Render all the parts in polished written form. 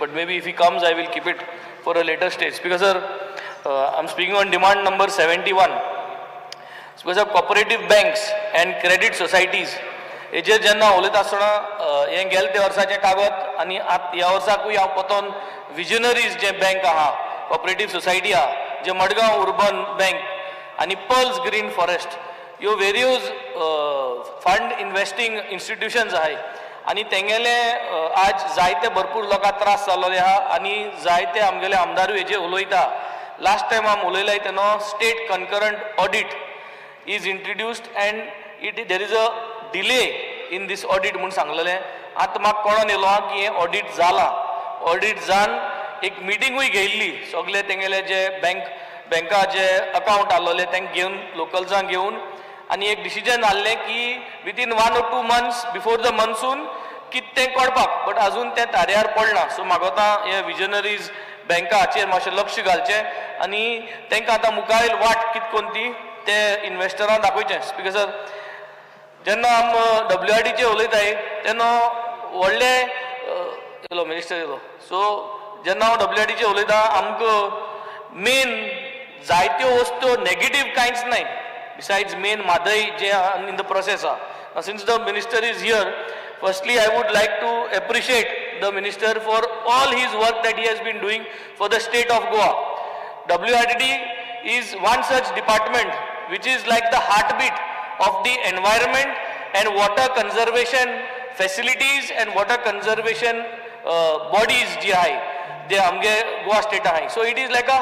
But maybe if he comes, I will keep it for a later stage. Speaker sir, I am speaking on demand number 71. Speaker sir, cooperative banks and credit societies हेजेर जेन्ना उलयता आसतना, हें गेले ते वर्साचें कागद आनी आत ह्या वर्साकूय हांव परतून विजनरीज जे बँक आहा, कॉपरेटीव सोसायटी आहा, जे मडगांव उर्बन बँक आनी पर्ल्स ग्रीन फॉरेस्ट, ह्यो वेरियस फंड इन्वेस्टींग इन्स्टिट्युशन्स आहाय आनी तेंगेले आज जायते भरपूर लोकांक त्रास जाल्ले आहा आनी जायते आमगेले आमदारूय हेजेर उलयता. लास्ट टायम आमी उलयलाय तेन्ना state concurrent audit is introduced and it there is a delay in this audit म्हूण सांगलेलें. आतां म्हाका कळोन येयलो आहा की हें ऑडीट जालां. ऑडीट जावन एक मिटींगूय घेयल्ली, सगले तेंगेले जे बँक बँका जे अकावंट आहलोले तांकां घेवन, लोकल्सांक घेवन, आनी एक डिसिजन आहलें की within 1 or 2 months before the monsoon कितें तें करपाक, बट अजून तें ताऱ्यार पडना. सो मागोता हे विजनरीज बँकाचेर मातशें लक्ष घालचें आनी तांकां आतां मुखार वाट कितें कोन्न ती ते इन्वेस्टरांक दाखोवचें. स्पिकर सर, जेन्ना आम डब्ल्यू आर डीचेर उलयताय तेन्ना व्हडले येयलो मिनिस्टर येयलो. सो जेन्ना हांव डब्ल्यू आर डीचेर उलयता, आमकां मेन जायत्यो वस्तू नेगेटीव कांयच नाय besides main Mhadei J in the process आहा. Since the minister is here, firstly I would like to appreciate the minister for all his work that he has been doing for the state of Goa. WRDD is one such department which is like the heartbeat of the environment and water conservation facilities and water conservation bodies जी आहे जे आमगे Goa strata आहाय. So it is like a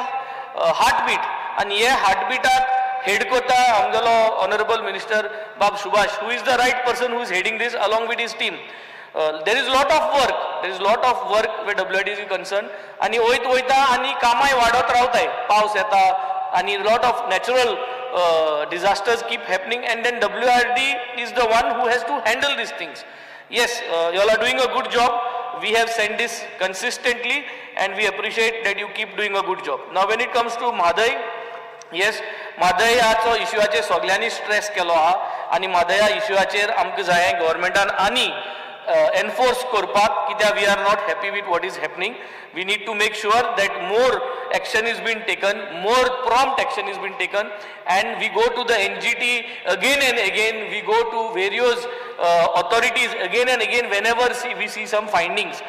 heartbeat आनी हे हार्टबीटाक head करता आमगेलो honourable minister बाब Subhash, who is the right person who is heading this along with his team. There is lot of work, there is lot of work where WRD is concerned आनी वयत वयता आनी कामाय वाडत रावताय. पावस येता आनी lot of natural disasters keep happening and then WRD is the one who has to handle these things. Yes, you all are doing a good job. We have sent this consistently and we appreciate that you keep doing a good job. Now, when it comes to Mhadei, yes, म्हादयाचो इश्यूचेर सगल्यांनी stress केलो आहा आनी म्हादया इश्यूचेर आमकां जाय गव्हर्मेंटान आनी enforce करपाक, कित्याक we are not happy with what is happening. We need to make sure that more action is been taken, more prompt action is been taken, and we go to the NGT again and again, we go to various authorities again and again whenever we see some findings.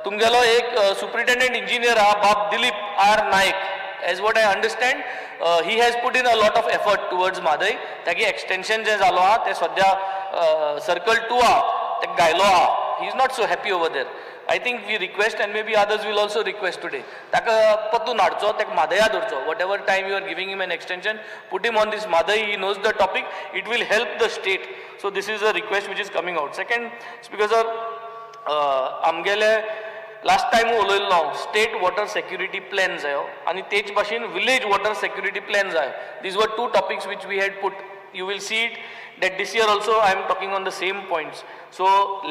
तुमगेलो एक superintendent engineer आहा, बाब Dilip are Naik. As what I understand, he has put in a lot of effort towards Mhadei. तागे extension जे जालो आहा ते सद्या circle two आहा ते घायलो आहा. He is not so happy over there. I think we request and maybe others will also request today, ताका परतून हाडचो, ताका म्हादया धरचो. Whatever time you are giving him an extension, put him on this Mhadei. He knows the topic. It will help the state. So this is a request which is coming out. Second, Speaker sir, आमगेले last time उलयल्लो हांव, state water security plan जायो आनी तेच भाशेन village water security plan जायो. These were two topics which we had put. You will see it that this year also I am talking on the same points. So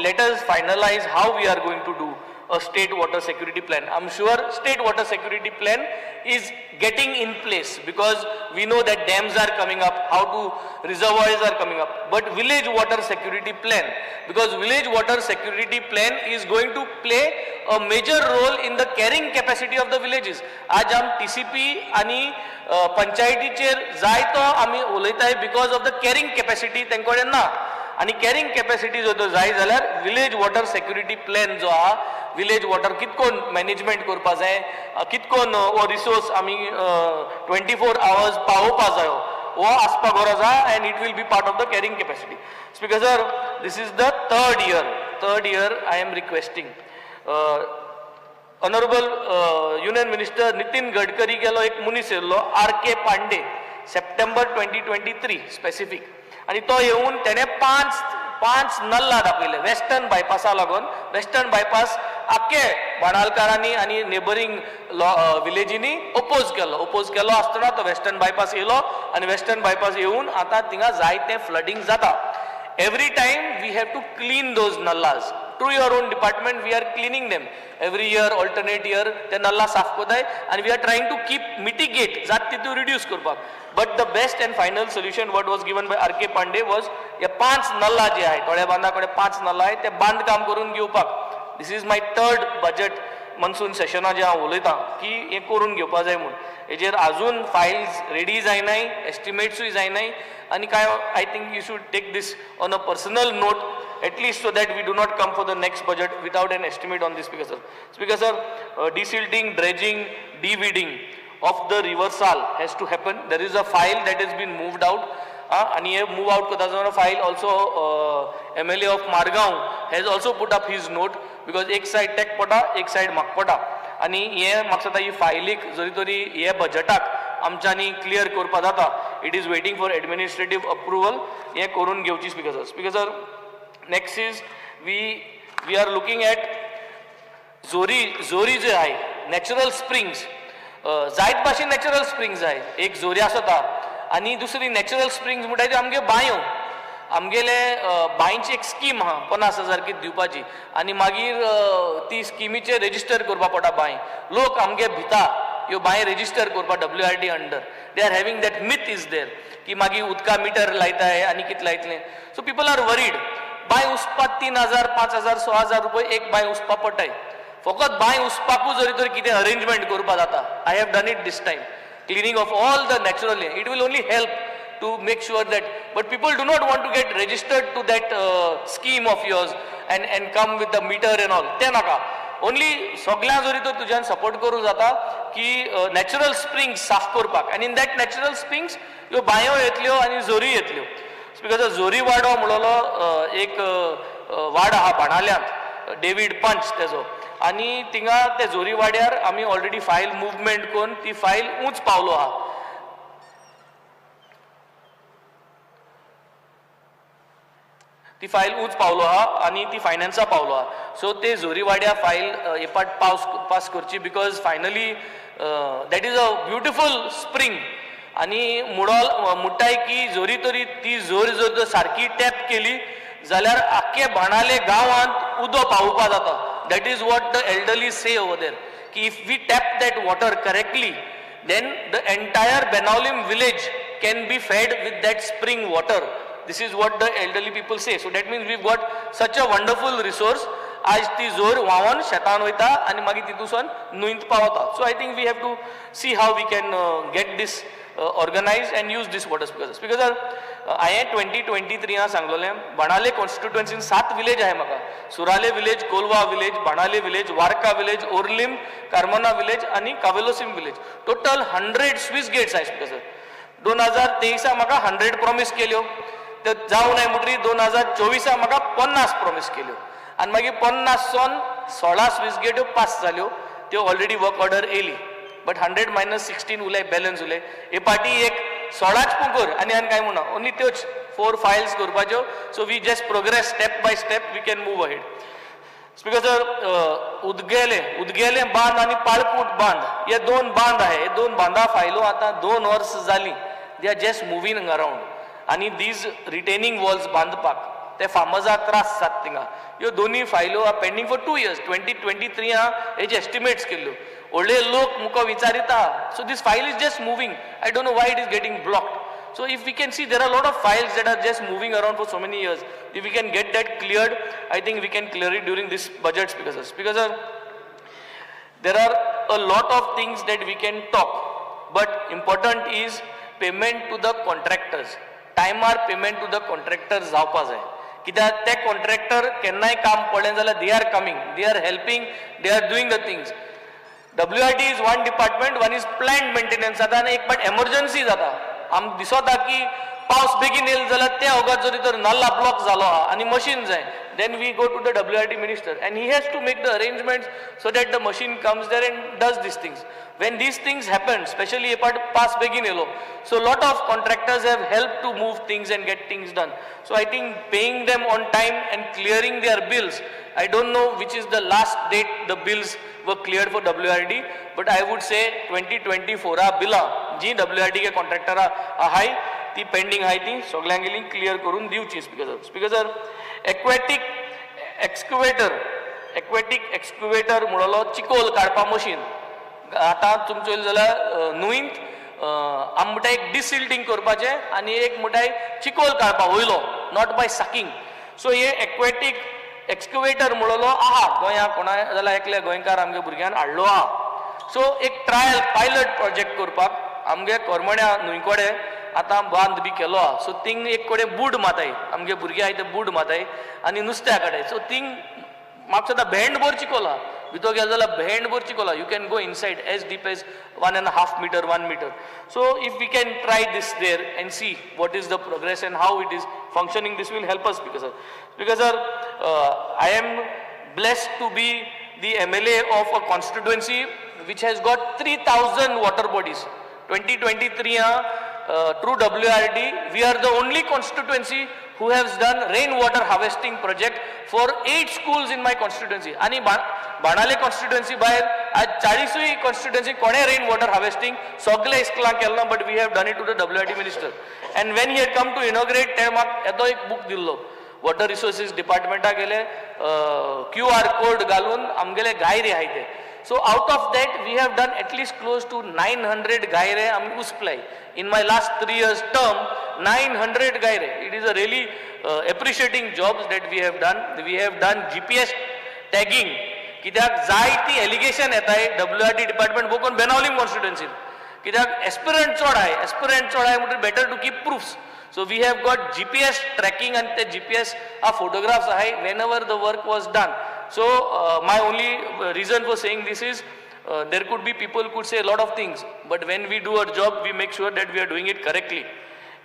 let us finalize how we are going to do a state water security plan. I'm sure state water security plan is getting in place because we know that dams are coming up, how to reservoirs are coming up. But village water security plan, because village water security plan is going to play a major role in the carrying capacity of the villages. आज आम TCP आणि पंचायतीचेर जायतो आमी उलयताय because of the carrying capacity तेंचे कडेन ना आनी carrying capacity जर जाय जाल्यार विलेज वॉटर सेक्युरिटी प्लॅन जो आहा, विलेज वॉटर कितकोन मॅनेजमेंट करपा जाय, कितकोन हो रिसोर्स आमी 24 आवर्स पावोवपा जायो, हो आसपा गरज आहा and it will be part of the carrying capacity. Speaker sir, this is the third year, third year I am requesting. Honourable Union Minister Nitin Gadkari गेलो एक मनीस येयल्लो, R K Pande, September 2023 specific, आनी तो येवन तेणें पांच पांच नल्ला दाखयले वेस्टर्न बायपासा लागून. वेस्टर्न बायपास आख्खे बाणालकारांनी आनी नेबरींग विलेजींनी ओपोज केलो. ओपोज केलो आसतना तो वेस्टर्न बायपास येयलो आनी वेस्टर्न बायपास येवन आतां थिंगा जायते फ्लडींग जाता. Every time we have to clean those nallas. Through your own department we are cleaning them every year, alternate year ते नल्ला साफ करताय and we are trying to keep mitigate जात तितून रिड्यूस करपाक. But the best and final solution what was given by R K Pandey was हे पांच नल्ला जे आहे, तोळ्या बांदा कडेन पांच नल्ला आहे, ते बांदकाम करून घेवपाक. This is my third budget monsoon सेशना जे हांव उलयतां की हें करून घेवपा जाय म्हूण. हेजेर आजून फायल्स रेडी जायनाय, एस्टिमेट्सूय जायनाय आनी कांय. I think you should take this on a personal note at least, so that we do not come for the next budget without an estimate on this. Speaker sir, Speaker sir, desilting, dredging, de-weeding of the river Sal has to happen. There is a file that has been moved out. आनी हे move out करता आसतना file also MLA of Margao has also put up his note, because एक side take पडटा, एक side म्हाका पडटा. आनी हें म्हाका दिसता ही फायलीक जरी तरी हे बजटाक आमच्यांनी क्लियर करपा जाता. It is waiting for administrative approval. हें करून घेवची, Speaker sir. Speaker sir, next is we are looking at Zori. Zori जे आहे, नॅचरल स्प्रिंग्स, जायत भाशेन नॅचरल स्प्रिंग्स आहे. एक जोरी आसता आनी दुसरी नॅचरल स्प्रिंग्स म्हणटा त्यो आमगे बांयो. आमगेले बांयची एक स्कीम आहा, 50,000 कितें दिवपाची आनी मागीर ती स्किमीचेर रेजिस्टर करपा पडटा बांय. लोक आमगे भिता ह्यो बांय रेजिस्टर करपा WRD under. They are having that myth is there की मागीर उदका मिटर लायताय आनी कितें लायतलें. So people are worried. बांय उसपाक 3,000, 5,000, 6,000 रुपये एक बांय उसपा पडटाय. फकत बांय उसपाकूच जरी तर कितें अरेंजमेंट करपा जाता. I have done it this time, cleaning of all the natural. It will only help to make sure that, but people do not want to get registered to that scheme of yours and come with the meter and all. ते नाका. Only सगळ्यां जरी तर तुज्यान support करूं जाता की natural springs साफ करपाक आनी इन that natural springs ह्यो बांयो येतल्यो आनी झोरी येतल्यो. Because झोरी वाडो म्हणलोलो एक वाडो आहा बाणाल्यांत, डेवीड पंच तेजो, आनी थिंगा ते झोरी वाड्यार आमी ऑलरेडी फायल मुवमेंट करून ती फायल उंच पावलो आहा. ती फायल उंच पावलो आहा आनी ती फायनान्सा पावलो आहा. सो ते झोरी वाड्या फायल हे पाट पावस पास करची, because finally that is a beautiful spring. आनी मुडोल म्हणटाय की जोरी तरी ती जोर जर तर सारकी टॅप केली जाल्यार आख्खे बाणाले गांवांत उदक पावोवपा जाता. That is what the elderly say over there की if we tap that water correctly, then the entire Benaulim village can be fed with that spring water. This is what the elderly people say. So that means we've got such a wonderful resource. आज ती जोर व्हांवन शेतान वयता आनी मागीर तितूंसून न्हंयत पावता. So I think we have to see how we can get this organize and use this water. Speaker, Speaker sir, हांवें 2023 सांगलोलें, बाणाले कॉन्स्टिट्युएन्सीन सात विलेज आहे म्हाका: सुराले village, Colva village, Benaulim village, Varca village, Orlim, Carmona village आनी Cavelossim village. Total 100 sluice gates आहे. Speaker sir, 2023 म्हाका 100 promise केल्यो, त्यो जावं नाय म्हणटरी 2024 म्हाका 50 प्रॉमीस केल्यो आनी मागीर 50 सोन 16 स्लूस गेट्यो पास जाल्यो. त्यो ऑलरेडी वर्क ऑर्डर येयली, बट 100 मायनस 16 उरले, बॅलन्स उरले. हे पाटी एक 16च पूण कर आनी आनी कांय म्हणना, ओनली त्योच फोर फायल्स करपाच्यो. So we just progress step by step, we can move ahead. Speaker sir, उदगेले उदगेले बांद आनी पाळकूट बांद हे दोन बांद आहे. हे दोन बांदा फायलो आतां 2 वर्स जालीं, they are just moving around. आनी these retaining walls बांदपाक ते फार्मर्साक त्रास जाता थिंगा. ह्यो दोनूय फायलो are pending for 2 years. 2023 हेजे एस्टिमेट्स केल्ल्यो. व्हडले लोक मुखार विचारिता. So this file is just moving. I don't know why it is getting blocked. So if we can see, there are a lot of files that are just moving around for so many years. If we can get that cleared, I think we can clear it during this budget. Speaker sir. Speaker sir, there are a lot of things that we can talk, but important is payment to the contractors. टायमार payment to the contractors जावपा जाय, कित्याक ते contractor केन्नाय काम पडलें जाल्यार they are coming, they are helping, they are doing the things. WRD is one department, one is plant maintenance जाता आनी एक पाट एमर्जन्सी जाता. आमकां दिसता की पावस बेगीन येयलो जाल्यार त्या वगत जरी तर नल्ला ब्लॉक जालो आहा आनी मशीन जाय, then we go to the WRD minister and he has to make the arrangements so that the machine comes there and does these things. When these things happen, especially हे पाट पावस बेगीन येयलो, so lot of contractors have helped to move things and get things done. So I think paying them on time and clearing their bills, I don't know which is the last date the bills were cleared for WRD, but I would say 2024 आ बिलां जी WRD K कॉन्ट्रॅक्टरा आहाय, ती pending आहाय, ती सगळ्यांगेली clear करून दिवची. Speaker sir, Speaker sir, aquatic excavator म्हणलो चिकोल काडपा मशीन. आतां तुमचो येयलो जाल्यार न्हंयंत आमी म्हणटा एक डिसिल्टींग करपाचें आनी एक म्हणटाय चिकोल काडपा वयलो, not by sucking. सो हे एक्वेटीक एक्सकवेटर म्हणलो आहा गोंया कोणा जाल्यार एकल्या गोंयकार आमगे भुरग्यान हाडलो आहा. सो एक ट्रायल पायलट प्रोजेक्ट करपाक आमगे कोरमण्या न्हंयकोडे आतां बांद बी केलो आहा. सो थिंग एक कडेन बूड माताय आमगे भुरगे आहाय ते बूड माताय आनी नुस्त्या काडाय. सो थिंग म्हाका सुद्दां भेंड भर चिकोला भितर गेले जाल्यार भेंड भर चिकोला. You can go inside as deep as 1.5 meter, 1 meter. So if we can try this there and see what is the progress and how it is functioning, this will help us. Because sir, I am blessed to be the MLA of a constituency which has got 3,000 water bodies. 2023 through WRD, we are the only constituency who has done rainwater harvesting project for 8 schools in my constituency. आणि बाणाले constituency भायर आज 40 constituency कोणे rain water harvesting सगळे इस्कुलां केलें ना, but we have done it to the WRD minister. And when he had come to inaugurate, तेणें म्हाका येदो एक बूक दिल्लो. वॉटर रिसोर्सीस डिपार्टमेंटा गेले क्यू आर कोड घालून आमगेले गायरे आहाय ते. So out of that we have done at least close to 900 गायरे आमी उसप्लाय in my last 3 years term. 900 गायरे. It is a really appreciating jobs that we have done. We have done GPS tagging. कित्याक जायती allegation येताय W R D department बोकून बेनावलीम कॉन्स्टिट्युएन्सीन, कित्याक aspirant चड आहाय, एस्पिरंट चड आहाय म्हणटकीर better to keep proofs. So we have got GPS tracking आनी ते GPS आ फोटोग्राफ्स आहाय whenever the work was done. So my only reason for saying this is there could be people could say lot of things, but when we do our job we make sure that we are doing it correctly.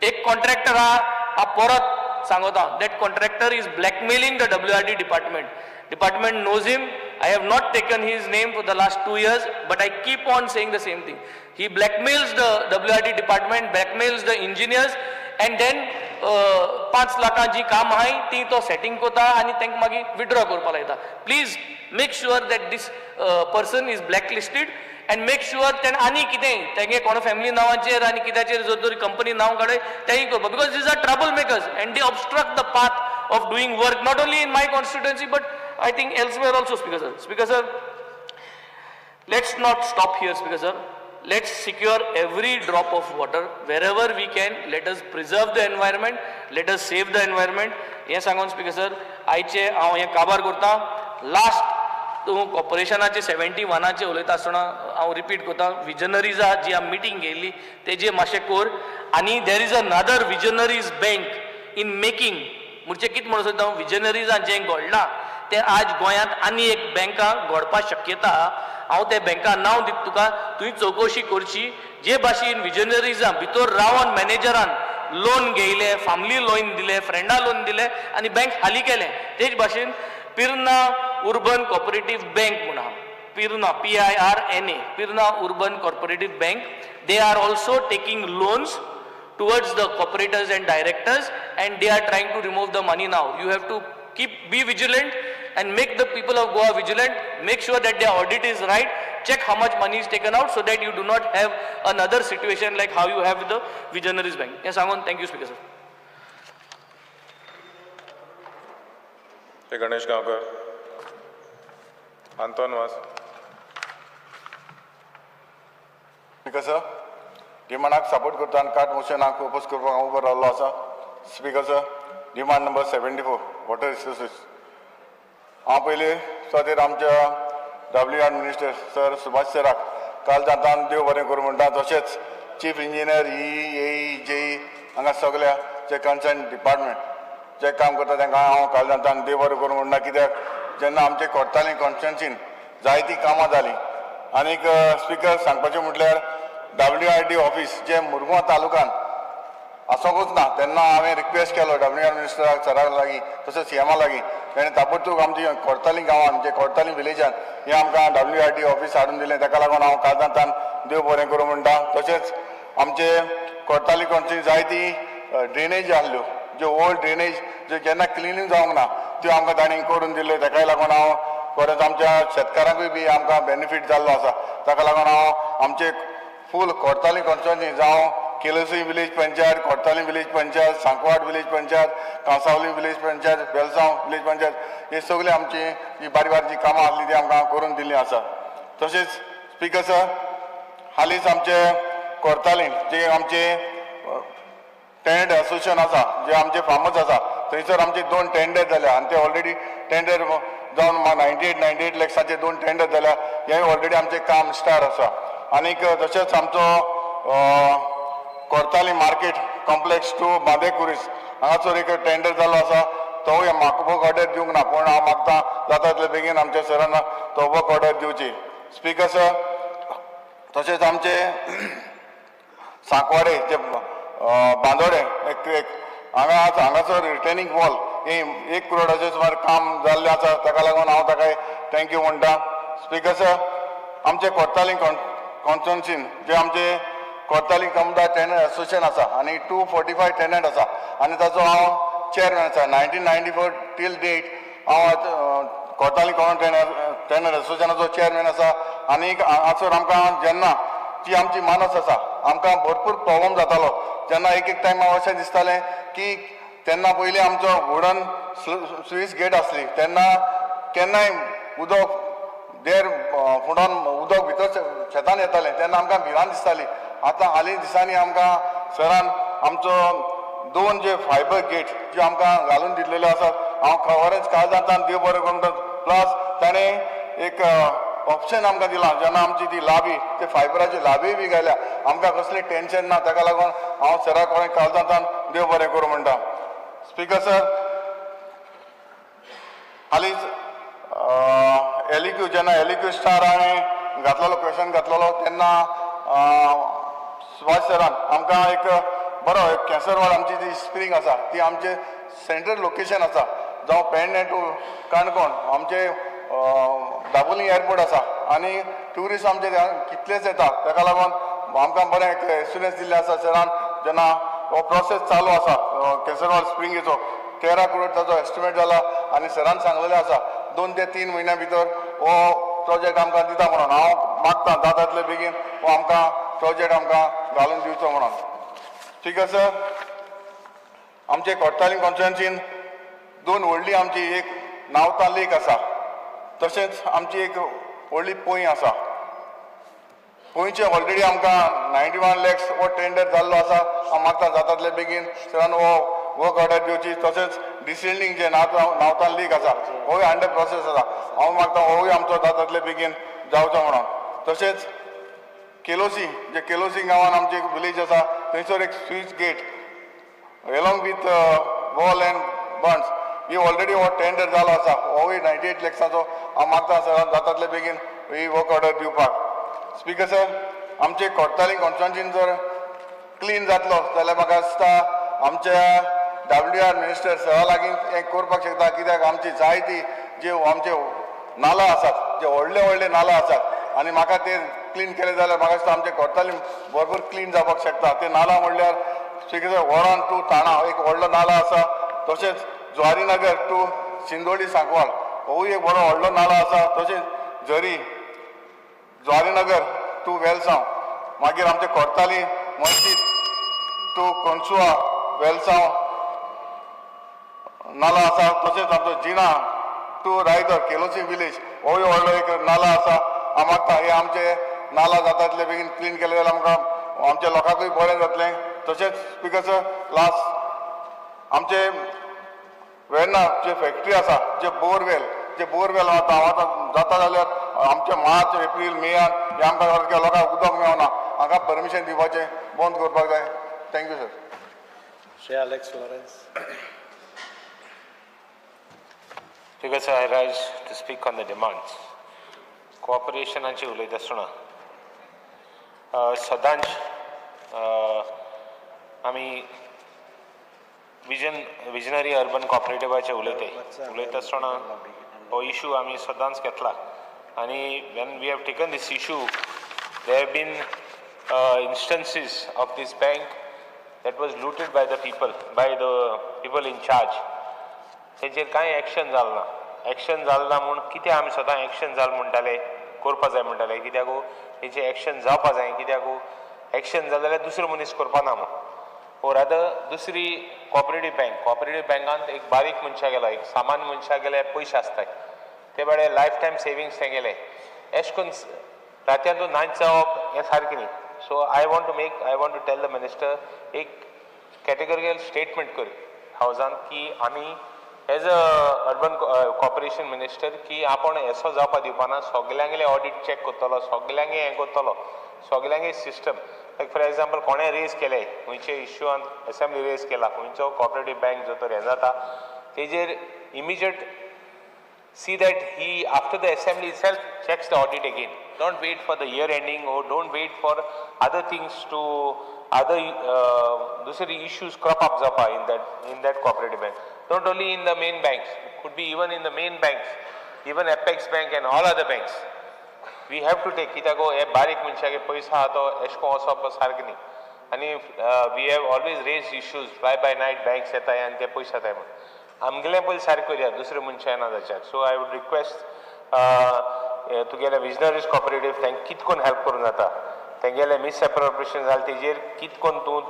एक contractor आहा, हांव परत सांगता, that contractor is blackmailing the WRD department. Department knows him. I have not taken his name for the last 2 years, but I keep on saying the same thing. He blackmails the WRD department, blackmails the engineers, and then 5 लाखां जी काम आहाय ती तो setting करता आनी तांकां मागीर विड्रॉ करपाक लायता. Please make sure that this person is blacklisted and make sure तेणें आनी कितेंय तेगे कोण फॅमिली नांवाचेर आनी कित्याचेर जर तरी कंपनी नांव काडय तेंय करपाक, because these are trouble makers and they obstruct the path of doing work not only in my constituency but I think elsewhere also. Speaker sir, Speaker sir, let's not stop here. Speaker sir, let's secure every drop of water wherever we can. Let us preserve the environment, let us save the environment. हें सांगून speaker sir आयचे हांव हें काबार करता. Last तूं कॉर्पोरेशनाचे 71 उलयता आसतना हांव रिपीट करता, विजनरीजा जी आमी मिटींग घेयल्ली तेजे मातशें कोर. आनी there is another visionaries bank in making. म्हणजे कितें म्हणूंक सोदता हांव, विजनरीजान जें घडलां तें आज गोंयांत आनी एक बँकां घडपाक शक्यता आहा. हांव त्या बँका नांव दिता तुका, तुवें चवकशी करची. जे भाशेन विजनरीजां भितर रावन मॅनेजरान लोन घेयलें, फामिली लोन दिलें, फ्रेंडा लोन दिलें आनी बँक खाली केलें, तेच भाशेन पिर्ना उर्बन कॉपरेटीव बँक म्हूण आहा, Pirna, PIRNA, Pirna urban cooperative bank. They are also taking loans towards the cooperators and directors, and they are trying to remove the money now. You have to be vigilant and make the people of Goa vigilant. Make sure that their audit is right. Check how much money is taken out so that you do not have another situation like how you have with the Visionaries Bank. Yes, Angon, thank you, Speaker sir. Shri Ganesh Gaonkar. Anton Vaz. Speaker sir, डिमांडाक support करता आनी cart मोशनाक oppose करपाक हांव उबो रावल्लो आसा. Speaker sir, demand number 74 water resources. हांव पयलीं सुवातेर आमच्या W R minister sir Subhash सराक काल जातान देव बरें करूं म्हणटा. तशेंच chief engineer E A J हांगा सगल्या जे कन्सर्न डिपार्टमेंट जे काम करता तांकां हांव काल जातान देव बरें करूं म्हणटा. कित्याक जेन्ना आमचे कोर्टाली कॉन्स्टिट्युएन्सीन जायतीं कामां जालीं. आनीक स्पिकर सांगपाचें म्हटल्यार डब्ल्यू आर डी ऑफीस जें मुरगांव तालुकान आसोकूच ना, तेन्ना हांवें रिक्वेस्ट केलो डब्ल्यू आर मिनिस्टराक सरा लागीं तशेंच सी एमा लागीं, तेणें ताबडतोब आमची कोर्ताली गांवान जे कोर्ताली विलेजान हें आमकां डब्ल्यू आर डी ऑफीस हाडून दिलें. ताका लागून हांव काळजांतान देव बरें करूं म्हणटा. तशेंच आमचे कोर्ताली कोणची जायती ड्रेनेज आहल्यो, ज्यो ओल्ड ड्रेनेज ज्यो केन्ना क्लिनींग जावंक ना त्यो आमकां तांणी करून दिल्यो. ताकाय लागून हांव परत आमच्या शेतकारांकूय बी आमकां बेनिफीट जाल्लो आसा. ताका लागून हांव आमचे फूल कोर्ताली कॉन्स्टिट्युएन्सी जावं Quelossim village panchayat, Cortalim village panchayat, Sankwad village panchayat, Cansaulim village panchayat, Velsao village panchayat हे सगळे आमची जी बारीक बारीक जी कामां आहली ती आमकां करून दिल्ली आसा. तशेंच स्पिकर सर, हालींच आमचे कोर्तालीम जे आमचे टेनंट एसोसिएशन आसा, जे आमचे फार्मर्स आसा थंयसर आमचे 2 टेंडर जाल्या आनी ते ऑलरेडी टेंडर जावन 98 लॅक्साचे 2 टेंडर जाल्या, हें ऑलरेडी आमचें काम स्टार्ट आसा. आनीक तशेंच आमचो Cortalim market complex to Bandekuris हांगासर एक टेंडर जाल्लो आसा, तोवूय म्हाका वर्क ऑर्डर दिवंक ना, पूण हांव मागता जाता तितले बेगीन आमच्या सरान तो वर्क ऑर्डर दिवची. स्पीकर सर, तशेंच आमचे सांकवाडे जे बांदोडे एक हांगा हांगासर रिटेनिंग वॉल हे 1 करोडाचें सुमार काम जाल्लें आसा, ताका लागून हांव ताका thank you म्हणटा. स्पीकर सर, आमचे कोर्तालीम कॉन्स्टिट्युन्सीन जे आमचे कोर्तालीम कमदार टेनंट एसोसिएशन आसा आनी 245 टेनंट आसा आनी ताचो हांव चेअरमॅन आसा. 1994 टील डेट हांव कोर्तालीम टेनंट एसोसिएशनाचो चेअरमॅन आसा. आनी हांगासर आमकां जेन्ना जी आमची मानस आसा आमकां भरपूर प्रॉब्लम जातालो, जेन्ना एक एक टायम अशें दिसतालें की तेन्ना पयलीं आमचो वुडन स्विस गेट आसली, तेन्ना केन्नाय उदक देर फुडोन उदक भितर शेतान येतालें, तेन्ना आमकां भिरांत दिसताली. आतां हालीं दिसांनी आमकां सरान आमचो 2 जे फायबर गेट जे आमकां घालून दिल्लेले आसात, हांव खबरच काळजांतल्यान देव बरें करूं. प्लस ताणें एक ऑप्शन आमकां दिलां, जेन्ना आमची ती लाबी ते फायबराची लाबी बी घाल्या, आमकां कसलें टेंशन ना, ताका लागून हांव सराक कोणें काळजांतल्यान देव बरें करूं म्हणटा. स्पीकर सर, हालींच एलइक्यू जेन्ना एलइक्यू स्टार हांवें घातलेलो क्वेशन घातलेलो तेन्ना सुभाष सरान आमकां एक बरो एक केसरवाड आमची जी स्प्रींग आसा ती आमचे सेंट्रल लोकेशन आसा, जावं पेडणे टू काणकोण आमचे दाबोली एअरपोर्ट आसा आनी ट्युरिस्ट आमचे कितलेच येता, ताका लागून आमकां बरें एक एश्युरन्स दिल्लें आसा सरान. जेन्ना हो प्रोसेस चालू आसा केसरवाड स्प्रिंगेचो 13 करोड ताचो एस्टिमेट जाला आनी सरान सांगलेलें आसा 2 ते 3 म्हयन्या भितर हो प्रोजेक्ट आमकां दिता म्हणून. हांव मागता जाता तितले बेगीन हो आमकां प्रोजेक्ट आमकां घालून दिवचो म्हणून. ठीक आसा सर, आमचे कोर्तालीम कॉन्स्टिट्युन्सीन 2 व्हडली आमची एक नावता लेक आसा, तशेंच आमची एक व्हडली पोंय आसा. पोंयचे ऑलरेडी आमकां 91 लॅक्स हो टेंडर जाल्लो आसा, हांव मागता जाता तितले बेगीन सरान हो वर्क ऑर्डर दिवची. तशेंच डिसिल्डिंग जे नावतान लीक आसा होय अंडर प्रोसेस आसा, हांव मागता होय आमचो जाता तितले बेगीन जावचो म्हणून. तशेंच केलोसी जे केलोसी गांवान आमची एक विलेज आसा थंयसर एक sluice gate along with wall and bunds he already हो टेंडर जालो आसा, होय 98 लॅक्साचो हांव मागता सर जाता तितले बेगीन ही वर्क ऑर्डर दिवपाक. स्पीकर सर, आमचे कोर्तालीम कॉन्स्टिट्युन्सीन जर क्लीन जातलो जाल्यार म्हाका दिसता आमच्या WR minister सरा लागीं हें करपाक शकता, कित्याक आमची जायती जे आमचे नाला आसात जे व्हडले व्हडले नाला आसात आनी म्हाका ते क्लीन केले जाल्यार म्हाका दिसता आमचे कोर्तालीम भरपूर क्लीन जावपाक शकता. ते नाला म्हणल्यार स्पीकर सर वोरान टू ताणा एक व्हडलो नाला आसा, तशेंच ज्वारीनगर टू सिंदोडी सांकवाळ होवूय एक बरो व्हडलो नाला आसा, तशेंच झरी ज्वारीनगर टू वेलसांव, मागीर आमचे कोर्ताली मस्जीद टू कोनसुआ वेलसांव नाला आसा, तशेंच आमचो जिना टू रायदर केलोसी विलेज होय व्हडलो एक नाला आसा. हांव मागता हे आमचे नाला जाता तितले बेगीन क्लीन केले जाल्यार आमकां आमच्या लोकांकूय बरें जातलें. तशेंच स्पीकर सर, लास्ट आमचे वेर्ना जे फॅक्टरी आसा जे बोरवेल आतां जाता जाल्यार आमचे मार्च एप्रील मेयान हे आमकां सारकें लोकांक उदक मेळना, हांकां परमिशन दिवपाचें बंद करपाक जाय. Thank you sir. Shri Alex Lawrence. Speaker sir, I rise to speak on the demands. कोऑपरेशनाची उलयता आसतना सदांच आमी विजनरी अर्बन कॉपरेटिवाचे उलयता आसतना हो इशू आमी सदांच घेतला आनी when we have taken this issue there have been instances of this bank that was looted by the people in charge. तेचेर कांय एक्शन जालें ना. एक्शन जालें ना म्हूण कितें आमी सदां एक्शन जालें म्हणटाले, करपा जाय म्हणटाले, कित्याक तेचें एक्शन जावपा जाय, कित्याक एक्शन जालें जाल्यार दुसरो मनीस करपा ना म्हूण. ओर आतां दुसरी कॉपरेटीव बँक, कॉपरेटीव बँकांत एक बारीक मनशां गेलो, एक सामान्य मनशां गेले पयशे आसताय, ते बरे लायफ टायम सेविंग्स ते गेले, एश करून रातयांतून नाच जावप हें सारकें न्ही. So I want to tell the minister एक कॅटेगरिकल स्टेटमेंट कर. हावजान की आमी as a urban corporation minister की आपूण असो जावपा दिवपाना, सगल्यांगेले ऑडिट चॅक करतलो, सगल्यांगे हें करतलो, सगल्यांगे सिस्टम. लायक फॉर एग्जाम्पल कोणें रेज केलें खंयचे इश्यूआन एसेंब्ली रेज केला, खंयचो कॉपरेटीव बँक जो तर हें जाता तेजेर immediate see that he after the assembly itself checks the audit again. Don't wait for the year ending or don't wait for other things to other दुसरे issues crop up जावपा in that cooperative bank. Not only in the main banks, could be even in the main banks, even Apex Bank and all other banks. We have to take, कित्याक हे बारीक मनशागे पयसो आहा तो एशें कोन्न वचप सारकें न्ही. आनी we have always raise issues, fly by night banks येताय आनी ते पयशे जाताय म्हूण. आमगेलें पयलीं सारकें करया, दुसरे मनशां येना जाच्यार. सो I would request तुगेले विजनरीज कॉपरेटीव तांकां कित कोन्न हेल्प करूं जाता, तेंगेलें मिसएप्रोप्रिएशन जालें तेजेर कित कोन्न तूं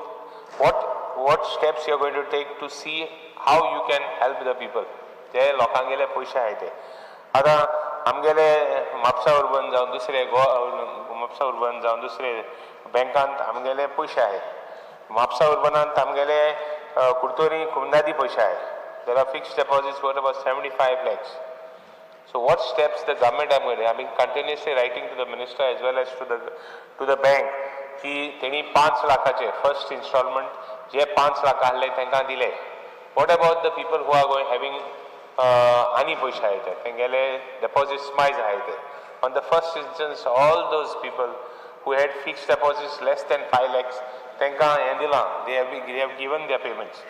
what steps you are going to take to see how you can help the people, ते लोकांगेले पयशे आहाय ते. आतां आमगेले म्हापसा अर्बन जावं दुसरे गोवा म्हापसा अर्बन जावं दुसरे बँकांत आमगेले पयशे आहाय. म्हापसा अर्बनांत आमगेले कुडतोरी कुमदादी पयशे आहाय. There are fixed deposits worth about 75 lakhs. So what steps the government are going to, I mean, continuously writing to the minister as well as to the bank की तेणी 5 लाखाचे फर्स्ट इन्स्टॉलमेंट जे 5 लाख आहले तांकां दिले. What about the people who are going having आनी पयशे आहाय ते, तेंगेले डेपॉजिट्स मायज आहाय ते. On the first instance all those people who had fixed deposits less than 5 lakhs तांकां हें दिलां, they have given their payments.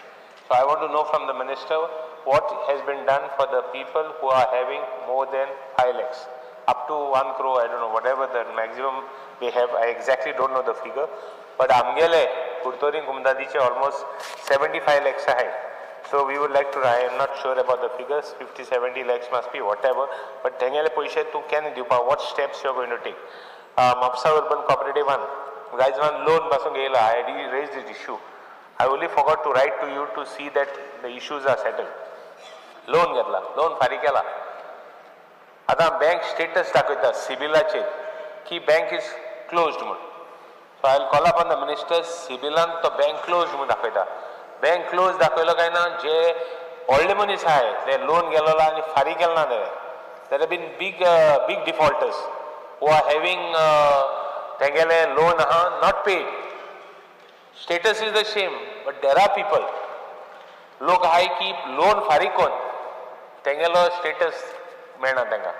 So I want to know from the minister what has been done for the people who are having more than 5 lakhs, up to 1 crore, I don't know, whatever the maximum they have, I exactly don't know the figure. But आमगेले कुडतोरी कुमदादीचे almost 75 lakhs आहे. So we would like to, I am not sure about the figures, 50, 70 lakhs must be, whatever. But तेंगेले पयशे तूं केन्ना दिवपा, what steps you are going to take? Mapusa Urban Cooperative one, guys one loan पासून घेयला, I raised this issue. I only forgot to write to you to see that the issues are settled. Loan घेतला, loan फारीक केला. आतां bank status दाखयता सिबिलाचेर की bank is closed म्हूण. So I call up on the minister, सिबिलान तो bank close म्हूण दाखयता. बँक क्लोज दाखयलो काय ना, जे व्हडले मनीस आहाय ते लोन गेलोलो आनी फारीक केले ना ते, there been big big defaulters who are having तेंगेले loan आहा not paid. Status is the same, but there are people, लोक आहाय की लोन फारीक कोन्न तेंगेलो स्टेटस मेळना तांकां.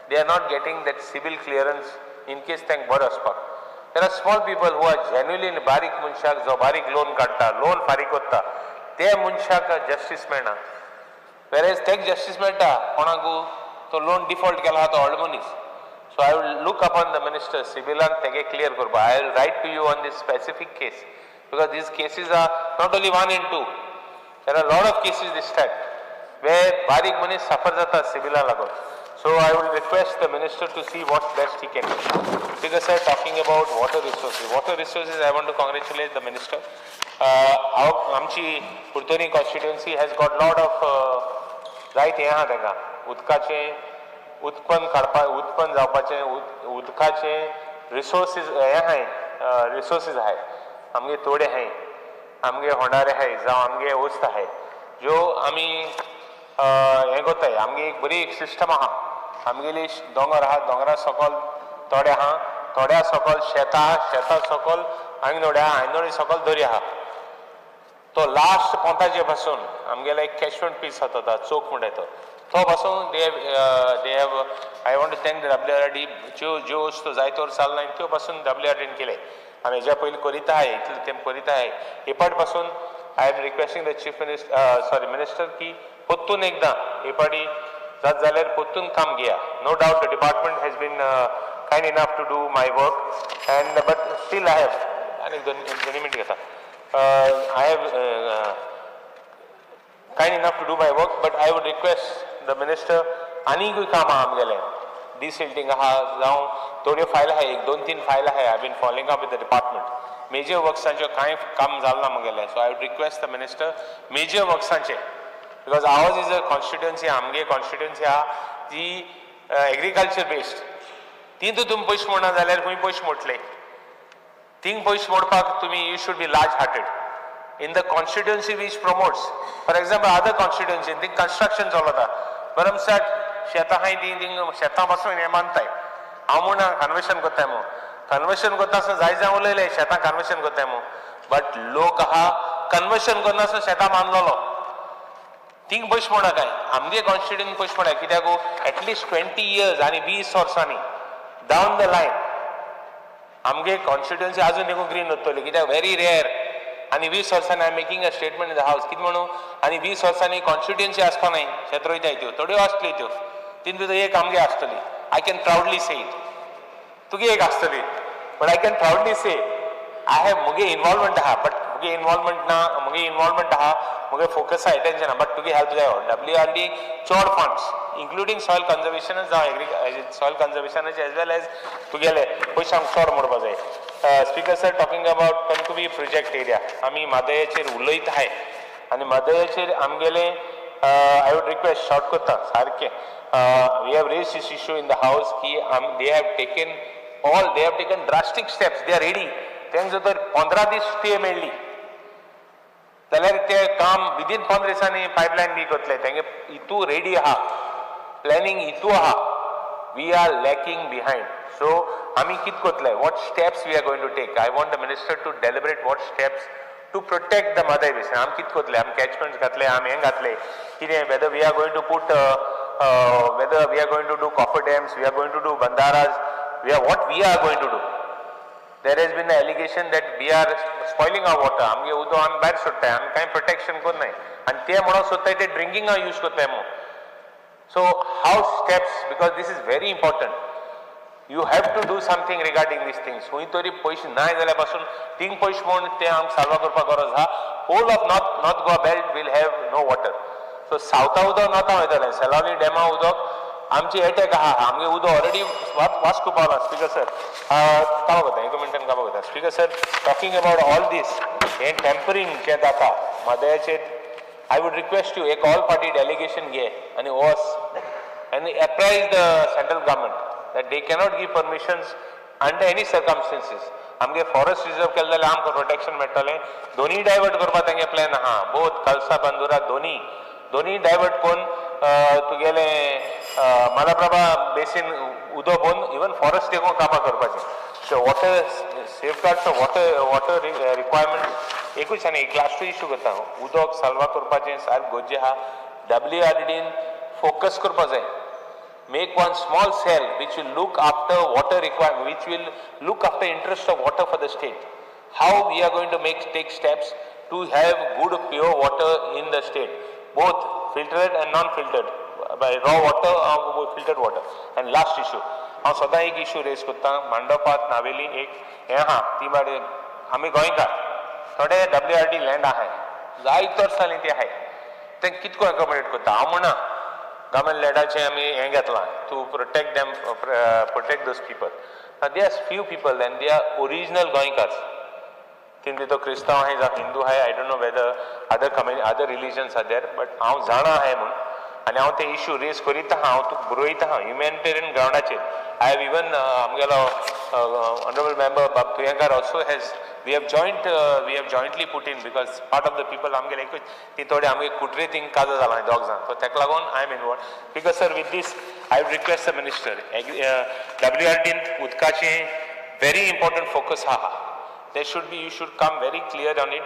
They are not getting that CIBIL clearance in case तांकां बरें वचपाक. There are small people who are genuinely बारीक मनशाक जो बारीक लोन काडटा, लोन फारीक कोत्ता, ते मनशाक जस्टीस मेळना. वेरेज तेक जस्टीस मेळटा कोणाकू तो लोन डिफॉल्ट केला आहा तो व्हडलो मनीस. So I will look upon the minister सिबिलान तेगे क्लियर करपाक. I will write to you on this specific case because these cases are not only one and two. There are lot of cases this time where बारीक मनीस सफर जाता सिबिला लागून. So I will request the minister to see what best he can do. Because sir, talking about water resources, water resources, I want to congratulate the minister. आमची Curtorim constituency has got lot of जायत हें आहा तांकां उदकाचें उत्पन्न काडपा, उत्पन्न जावपाचें, उदकाचें रिसोर्सीस हें आहाय, रिसोर्सीस आहाय. आमगे तोडे आहाय, आमगे होंडारे आहाय, जावं आमगे वस्त आहाय ज्यो आमी हें कोत्ताय. आमगे एक बरी एक सिस्टम आहा. आमगेली दोंगर आहा, दोंगरा सकल तोडे आहा, थोड्या सकल शेतां आहा, शेतां सकल आंगनोडे आहा, आंगनोडे सकल दर्या आहा. तो लास्ट पोंताचे पासून आमगेलो एक कॅचमेंट पीस जाता, चोक म्हणटा तो, तो पासून they have I want to thank the WRD. ज्यो ज्यो वस्तू जायते वर्स चल्ला त्यो पासून डब्ल्यू आर डीन केले. आमी हेज्या पयलीं करीत आहाय, इतले तेंप करीत आहाय. हे पाट पासून I am requesting the chief minister, sorry, minister की परतून एकदां हे पाटी जात जाल्यार परतून काम घेया. No doubt the department has been kind enough to do my work and but still I have आनी दोन दोन मिनट घेता. I have kind enough to do my work, but I would request the minister, आनीकूय काम आहा आमगेलें, डिसिल्टींग आहा, जावं थोड्यो फायल आहा, एक दोन तीन फायल आहा. I been following up with the department. Major वर्क्सांच्यो कांय काम जालें ना म्हगेलें. So I would request the minister major वर्क्सांचें, because ours is a constituency, आमगे कॉन्स्टिट्युएन्सी आहा ती एग्रीकल्चर बेस्ड. तितून तुमी पयशे मोडना जाल्यार खंय पयशे मोडटले? थिंग पयशे मोडपाक तुमी you should be large hearted. in the constituency which promotes. For example, other constituency thing construction चलता, भरमसाट शेतां आहाय ती थिंग शेतां पासून हें मानताय. हांव म्हणना कन्वर्शन करताय म्हणून, कन्वर्शन करता आसतना जाय जाय उलयले शेतां कन्वर्शन करताय म्हणून, बट लोक आहा कन्वर्शन करनासतना शेतां मानलेलो. थिंग पयशे म्हणा काय आमगे कॉन्स्टिट्युएन्सी पयशे म्हणा कित्याक एटलिस्ट 20 इयर्स आनी 20 वर्सांनी डावन the line आमगे कॉन्स्टिट्युएन्सी आजून देखून ग्रीन उरतली, कित्याक व्हेरी रेअर. आनी 20 वर्सांनी I am making a statement in the house कितें म्हणून, आनी 20 वर्सांनी कॉन्स्टिट्युएन्सी आसपा नाय, शेत रोयताय त्यो थोड्यो आसतल्यो त्यो, तीन भितर एक आमगे आसतली. I can proudly say it, तुगे एक आसतली, but I can proudly say I have मुगे इनवॉल्वमेंट आहा, बट मुगे इनवॉल्वमेंट ना, मुगे इनवॉल्वमेंट आहा, मुगे फोकस आहा, एटेन्शन आहा, बट तुगे हेल्प जायो. डब्ल्यू आर डी चड फंड्स इंक्लुडींग सॉयल कन्जर्वेशनच जावं, सॉयल कन्जर्वेशनाचे एज वेल एज तुगेले पयशे आमकां चड मोडपा जाय. Speaker sir, talking about Kankavli project area, आमी म्हादयाचेर उलयत आहाय आनी म्हादयाचेर आमगेले I would request short करता सारकें. We have raise this issue in the house की आम they have taken all, they have taken drastic steps, they are ready. तांकां जर 15 दीस स्टे मेळ्ळी जाल्यार ते काम विदीन 15 दिसांनी पायपलायन बी करतले. तेंगे हितू रेडी आहा, प्लॅनिंग हितू आहा, we are lacking behind. So आमी कित करतले, what steps we are going to take? I want the minister to deliberate what steps to protect the Mhadei basin. आमी कित करतले, आमी कॅचमेंट्स घातले, आमी हें घातले कितें, whether we are going to put, whether we are going to do coffer dams, we are going to do bandharas, we are what we are going to do. There has been an allegation that we are spoiling our water. आमगे उदक आमी भायर सोडटाय, आमी कांय protection करनाय आनी ते म्हणून सोदताय ते ड्रिंकिंगाक यूज करताय म्हणून. So how steps, because this is very important, you have to do something regarding these things. खंय तरी पयशे नाय जाल्यार पासून थिंग पयशे म्हूण ते आमकां साल्व करपाक गरज आहा. Whole of North Goa belt will have no water. So सावथा उदक नॉर्था वयतलें, सेलावली डॅमा उदक आमची एटॅक आहा, आमगे उदक ऑलरेडी वास्को पावला. स्पीकर सर, काबार करता, एक मिनटान काबार करता. Speaker sir, talking about all this हें टेम्परींग जें जाता म्हादयाचेर, I would request you एक ऑल पार्टी डेलिगेशन घे आनी वच आनी apprise the central government that they cannot give permissions under any circumstances. आमगे फॉरेस्ट रिजर्व केलें जाल्यार आमकां प्रोटेक्शन मेळटलें. दोनूय डायवर्ट करपा तेंगे प्लॅन आहा, बोथ कलसा बंदुरा दोनूय दोनूय डायवर्ट करून तुगेलें मलप्रभा बेसीन उदक करून इवन फॉरेस्ट देखून कामां करपाचें. So water safeguards, water requirement एकूच आनी एक लास्टूय इशू करता, उदक साल्वा करपाचें सारकें गरजें आहा. डब्ल्यू आर डीन फोकस करपा जाय, make one small cell which will look after water requirement, which will look after interest of water for the state. How we are going to take steps to have good pure water in the state, both filtered and non-filtered, by raw water or filtered water. And last issue, हांव सदां एक issue rays करता, मांडोपात नावेली एक हें आहा, ती बाडे आमी गोंयकार थोडे डब्ल्यू आर डी लँड आहाय, जायते वर्सां जालीं ती आहाय, तें कितको एकोमोडेट करता. हांव म्हणना गव्हर्मेंट लँडाचें आमी हें घेतलां to protect them, protect those people. They are few people and they are original Goenkars. तीन भितर क्रिस्तांव आहाय जावं हिंदू आहाय, I don't know whether other other religions are there, but हांव जाणा आहाय म्हूण आनी हांव ते इशू रेज करीत आहा, हांव तुका बरयता आहा ह्युमॅनिटेरियन ग्रावंडाचेर. I have even आमगेलो ऑनरेबल मेंबर बाब Tuyenkar also has, we have jointly put in, because part of the people आमगेले एकूच ती थोडे आमगे कुट्रे थिंग काजो जाला दोग जाण, सो ताका लागून I am involve. Because sir, with this I would request the minister, W R dean उदकाचें very important focus आहा. There should be, you should come very clear on it,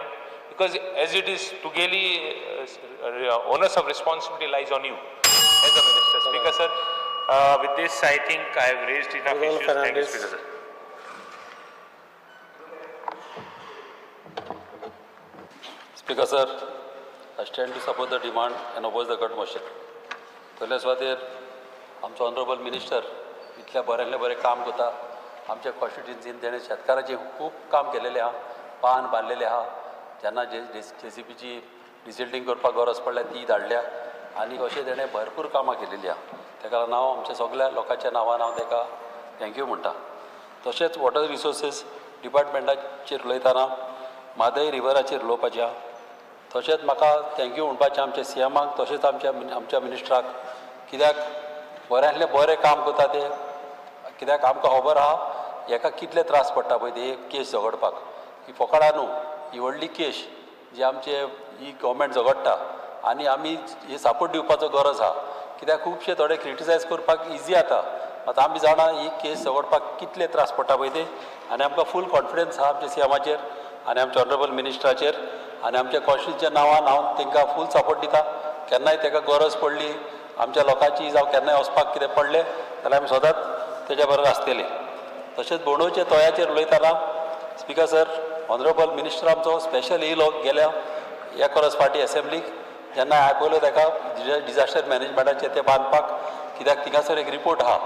because as it is तुगेली onus of responsibility lies on you as a minister. Speaker sir, with this I think I have raised enough Honorable issues. Thank you, Fernandes. Speaker sir. Speaker sir, I stand to support the demand and oppose the cut motion. पयल्या सुवातेर आमचो honourable minister इतल्या बऱ्यांतलें बरें काम करता. आमच्या कॉन्स्टिट्युएन्सीन तेणें शेतकाराचें खूब काम केलेलें आहा, पान बांदलेलें आहा, जेन्ना जे जे सी बीची डिसिल्टींग करपाक गरज पडल्या ती धाडल्या आनी अशें तेणें भरपूर कामां केलेलीं आहा. तेका लागून हांव आमच्या सगल्या लोकांच्या नांवान हांव तेका thank you म्हणटा. तशेंच वॉटर रिसोर्सीस डिपार्टमेंटाचेर उलयतना म्हादय रिवराचेर उलोवपाचें आहा. तशेंच म्हाका thank you म्हणपाचें आमच्या सी एमाक, तशेंच आमच्या मिनिस्टराक, कित्याक बऱ्यांतलें बरें काम करता ते. कित्याक आमकां खबर आहा हेका कितले त्रास पडटा पळय ते केस झगडपाक, ही फोकाणां न्हू, ही व्हडली केस जी आमचे ही गव्हर्मेंट झगडटा आनी आमी हे सपोर्ट दिवपाचो गरज आहा. कित्याक खुबशे थोडे क्रिटिसायज करपाक इजी जाता, आतां आमी जाणा ही केस झगडपाक कितले त्रास पडटा पळय ते, आनी आमकां फूल कॉन्फिडन्स आहा आमच्या सीएमाचेर आनी आमच्या ऑनरेबल मिनिस्टराचेर आनी आमच्या कॉन्स्टिट्युशनच्या नांवान हांव तांकां फूल सपोर्ट दिता. केन्नाय ताका गरज पडली आमच्या लोकांची जावं केन्नाय वचपाक कितें पडलें जाल्यार आमी सदांच तेज्या बरोबर आसतले. तशेंच बोंडोचे तोयाचेर उलयतना स्पिकर सर, ऑनरेबल मिनिस्टर आमचो स्पेशल येयलो गेल्या एक वर्स फाटीं एसेंब्लीक, जेन्ना आपयलो ताका डिजास्टर मॅनेजमेंटाचेर तें बांदपाक, कित्याक थिंगासर एक रिपोर्ट आहा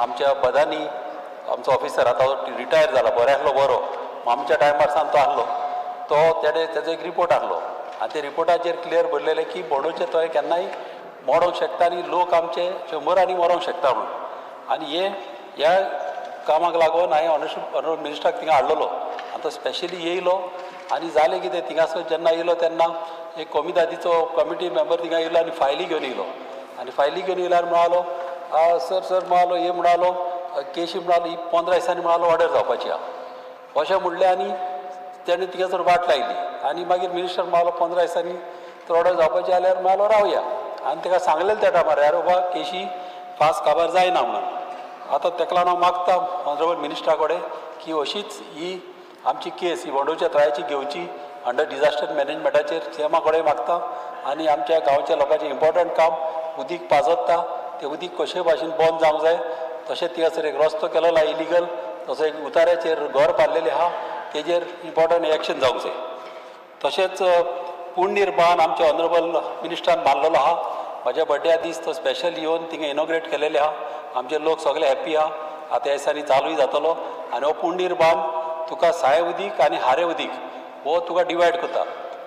आमच्या बदानी आमचो ऑफिसर आतां रिटायर जाला, बरो आसलो बरो, आमच्या टायमार सान तो आहलो, तो तेणे तेजो एक रिपोर्ट आहलो आनी ते रिपोर्टाचेर क्लियर बरयलेलें की बोंडोचे तोय केन्नाय मोडोंक शकता आनी लोक आमचे शंबरांनी मरोंक शकता म्हणून. आनी हे ह्या कामाक लागून हांवें ऑनरेबल मिनिस्टराक थिंगा हाडलेलो आनी तो स्पेशली येयलो आनी जालें कितें, थिंगासर जेन्ना येयलो तेन्ना एक कोमिदादीचो कमिटी मेंबर थिंगा येयलो आनी फायली घेवन येयलो आनी फायली घेवन येयल्यार म्हणालो सर सर म्हणालो हे म्हणालो केशी म्हणालो ही 15 दिसांनी म्हणालो ऑर्डर जावपाची आहा अशें म्हणलें आनी तेणें थिंगासर वाट लायली आनी मागीर मिनिस्टर म्हणालो 15 दिसांनी तर ऑर्डर जावपाची जाल्यार म्हणालो रावया आनी ताका सांगलेलें त्या टायमार यार बाबा केशी फास्ट काबार जायना म्हणून. आतां ताका लागून हांव मागता ऑनरेबल मिनिस्टरा कडेन की अशीच ही आमची केस ही बोंडोच्या तळ्याची घेवची अंडर डिजास्टर मॅनेजमेंटाचेर सीएमा कडेन मागता आनी आमच्या गांवच्या लोकांचें इम्पोर्टंट काम उदीक पाजत्ता तें उदीक कशेय भाशेन बंद जावंक जाय. तशेंच थिंगासर एक रस्तो केलेलो आहा इलिगल, तसो एक उताऱ्याचेर घर बांदलेलें आहा तेजेर इम्पोर्टंट एक्शन जावंक जाय. तशेंच पुण्णीर बांद आमच्या ऑनरेबल मिनिस्टरान बांदलेलो आहा, म्हज्या बड्ड्या दीस तो स्पेशल येवन थिंगा इनॉग्रेट केलेले आहा, आमचे लोक सगळे हॅप्पी आहा. आतां ह्या दिसांनी चालूय जातलो आनी हो पुण्णीर बांद तुका साय उदीक आनी हारे उदीक हो तुका डिवायड करता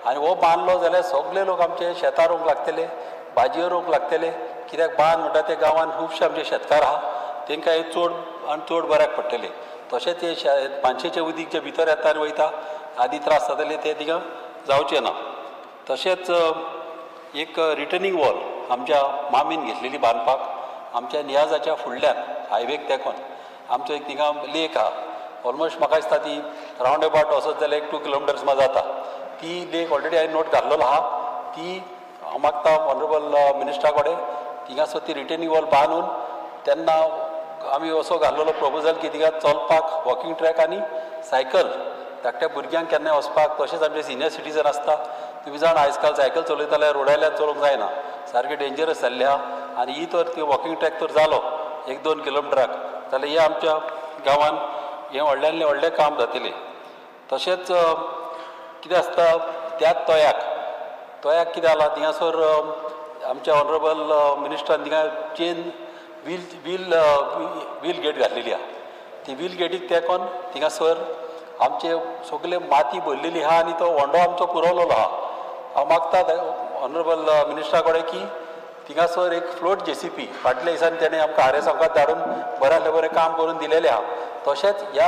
आनी हो बांदलो जाल्यार सगळे लोक आमचे शेतां रोवंक लागतले, भाजयो रोवंक लागतले, कित्याक बांद म्हणटा ते गांवांत खुबशे आमचे शेतकार आहा तांकां हें चड आनी चड बऱ्याक पडटलें. तशेंच हे मानशेचें उदीक जें भितर येता आनी वयता आदी त्रास जातले ते थिंगा जावचें ना. तशेंच एक रिटर्निंग वॉल आमच्या मामीन घेतलेली बांदपाक आमच्या नियाजाच्या फुडल्यान हायवेक तेंकोन आमचो एक थिंगा लेक आहा, ऑलमोस्ट म्हाका दिसता ती रावंड एबाउट वचत जाल्यार एक 2 किलोमिटर्स मा जाता. ती लेक ऑलरेडी हांवें नोट घातलेलो आहा, ती हांव मागता ऑनरेबल मिनिस्टरा कडेन थिंगासर ती रिटर्निंग वॉल बांदून तेन्ना आमी असो घातलेलो प्रपोजल की थिंगा चलपाक वॉकिंग ट्रॅक आनी सायकल धाकट्या भुरग्यांक केन्नाय वचपाक, तशेंच आमचे सिनियर सिटीजन आसता, तुमी जाणा आयज काल सायकल चलयता जाल्यार रोडावयल्यान चलोवंक जायना, सारकें डेंजरस जाल्लें आहा आनी ही तर ती वॉकिंग ट्रॅक तर जालो 1-2 किलोमिटराक जाल्यार हे आमच्या गांवान हें व्हडल्यान व्हडलें काम जातलें. तशेंच कितें आसता त्याच तोयाक तोयाक कितें जाला थिंगासर आमच्या ऑनरेबल मिनिस्टरान थिंगा chain wheel wheel wheel gate घातलेली आहा, ती व्हील गेटीक तेंकोन थिंगासर आमचे सगळे माती भरलेली आहा आनी तो होंडो आमचो पुरवलेलो आहा. हांव मागता ऑनरेबल मिनिस्टरा कडेन की थिंगासर एक फ्लोट जेसीपी फाटल्या दिसांनी तेणें आमकां आर एस सावकात धाडून बऱ्यांतलें बरें काम करून दिलेलें आहा. तशेंच ह्या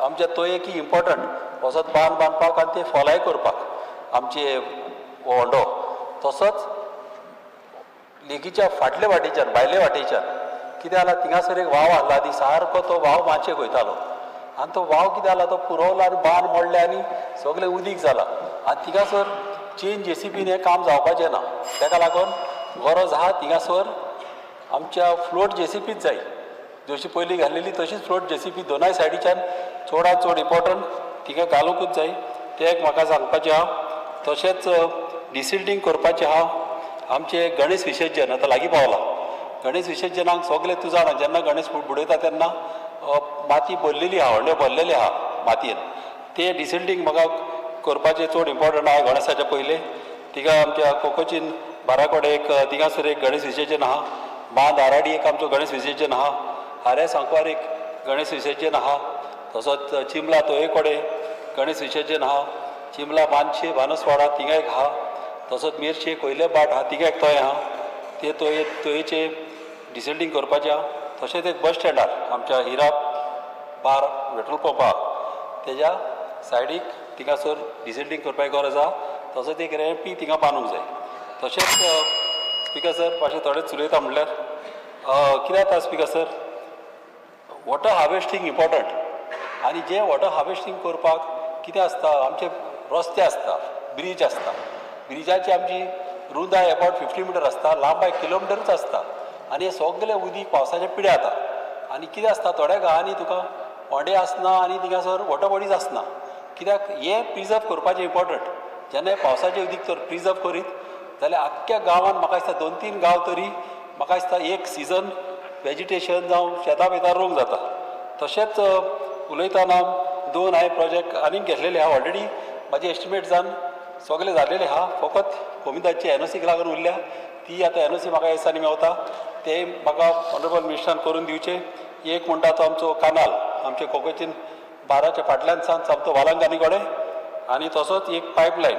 आमच्या तोयेक इम्पोर्टंट वचत बांद बांदपाक आनी ते फोलाय करपाक आमचे होंडो, तसोच लेगीच्या फाटले वाटेच्यान भायले वाटेच्यान कितें जाला थिंगासर एक वाव आहलो आनी सारको तो वाव मातशेक वयतालो आनी तो वाव कितें जाला तो पुरवलो आनी बांद मोडले आनी सगळें उदीक जाला आनी थिंगासर चेन जेसीबीन हें काम जावपाचें ना. ताका लागून गरज आहा थिंगासर आमच्या फ्लोट जेसीबीच जाय, जशी पयलीं घाल्लेली तशीच फ्लोट जेसीबी दोनाय सायडीच्यान चडांत चड इम्पोर्टंट थिंगा घालुंकूच जाय, तें एक म्हाका सांगपाचें आहा. तशेंच डिसिल्टींग करपाचें आहा आमचें गणेश विसर्जन आतां लागीं पावलां, गणेश विसर्जनाक सगळें तूं जाणा जेन्ना गणेश बुडयता तेन्ना माती भरलेली आहा, व्हडले भरलेले आहा मातयेन, तें डिसिल्टींग म्हाका करपाचें चड इम्पोर्टंट आहा. गणेशाच्या पयलें थिंगा आमच्या कोकोचीन बाराकोडे एक थिंगासर एक गणेश विसर्जन आहा, बांद आराडी एक आमचो गणेश विसर्जन आहा, आरे सांकवार एक गणेश विसर्जन आहा, तसोच चिमला तोये कडेन गणेश विसर्जन आहा, चिमला मानशे बानसवाडा थिंगा एक आहा, तसोच मिरचे कोयले बाट आहा थिंगा एक तोय आहा, ते तोये तोयेचे डिसिल्टींग करपाचें आहा. तशेंच एक बस स्टँडार आमच्या हिरा बार पेट्रोल पंप आहा तेज्या सायडीक थिंगासर डिसिल्टींग करपाची गरज आहा, तसोच एक रॅम्पी थिंगा बांदूंक जाय. तशेंच स्पिकर सर मातशें थोडेंच उलयता म्हणल्यार कितें जाता speaker sir, water harvesting important आनी जें वॉटर हार्वेस्टींग करपाक कितें आसता आमचे रस्ते आसता ब्रीज आसता. ब्रिजाची आमची रुंदाय अबावट 50 मिटर आसता, लांबाय किलोमिटरूच आसता आनी हे सगळे उदीक पावसाचे पिड्या जाता. आनी कितें आसता, थोड्या गांवांनी तुका होंडे आसना आनी थिंगासर वॉटर बॉडीज आसना. कित्याक हें प्रिजर्व करपाचें इम्पोर्टंट. जेन्ना पावसाचें उदीक तर प्रिजर्व करीत जाल्यार आख्ख्या गांवांत म्हाका दिसता 2-3 गांव तरी म्हाका दिसता एक सिजन वेजिटेशन जावं शेतां बेतां रोवंक जाता. तशेंच उलयतना 2 हांवें प्रोजेक्ट आनीक घेतलेले आहा ऑलरेडी, म्हाजे एस्टिमेट जावन सगळे जालेले आहा. फकत कोमिदाची एनओसीक लागून उरल्या, ती आतां एनओसी म्हाका दिसांनी मेवता, ते म्हाका ऑनरेबल मिनिस्टरान करून दिवचें. एक म्हणटा तो आमचो कानाल आमचे कोकोचीन बाराच्या फाटल्यान सावन सामको वालांगानी कडेन, आनी तसोच एक पायपलायन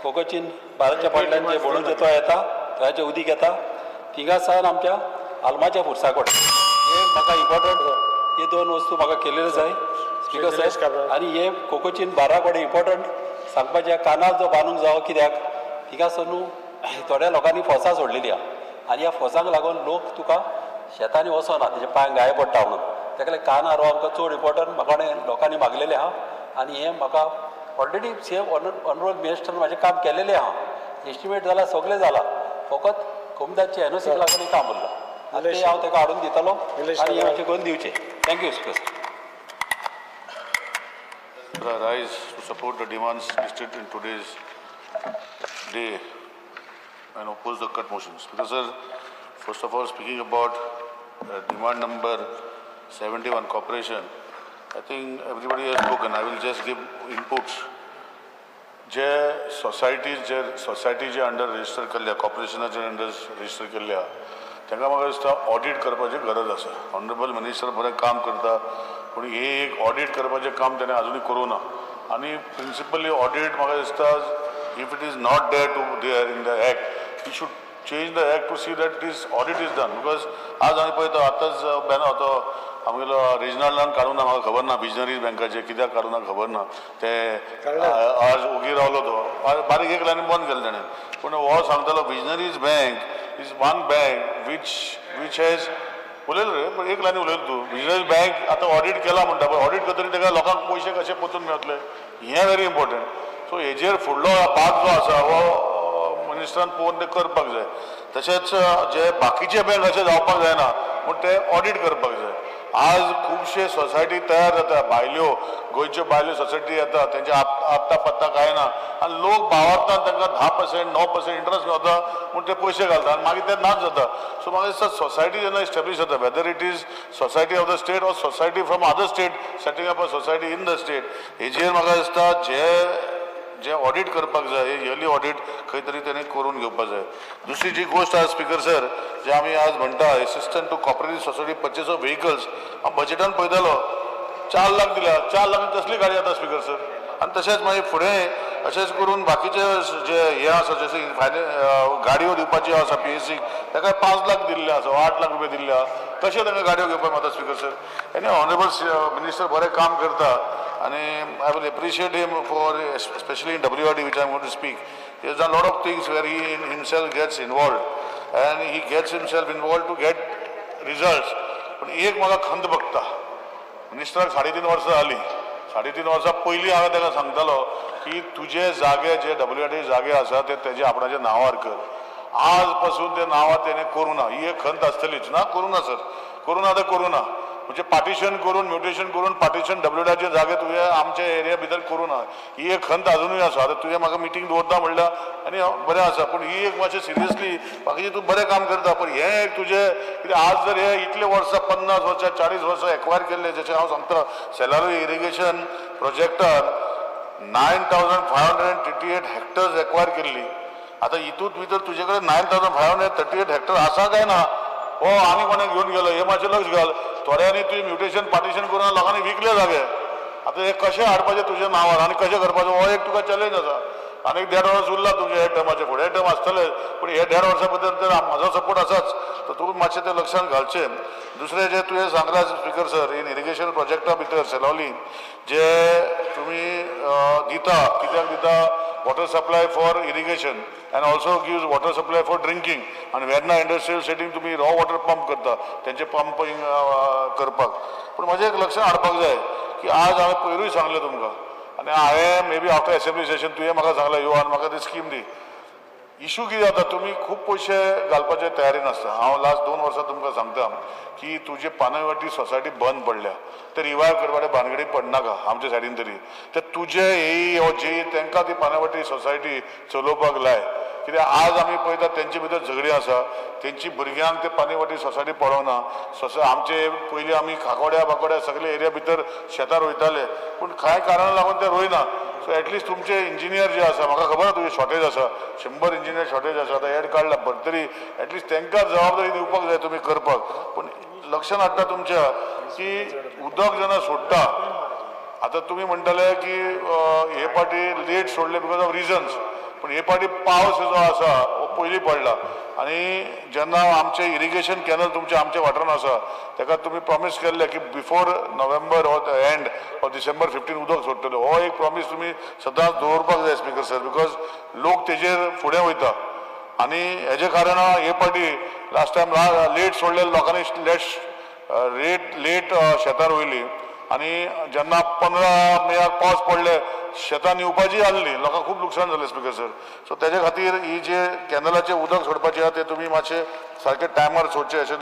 कोकोचीन बाराच्या फाटल्यान जे बोडूचे तो येता, थंयचें उदीक येता थिंगा सावन आमच्या आलमाच्या फुरसा कडेन. हे म्हाका इम्पोर्टंट, हे 2 वस्तू म्हाका केलेले जाय स्पिकर सर. आनी हे कोकोचीन बारा कडेन इम्पोर्टंट सांगपाचें, कानाल जो बांदूंक जावो कित्याक थिंगासर न्हू थोड्या लोकांनी फोसां सोडलेली आहा आनी ह्या फोसांक लागून लोक तुका शेतांनी वचना, तेजे पांय गाय पडटा म्हणून. ताका लागून कानार हो आमकां चड इम्पोर्टंट म्हाका लोकांनी मागलेलें आहा आनी हें म्हाका ऑलरेडी सेम ऑनरेबल मिनिस्टरान म्हाजें काम केलेलें आहा, एस्टिमेट जाला, सगळें जाला, फकत कोमिदाचे एनओसीक लागून काम उरलां. आनी तें हांव ताका हाडून दितलो आनी हें मातशें करून दिवचें. Thank you speaker sir. I rise to support the demands listed in today's day and oppose the cut motions. Because, sir, first of all, speaking about demand number 71, corporation, I think everybody has spoken. I will just give inputs. जे societies जे सोसायटीचे under register केल्ल्या, कॉर्पोरेशनाचे under register केल्ल्या, तांकां म्हाका दिसता audit करपाची गरज आसा. ऑनरेबल मिनिस्टर बरें काम करता, पूण हे एक ऑडीट करपाचें काम ताणें आजुनूय करूं ना. आनी प्रिंसिपली ऑडीट म्हाका दिसता if it is not there to there in the act, you should change the act to see that this audit is done. Because आज आमी पळयता आतांच बॅनर तो आमगेलो रिजनलान काडूं ना, म्हाका खबर ना विजनरीज बँकाचे कित्याक काडूं ना खबर ना. ते आज ओगी रावलो तो बारीक एक लायन बंद केलें ताणें. पूण हो सांगतालो visionaries bank is one bank which has उलयलो रे, पण एक लायन उलयलो तूं. विजनरीज बँक आतां ऑडीट केला म्हणटा, पण ऑडीट करतरी ताका लोकांक पयशे कशे परतून मेळटले हें व्हेरी इम्पोर्टंट. सो हेजेर फुडलो भाग जो आसा हो मिनिस्टरान पळोवन ते करपाक जाय. तशेंच जे बाकीचे बँक अशें जावपाक जायना पूण ते ऑडीट करपाक जाय. आज खुबशे सोसायटी तयार जाता, भायल्यो गोंयच्यो भायल्यो सोसायटी येता, तेंचे आपता पत्ता कांय ना आनी लोक भावार्थान तांकां 10% 9% इंट्रस्ट मेवता म्हूण ते पयशे घालता आनी मागीर ते नाच जाता. सो म्हाका दिसता सोसायटी जेन्ना एस्टेब्लीश जाता, whether it is society of the state or society from other state setting up a society in the state, हेजेर म्हाका दिसता जे जे ऑडीट करपाक जाय, इयरली ऑडीट खंय तरी तेणी करून घेवपाक जाय. दुसरी जी गोश्ट आसा स्पिकर सर, जे आमी आज म्हणटा assistant to cooperative society purchase of vehicles, हांव बजेटान पळयतालो 4 लाख दिल्या, 4 लाखान कसली गाडी येता स्पिकर सर. आनी तशेंच मागीर फुडें अशेंच करून बाकीचे जे हे आसा जशें फायन गाडयो दिवपाच्यो आसा पीएसीक, ताका 5 लाख दिल्ले आसा, 8 लाख रुपया दिल्ले आसा, कशें तांकां गाडयो घेवपाक मेळटा स्पिकर सर. आनी ऑनरेबल मिनिस्टर बरें काम करता आनी I will appreciate him for especially in WRD which I am going to speak. He has done lot of things where he himself gets involved and he gets himself involved to get results. पूण एक म्हाका खंत भोगता, मिनिस्टराक 3.5 वर्सां जालीं, 3.5 वर्सां पयलीं हांवें ताका सांगतालो की तुजे जागे जे डब्ल्यू आर डी जागे आसा ते तेजे आपणाच्या नांवार कर. आज पासून ते नांवार तेणें करूं ना, ही एक खंत आसतलीच ना, करूं ना सर, करूं ना तर करूं ना. म्हणजे पार्टिशन करून म्युटेशन करून पार्टिशन डब्ल्यू आरचे जागे तुवें आमच्या एरिया भितर करूं ना, ही एक खंत आजुनूय आसा. आतां तुवें म्हाका मिटींग दवरता म्हणल्यार आनी बरें आसा, पूण ही एक मातशें सिरियसली बाकीचें तूं बरें काम करता, पूण हें एक तुजें कितें आज जर हे इतले वर्सां 50 वर्सां 40 वर्सां एक्वायर केल्ले, जशें हांव सांगता सेलारू इरिगेशन प्रोजेक्टान 9,538 हेक्टर्स एक्वायर केल्ली. आतां हितूंत भितर तुजे कडेन 9,538 हेक्टर आसा काय ना, हो आनी कोणाक घेवन गेलो हें मातशें लक्ष घाल. थोड्यांनी तुवें म्युटेशन पार्टिशन करून लोकांनी विकले जागे, आतां हें कशें हाडपाचें तुज्या नांवार आनी कशें करपाचें हो एक तुका चॅलेंज आसा. आनी 1.5 वर्स उरला तुमच्या ह्या टर्माचें, फुडें टर्म आसतलें, पूण हे 1.5 वर्सां बद्दल तर म्हाजो सपोर्ट आसाच, तर तूं मातशें तें लक्षांत घालचें. दुसरें जें तुवें सांगलां स्पिकर सर, इन इरिगेशन प्रोजेक्टा भितर सेलोली जे तुमी दिता, कित्याक दिता, water supply for irrigation and also gives water supply for drinking. आनी वेर्ना इंडस्ट्रियल सेटींग तुमी रॉ वॉटर पंप करता तेंचे पंपिंग करपाक. पूण म्हाजें एक लक्षांत हाडपाक जाय की आज हांवें पयरूय सांगलें तुमकां, आनी हांवें may be after assembly session तुवें म्हाका सांगलें यो आनी म्हाका ती स्कीम दी. इशू कितें जाता, तुमी खूब पयशे घालपाचे तयारी नासता. हांव लास्ट 2 वर्सां तुमकां सांगता की तुजे पानयवाटी सोसायटी बंद पडल्या, ते रिवायव करपाचे भानगडी पडनाका आमच्या सायडीन तरी. ते तुजे ए ओ जे तांकां ती पानयवाटी सोसायटी चलोवपाक लाय. कित्याक आज आमी पळयता तेंचे भितर झगडीं आसा, तेंची भुरग्यांक ते पानयवाटी सोसायटी पळोवना. आमचे पयलीं आमी खाकोड्या बाकोड्या सगळे एरिया भितर शेतां रोयताले, पूण कांय कारणां लागून ते रोयना. सो एटलिस्ट तुमचे इंजिनियर जे आसा, म्हाका खबर आसा तुजे शॉर्टेज आसा, 100 इंजिनियर शॉर्टेज आसा, आतां एड काडला बरें, तरी एटलिस्ट तांकां जबाबदारी दिवपाक जाय तुमी करपाक. पूण लक्षात हाडटा तुमच्या की उदक जेन्ना सोडटा, आतां तुमी म्हणटाले की हे पाटी लेट सोडले because of reasons, पूण हे पाटी पावस जो आसा हो पयलीं पडला आनी जेन्ना आमचे इरिगेशन कॅनल तुमचे आमच्या वाठारान आसा ताका तुमी प्रॉमीस केल्ले की बिफोर नोव्हेंबर हो एंड हो डिसेंबर 15 उदक सोडटले, हो एक प्रॉमीस तुमी सदांच दवरपाक जाय स्पीकर सर, because लोक तेजेर फुडें वयता. आनी हेजे कारण हे पाटी लास्ट टायम लेट सोडले, लोकांनी लेट शेतां रोयली आनी जेन्ना 15 मेयाक पावस पडले शेतां निवपाची आहली, लोकांक खूब लुकसाण जालें स्पीकर सर. सो तेजे खातीर ही जे कॅनलाचें उदक सोडपाचें आहा तें तुमी मातशें सारकें टायमार सोडचें अशें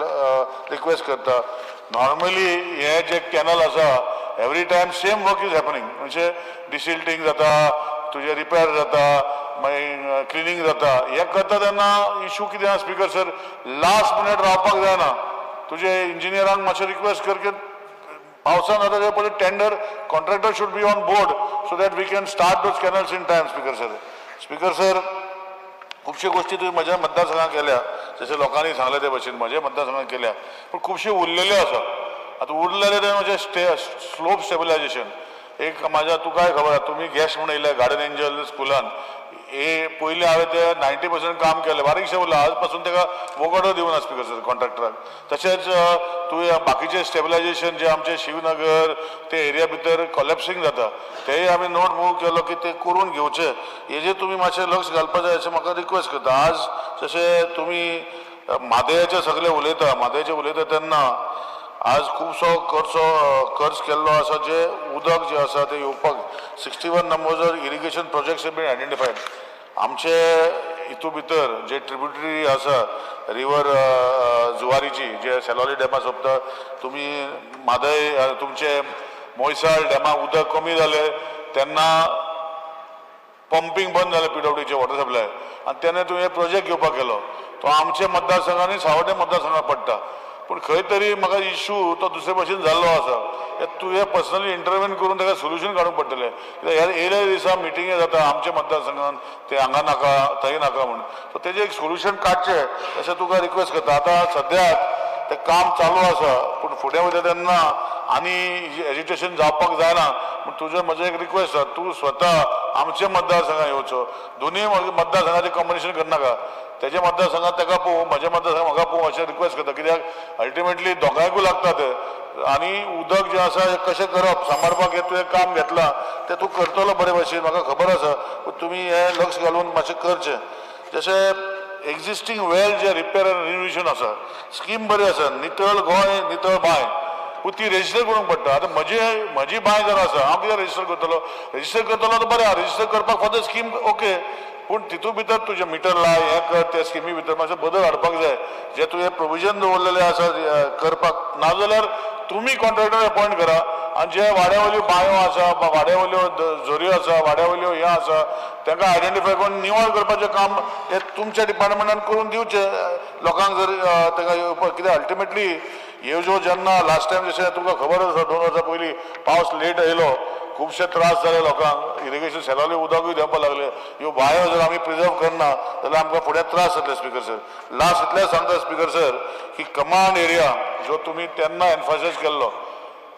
रिक्वेस्ट करता. नॉर्मली हे जे कॅनल आसा every time same work is happening, म्हणजे डिसिल्टींग जाता, तुजें रिपेर जाता, मागीर क्लिनींग जाता. हें करता तेन्ना इशू कितें आहा स्पीकर सर, लास्ट मिनट रावपाक जायना. तुजे इंजिनियरांक मातशें रिक्वेस्ट कर की पावसान जाता ते पयलीं tender contractor should be on board so that we can start those canals in time speaker sir. Speaker sir, खुबश्यो गोश्टी तुवें म्हज्या मतदारसंघात केल्या, जशें लोकांनी सांगलें ते भशेन म्हज्या मतदारसंघात केल्या, पूण खुबश्यो उरलेल्यो आसा. आतां उरलेले ते म्हजें स्लोप स्टेबलायजेशन एक म्हाज्या तुकाय खबर आसा, तुमी गॅस्ट म्हूण येयले गार्डन एंजल स्कुलान, हे पयलीं हांवें ते 90% काम केलें, बारीकशें उरलां, आज पासून ताका वोगडो दिवना स्पीकर सर कॉन्ट्रॅक्टराक. तशेंच तुवें बाकीचें स्टेबलायजेशन जे आमचे शिवनगर ते एरिया भितर कॉलेप्सिंग जाता तेय आमी नोट मूव केलो की ते करून घेवचे. हेजेर तुमी मातशें लक्ष घालपा जाय अशें म्हाका रिक्वेस्ट करता. आज जशें तुमी म्हादयाचे सगळे उलयता, म्हादयाचे उलयता तेन्ना आज खुबसो खर्च केल्लो आसा, जे उदक जे आसा ते येवपाक 61 numbers irrigation projects been identified. आमचे हितू भितर जे ट्रिब्युटरी आसा रिवर जुवारीची, जे सेलोली डॅमा सोंपता, तुमी म्हादय तुमचे मोयसाळ डॅमा उदक कमी जालें तेन्ना पंपींग बंद जालें पीडब्ल्यूचे वॉटर सप्लाय, आनी तेन्ना तुवें प्रोजेक्ट घेवपाक गेलो तो आमचे मतदारसंघांनी सावड्डे मतदारसंघात पडटा, पूण खंय तरी म्हाका इशू तो दुसरे भशेन जाल्लो आसा. तुवें पर्सनली इंटरवेन करून ताका सोल्युशन काडूंक पडटलें. कित्याक येयल्या दिसा मिटिंगे जाता आमच्या मतदारसंघान, ते हांगा नाका थंय नाका म्हूण, सो तेजें एक सोल्युशन काडचें अशें तुका रिक्वेस्ट करता. आतां सद्याक तें काम चालू आसा, पूण फुडें वयता तेन्ना आनी एजिटेशन जावपाक जायना म्हूण तुजें म्हजें एक रिक्वेस्ट आसा, तूं स्वता आमच्या मतदारसंघात येवचो, दोनूय मतदारसंघाचें कॉम्बिनेशन करनाका, तेजे मतदारसंघात ताका पळोवं, म्हज्या मतदारसंघात म्हाका पळोवं अशें रिक्वेस्ट करता. कित्याक अल्टिमेटली दोगांयकूय लागता तें, आनी उदक जें आसा हें कशें करप सांबाळपाक हें तुवें काम घेतलां तें तूं करतलो बरे भशेन म्हाका खबर आसा, पूण तुमी हें लक्ष घालून मातशें करचें. जशें एक्झिस्टींग वेल जे रिपेर आनी रिनोवेशन आसा, स्कीम बरी आसा, नितळ गोंय नितळ बांय, पूण ती रेजिस्टर करूंक पडटा. आतां म्हजी बांय जर आसा, हांव कित्याक रेजिस्टर करतलो? रेजिस्टर करतलो तर बरें आहा, रेजिस्टर करपाक फॉर the scheme okay, पूण तितूंत भितर तुजें मिटर लाय, हें कर, त्या स्किमी भितर मातशें बदल हाडपाक जाय, जे तुवें प्रोविजन दवरलेलें आसा करपाक. नाजाल्यार तुमी कॉन्ट्रॅक्टर अपॉयंट करा आनी जे वाड्या वयल्यो बांयो आसा, वाड्या वयल्यो झऱ्यो आसा, वाड्या वयल्यो हें आसा तांकां आयडेंटिफाय करून निवळ करपाचें काम हें तुमच्या डिपार्टमेंटान करून दिवचें लोकांक जर ताका. कित्याक अल्टिमेटली ह्यो ज्यो जेन्ना लास्ट टायम जशें तुमकां खबर आसा 2 वर्सां पयलीं पावस लेट येयलो, खुबशे त्रास जाले लोकांक, इरिगेशन सेलोली उदकूय देंवपाक लागलें. ह्यो बांयो जर आमी प्रिजर्व करना जाल्यार आमकां फुडें त्रास जातले स्पीकर सर. लास्ट इतलें सांगता स्पीकर सर की कमांड एरिया जो तुमी तेन्ना एनफासायज केल्लो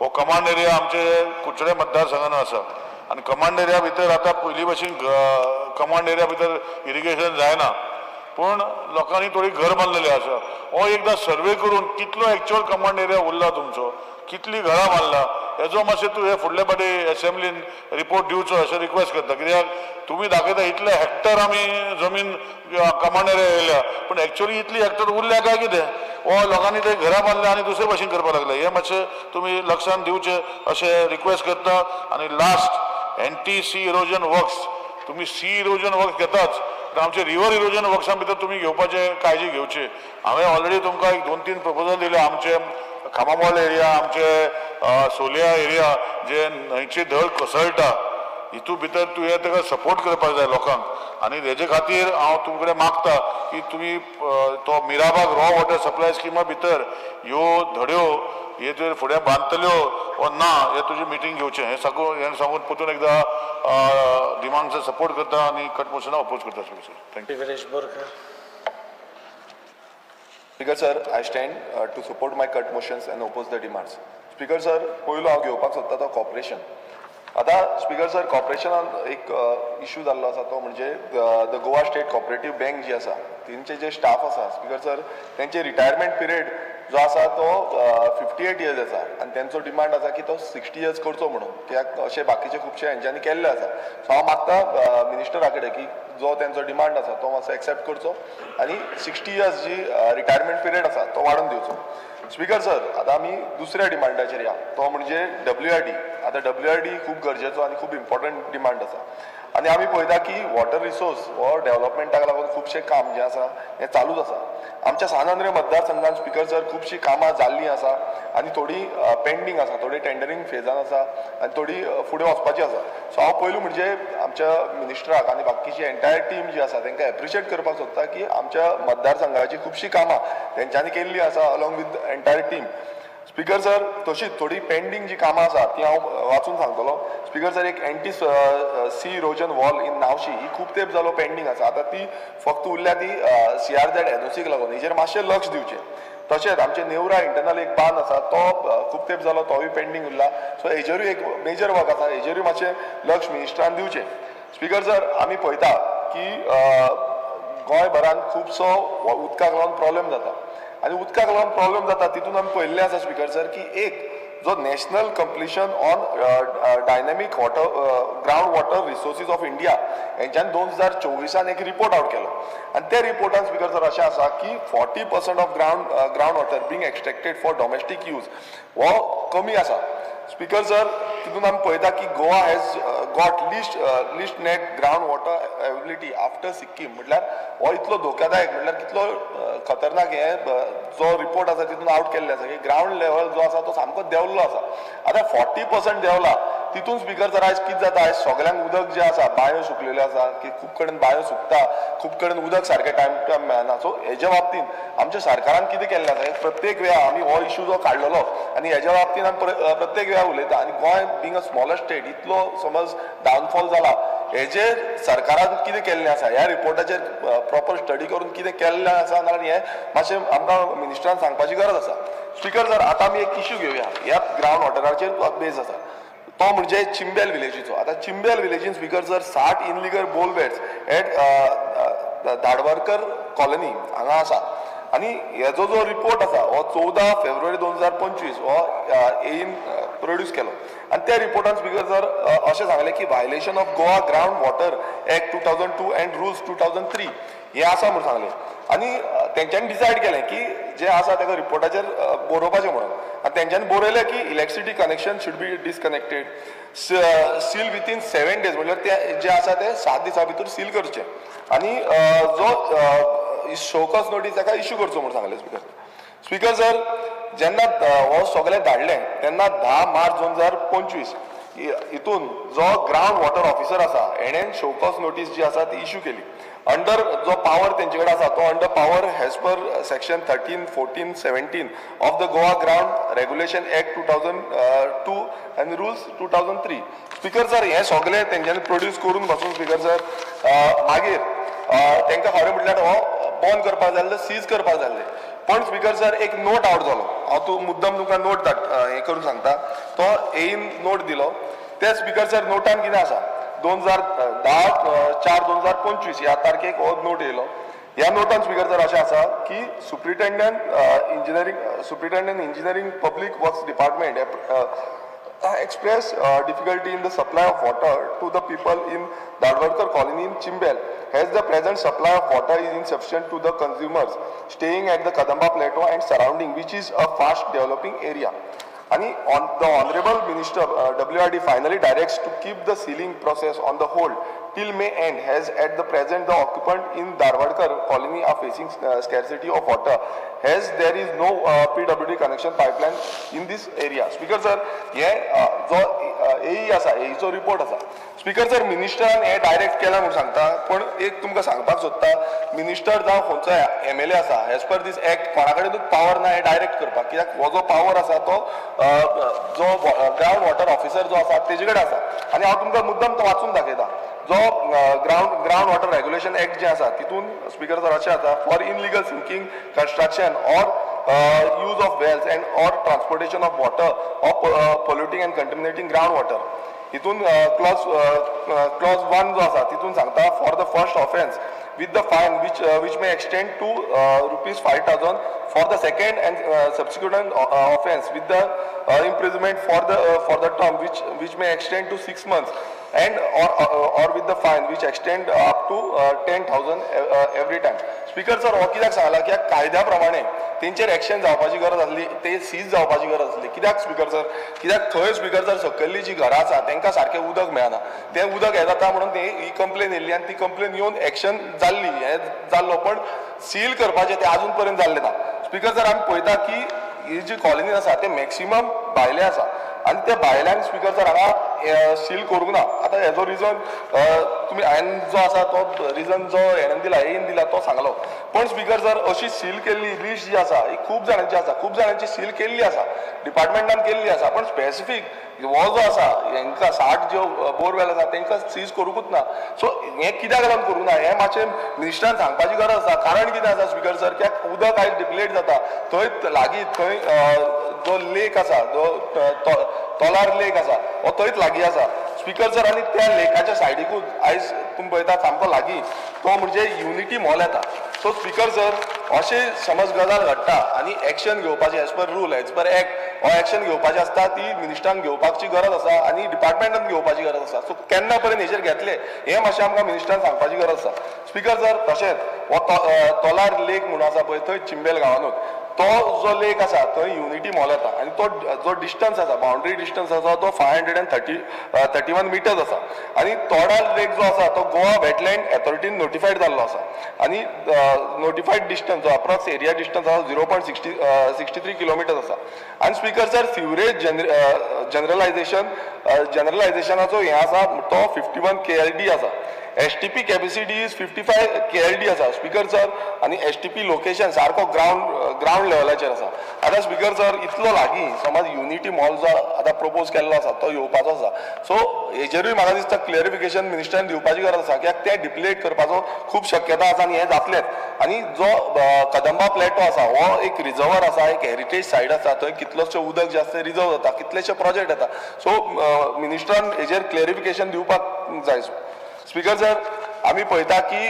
हो कमांड एरिया आमचे कुडचडे मतदारसंघान आसा, आनी कमांड एरिया भितर आतां पयलीं भशेन कमांड एरिया भितर इरिगेशन जायना, पूण लोकांनी थोडी घर बांदलेली आसा. हो एकदां सर्वे करून कितलो एक्चुअल कमांड एरिया उरला तुमचो, कितली घरां बांदला हेजो मातशें तूं हे फुडले फावटी एसेंब्लीन रिपोर्ट दिवचो अशें रिक्वेस्ट करता. कित्याक तुमी दाखयता इतले हेक्टर आमी जमीन कमांड एरिया येयल्या, पूण एक्चुअली इतली हेक्टर उरल्या काय कितें, हो लोकांनी ते घरां बांदल्या आनी दुसरे भशेन करपाक लागले. हें मातशें तुमी लक्षान दिवचें अशें रिक्वेस्ट करता. आनी last anti sea erosion works, तुमी सी इरोजन वर्क्स घेताच, तर आमचे रिवर इरोजन वर्क्सां भितर तुमी घेवपाचे काळजी घेवची. हांवें ऑलरेडी तुमकां एक 2-3 प्रपोजल दिले. आमचे खामामोल एरिया, आमचे सोलिया एरिया जे न्हंयची धड कोसळटा, हितू भितर तुवें ताका सपोर्ट करपाक जाय लोकांक. आनी हेजे खातीर हांव तुमचे कडेन मागता की तुमी तो मिराबाग रॉ वॉटर सप्लाय स्किमा भितर ह्यो धड्यो हे तुवें फुडें बांदतल्यो वो ना हे तुजी मिटींग घेवचें. हें सांगून हें सांगून परतून एकदां डिमांड्स सपोर्ट करता आनी कट मोशनाक अपोज करता. Sir, thank you. Viresh Borkar. Speaker sir, I stand to support my cut motions and oppose the demands. Speaker sir, पयलो हांव घेवपाक सोदता तो कॉर्पोरेशन. आतां स्पीकर सर, कॉर्पोरेशनान एक इशू जाल्लो आसा, तो म्हणजे the Goa state cooperative bank जी आसा तेंचे जे स्टाफ आसा स्पीकर सर, तेंचे रिटायरमेंट पिरियड जो आसा तो 58 इयर्स आसा आनी तेंचो डिमांड आसा की तो 60 इयर्स करचो म्हणून, कित्याक अशें बाकीचे खुबशे हेंच्यांनी केल्ले आसा. सो हांव मागता मिनिस्टरा कडेन की जो तेंचो डिमांड आसा तो मातसो एक्सेप्ट करचो आनी 60 इयर्स जी रिटायरमेंट पिरियड आसा तो वाडोवन दिवचो. स्पीकर सर, आतां आमी दुसऱ्या डिमांडाचेर या, तो म्हणजे WRD. आतां WRD खूब गरजेचो आनी खूब इम्पॉर्टंट डिमांड आसा आनी आमी पळयता की वॉटर रिसोर्स हो डेव्हलपमेंटाक लागून खुबशें काम जें आसा हें चालूच आसा. आमच्या सान आंद्रे मतदारसंघान स्पीकर सर खुबशीं कामां जाल्लीं आसा आनी थोडीं पेंडींग आसा, थोडी टेंडरींग फेजान आसा आनी थोडी फुडें वचपाची आसा. सो हांव पयलू म्हणजे आमच्या मिनिस्टराक आनी बाकीची एंटायर टीम जी आसा तांकां एप्रिशिएट करपाक सोदता की आमच्या मतदारसंघाची खुबशीं कामां तेंच्यांनी केल्लीं आसा along with entire team. Speaker sir, तशीच थोडी पेंडींग जी कामां आसा ती हांव वाचून सांगतलो. स्पीकर सर, एक anti sea erosion wall in Navshi ही खूब तेंप जालो पेंडींग आसा. आतां ती फक्त उरल्या ती CRZ NOCक लागून, हेजेर मातशें लक्ष दिवचें. तशेंच आमचे नेवरा इंटरनल एक बांद आसा तो खूब तेंप जालो तोवूय पेंडींग उरला. सो हेजेरूय एक मेजर वर्क आसा, हेजेरूय मातशें लक्ष मिनिस्टरान दिवचें. स्पीकर सर, आमी पळयता की गोंयभरान खुबसो उदकाक लागून प्रॉब्लेम जाता आनी उदकाक लागून प्रॉब्लेम जाता तितून आमी पळयल्लें आसा स्पीकर सर की एक जो national compilation on dynamic water ground water resources of India हेंच्यान 2024 एक रिपोर्ट आवट केलो आनी त्या रिपोर्टान स्पीकर सर अशें आसा की 40% of ground water being extracted for domestic use हो कमी आसा. स्पीकर सर, तितून आमी पळयता की Goa has got least net ground water availability after Sikkim, म्हटल्यार हो इतलो धोक्यादायक, म्हटल्यार कितलो खतरनाक हे जो रिपोर्ट आसा तितून आवट केल्ले आसा की ग्रावंड लेवल जो आसा तो सामको देंवल्लो आसा. आतां 40% देंवला तितून स्पीकर सर आयज कितें जाता, आयज सगल्यांक उदक जें आसा बांयो सुकलेल्यो आसा की खूब कडेन बांयो सुकता, खूब कडेन उदक सारकें टायम टू टायम मेळना. सो हेज्या बाबतीन आमच्या सरकारान कितें केल्लें आसा, प्रत्येक वेळा आमी हो इशू जो काडलेलो आनी हेज्या बाबतीन आमी प्रत्येक वेळा उलयता. आनी Goa being a smaller state इतलो समज डावनफॉल जाला, हेजेर सरकारान कितें केल्लें आसा, ह्या रिपोर्टाचेर प्रॉपर स्टडी करून कितें केल्लें आसा नाल्यार हें मातशें आमकां मिनिस्टरान सांगपाची गरज आसा. स्पीकर सर, आतां आमी एक इशू घेवया ह्या ग्रावंड वॉटराचेर बेज आसा तो म्हणजे चिंबेल विलेजीचो. आतां चिंबेल विलेजीन speaker sir 60 illegal borewells at Dhadwarkar colony हांगा आसा आनी हेजो जो रिपोर्ट आसा हो 14 फेब्रुवारी 2025 हो एईन प्रोड्यूस केलो आनी त्या रिपोर्टान स्पीकर सर अशें सांगलें की violation of Goa ground water act 2002 and rules 2003 हें आसा म्हूण सांगलें आनी तेंच्यांनी डिसायड केलें की जें आसा ताका रिपोर्टाचेर बरोवपाचें म्हणून आनी तेंच्यांनी बरयलें की electricity connection should be disconnected, seal within 7 days, म्हणल्यार ते जें आसा तें 7 दिसां भितर सील करचें आनी जो शोकॉज नोटीस ताका इश्यू करचो म्हूण सांगलें. स्पीकर सर, जेन्ना हो सगळें धाडलें तेन्ना 10 मार्च 2025 हितून जो ग्रावंड वॉटर ऑफिसर आसा हेणेन शोकॉज नोटीस जी आसा ती इश्यू केली. अंडर जो पावर तेंचे कडेन आसा तो under power as per section 13, 14, 17 of the Goa ground regulation act 2002 आनी रुल्स 2003. स्पीकर सर, हें सगळें तेंच्यांनी प्रोड्यूस करून पासून स्पीकर सर मागीर तांकां खरें म्हटल्यार हो बंद करपाक जाय जाल्यार सीज करपाक जाय जाल्लें, पण स्पीकर सर एक नोट आवट जालो. हांव तूं मुद्दम तुमकां नोट हें करून सांगता, तो एईन नोट दिलो. त्या स्पीकर सर नोटान कितें आसा, 2010 4 2025 ह्या तारखेक हो नोट येयलो. ह्या नोटान स्पीकर सर अशें आसा की superintendent engineering public works department express difficulty in the supply of water to the people in Dhadwarkar colony in Chimbel, as the present supply of water is insufficient to the consumers staying at the Kadamba Plateau and surrounding, which is a fast developing area. आनी on the honourable minister WRD finally directs to keep the sealing process on the hold till May end, as at the present the occupant in Dharwadkar colony are facing scarcity of water as there is no PWD connection pipeline in this area. Speaker sir, हे जो एई आसा, एईचो report आसा. Speaker sir, मिनिस्टरान हे direct केला म्हूण सांगता, पूण एक तुमकां सांगपाक सोदता, मिनिस्टर जावं खंयचो एमएलए आसा, एज पर दीस एक्ट कोणा कडेनूच पावर ना हे डायरेक्ट करपाक, कित्याक हो जो पावर आसा तो जो ग्रावंड वॉटर ऑफिसर जो आसा तेजे कडेन आसा. आनी हांव तुमकां मुद्दम तो वाचून दाखयता. जो ग्रावंड वॉटर रेग्युलेशन एक्ट जे आसा तितून स्पीकर सर अशें आसा, for illegal sinking, construction or use of wells and or transportation of water or polluting and contaminating ground water. हितून क्लॉज 1 जो आसा तितून सांगता, for the first offence with the fine which may extend to rupees 5,000, for the second and subsequent offence with the imprisonment for the term which may extend to 6 months and or with the fine which extend up to 10,000 every time. Speaker sir, हो कित्याक सांगला की कायद्या प्रमाणे तेंचेर action जावपाची गरज आसली, ते सीज जावपाची गरज आसली. कित्याक स्पीकर सर, कित्याक थंय स्पीकर सर सकयल्ली जी घरां आसा तेंकां सारकें उदक मेळना, तें उदक हें जाता म्हणून ते ही कंप्लेन येयल्ली आनी ती कंप्लेन येवन एक्शन जाल्ली, हें जाल्लो, पण सील करपाचें तें आजून पर्यंत जाल्लें ना. स्पीकर सर, आमी पळयता की ही जी कॉलनी आसा ते मॅक्सिमम भायले आसा आनी त्या भायल्यान स्पीकर सर हांगा सील करूंक ना. आतां हेजो रिजन तुमी हांवें जो आसा तो रिजन जो हेणेन दिला, एन दिला तो सांगलो, पण स्पीकर सर अशी सील केल्ली लिस्ट जी आसा ही खूब जाणांची आसा, खूब जाणांची सील केल्ली आसा, डिपार्टमेंटान केल्ली आसा, पण स्पेसिफीक हो जो आसा हेंकां 60 ज्यो बोरवेल आसा तेंकां सीज करूंकूच ना. सो हें कित्याक लागून करूंक ना हें मातशें मिनिस्टरान सांगपाची गरज आसा. कारण कितें आसा स्पीकर सर, कित्याक उदक आयज डिप्लेट जाता थंय लागीं, थंय जो लेक आसा, जो तोलार लेक आसा हो थंयच लागीं आसा स्पीकर सर. आनी त्या लेकाच्या सायडीकूच आयज तुमी पळयता सामको लागीं तो म्हणजे युनिटी मॉल येता. सो स्पीकर सर, अशें समज गजाल घडटा आनी एक्शन घेवपाची as per rule, as per act हो एक्शन घेवपाची आसता ती मिनिस्टरान घेवपाची गरज आसा आनी डिपार्टमेंटान घेवपाची गरज आसा. सो केन्ना पर्यंत हेचेर घेतले हें मातशें आमकां मिनिस्टरान सांगपाची गरज आसा. स्पीकर सर, तशेंच हो तोलार लेक म्हणून आसा पळय थंय चिंबेल गांवानूच तो जो लेक आसा थंय युनिटी मॉल येता आनी तो जो डिस्टन्स आसा, बाउंड्री डिस्टन्स आसा तो 531 मिटर्स आसा. आनी तोडार लेक जो आसा तो गोवा वेटलँड अथॉरिटीन नोटिफायड जाल्लो आसा आनी नोटिफायड डिस्टन्स जो अप्रॉक्स एरिया डिस्टन्स आसा 0.63 किलोमिटर्स आसा. आनी स्पीकर सर, सिवरेज जनरलायझेशनाचो हें आसा तो 51 KLD आसा. STP capacity is 55 KLD आसा स्पीकर सर. आनी STP location सारको ग्रावंड लेवलाचेर आसा. आतां स्पीकर सर, इतलो लागीं समज युनिटी मॉल जो आतां प्रपोज केल्लो आसा तो येवपाचो आसा, सो हेजेरूय म्हाका दिसता क्लियरिफिकेशन मिनिस्टरान दिवपाची गरज आसा, कित्याक तें डिप्लेट करपाचो खूब शक्यता आसा आनी हें जातलेंच. आनी जो कदंबा प्लेटो आसा हो एक रिजर्वर आसा, एक हेरिटेज सायट आसा, थंय कितलोशें उदक जें आसा तें रिजर्व जाता, कितलेशे प्रोजेक्ट येता. सो मिनिस्टरान हेजेर क्लियरिफिकेशन दिवपाक जाय. स्पीकर सर, आमी पळयता की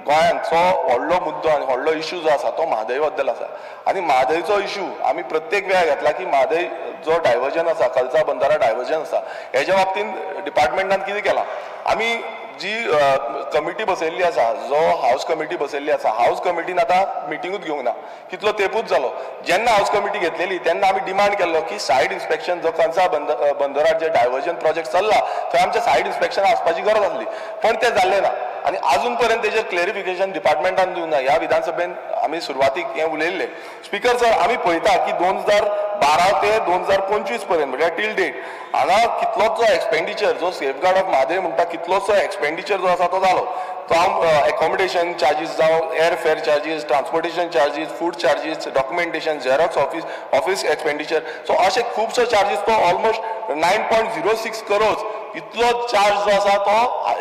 गोंयांचो व्हडलो मुद्दो आनी व्हडलो इशू जो आसा तो म्हादय बद्दल आसा. आनी म्हादयचो इशू आमी प्रत्येक वेळा घेतला की म्हादय जो डायवर्जन आसा, कलसा बंदारा डायवर्जन आसा, हेज्या बाबतींत डिपार्टमेंटान कितें केलां, आमी जी कमिटी बसयल्ली आसा, जो हावस कमिटी बसयल्ली आसा, हावस कमिटीन आतां मिटिंगूच घेवंक ना, कितलो तेंपूच जालो. जेन्ना हावस कमिटी घेतलेली तेन्ना आमी डिमांड केल्लो की सायड इन्स्पेक्शन जो कलसा बंदरार जे डायवर्जन प्रोजेक्ट चल्ला थंय आमचें सायड इन्स्पेक्शन आसपाची गरज आसली, पण तें जाल्लें ना आनी आजून पर्यंत तेजेर क्लेरिफिकेशन डिपार्टमेंटान दिवंक ना. ह्या विधानसभेन आमी सुरवातीक हें उलयल्लें. स्पीकर सर, आमी पळयता की 2012 ते 2025 पर्यंत म्हळ्यार टील डेट हांगा कितलोचो एक्सपेंडिचर जो सेफगार्ड ऑफ म्हादय म्हणटा कितलोसो एक्सपेंडिचर जो आसा तो जालो. तो हांव एकोमोडेशन चार्जीस जावं air fare charges, transportation charges, food charges, documentation, xerox, office expenditure, so अशे खुबशे चार्जीस तो ऑलमोस्ट 9.06 करोज इतलो चार्ज जो आसा तो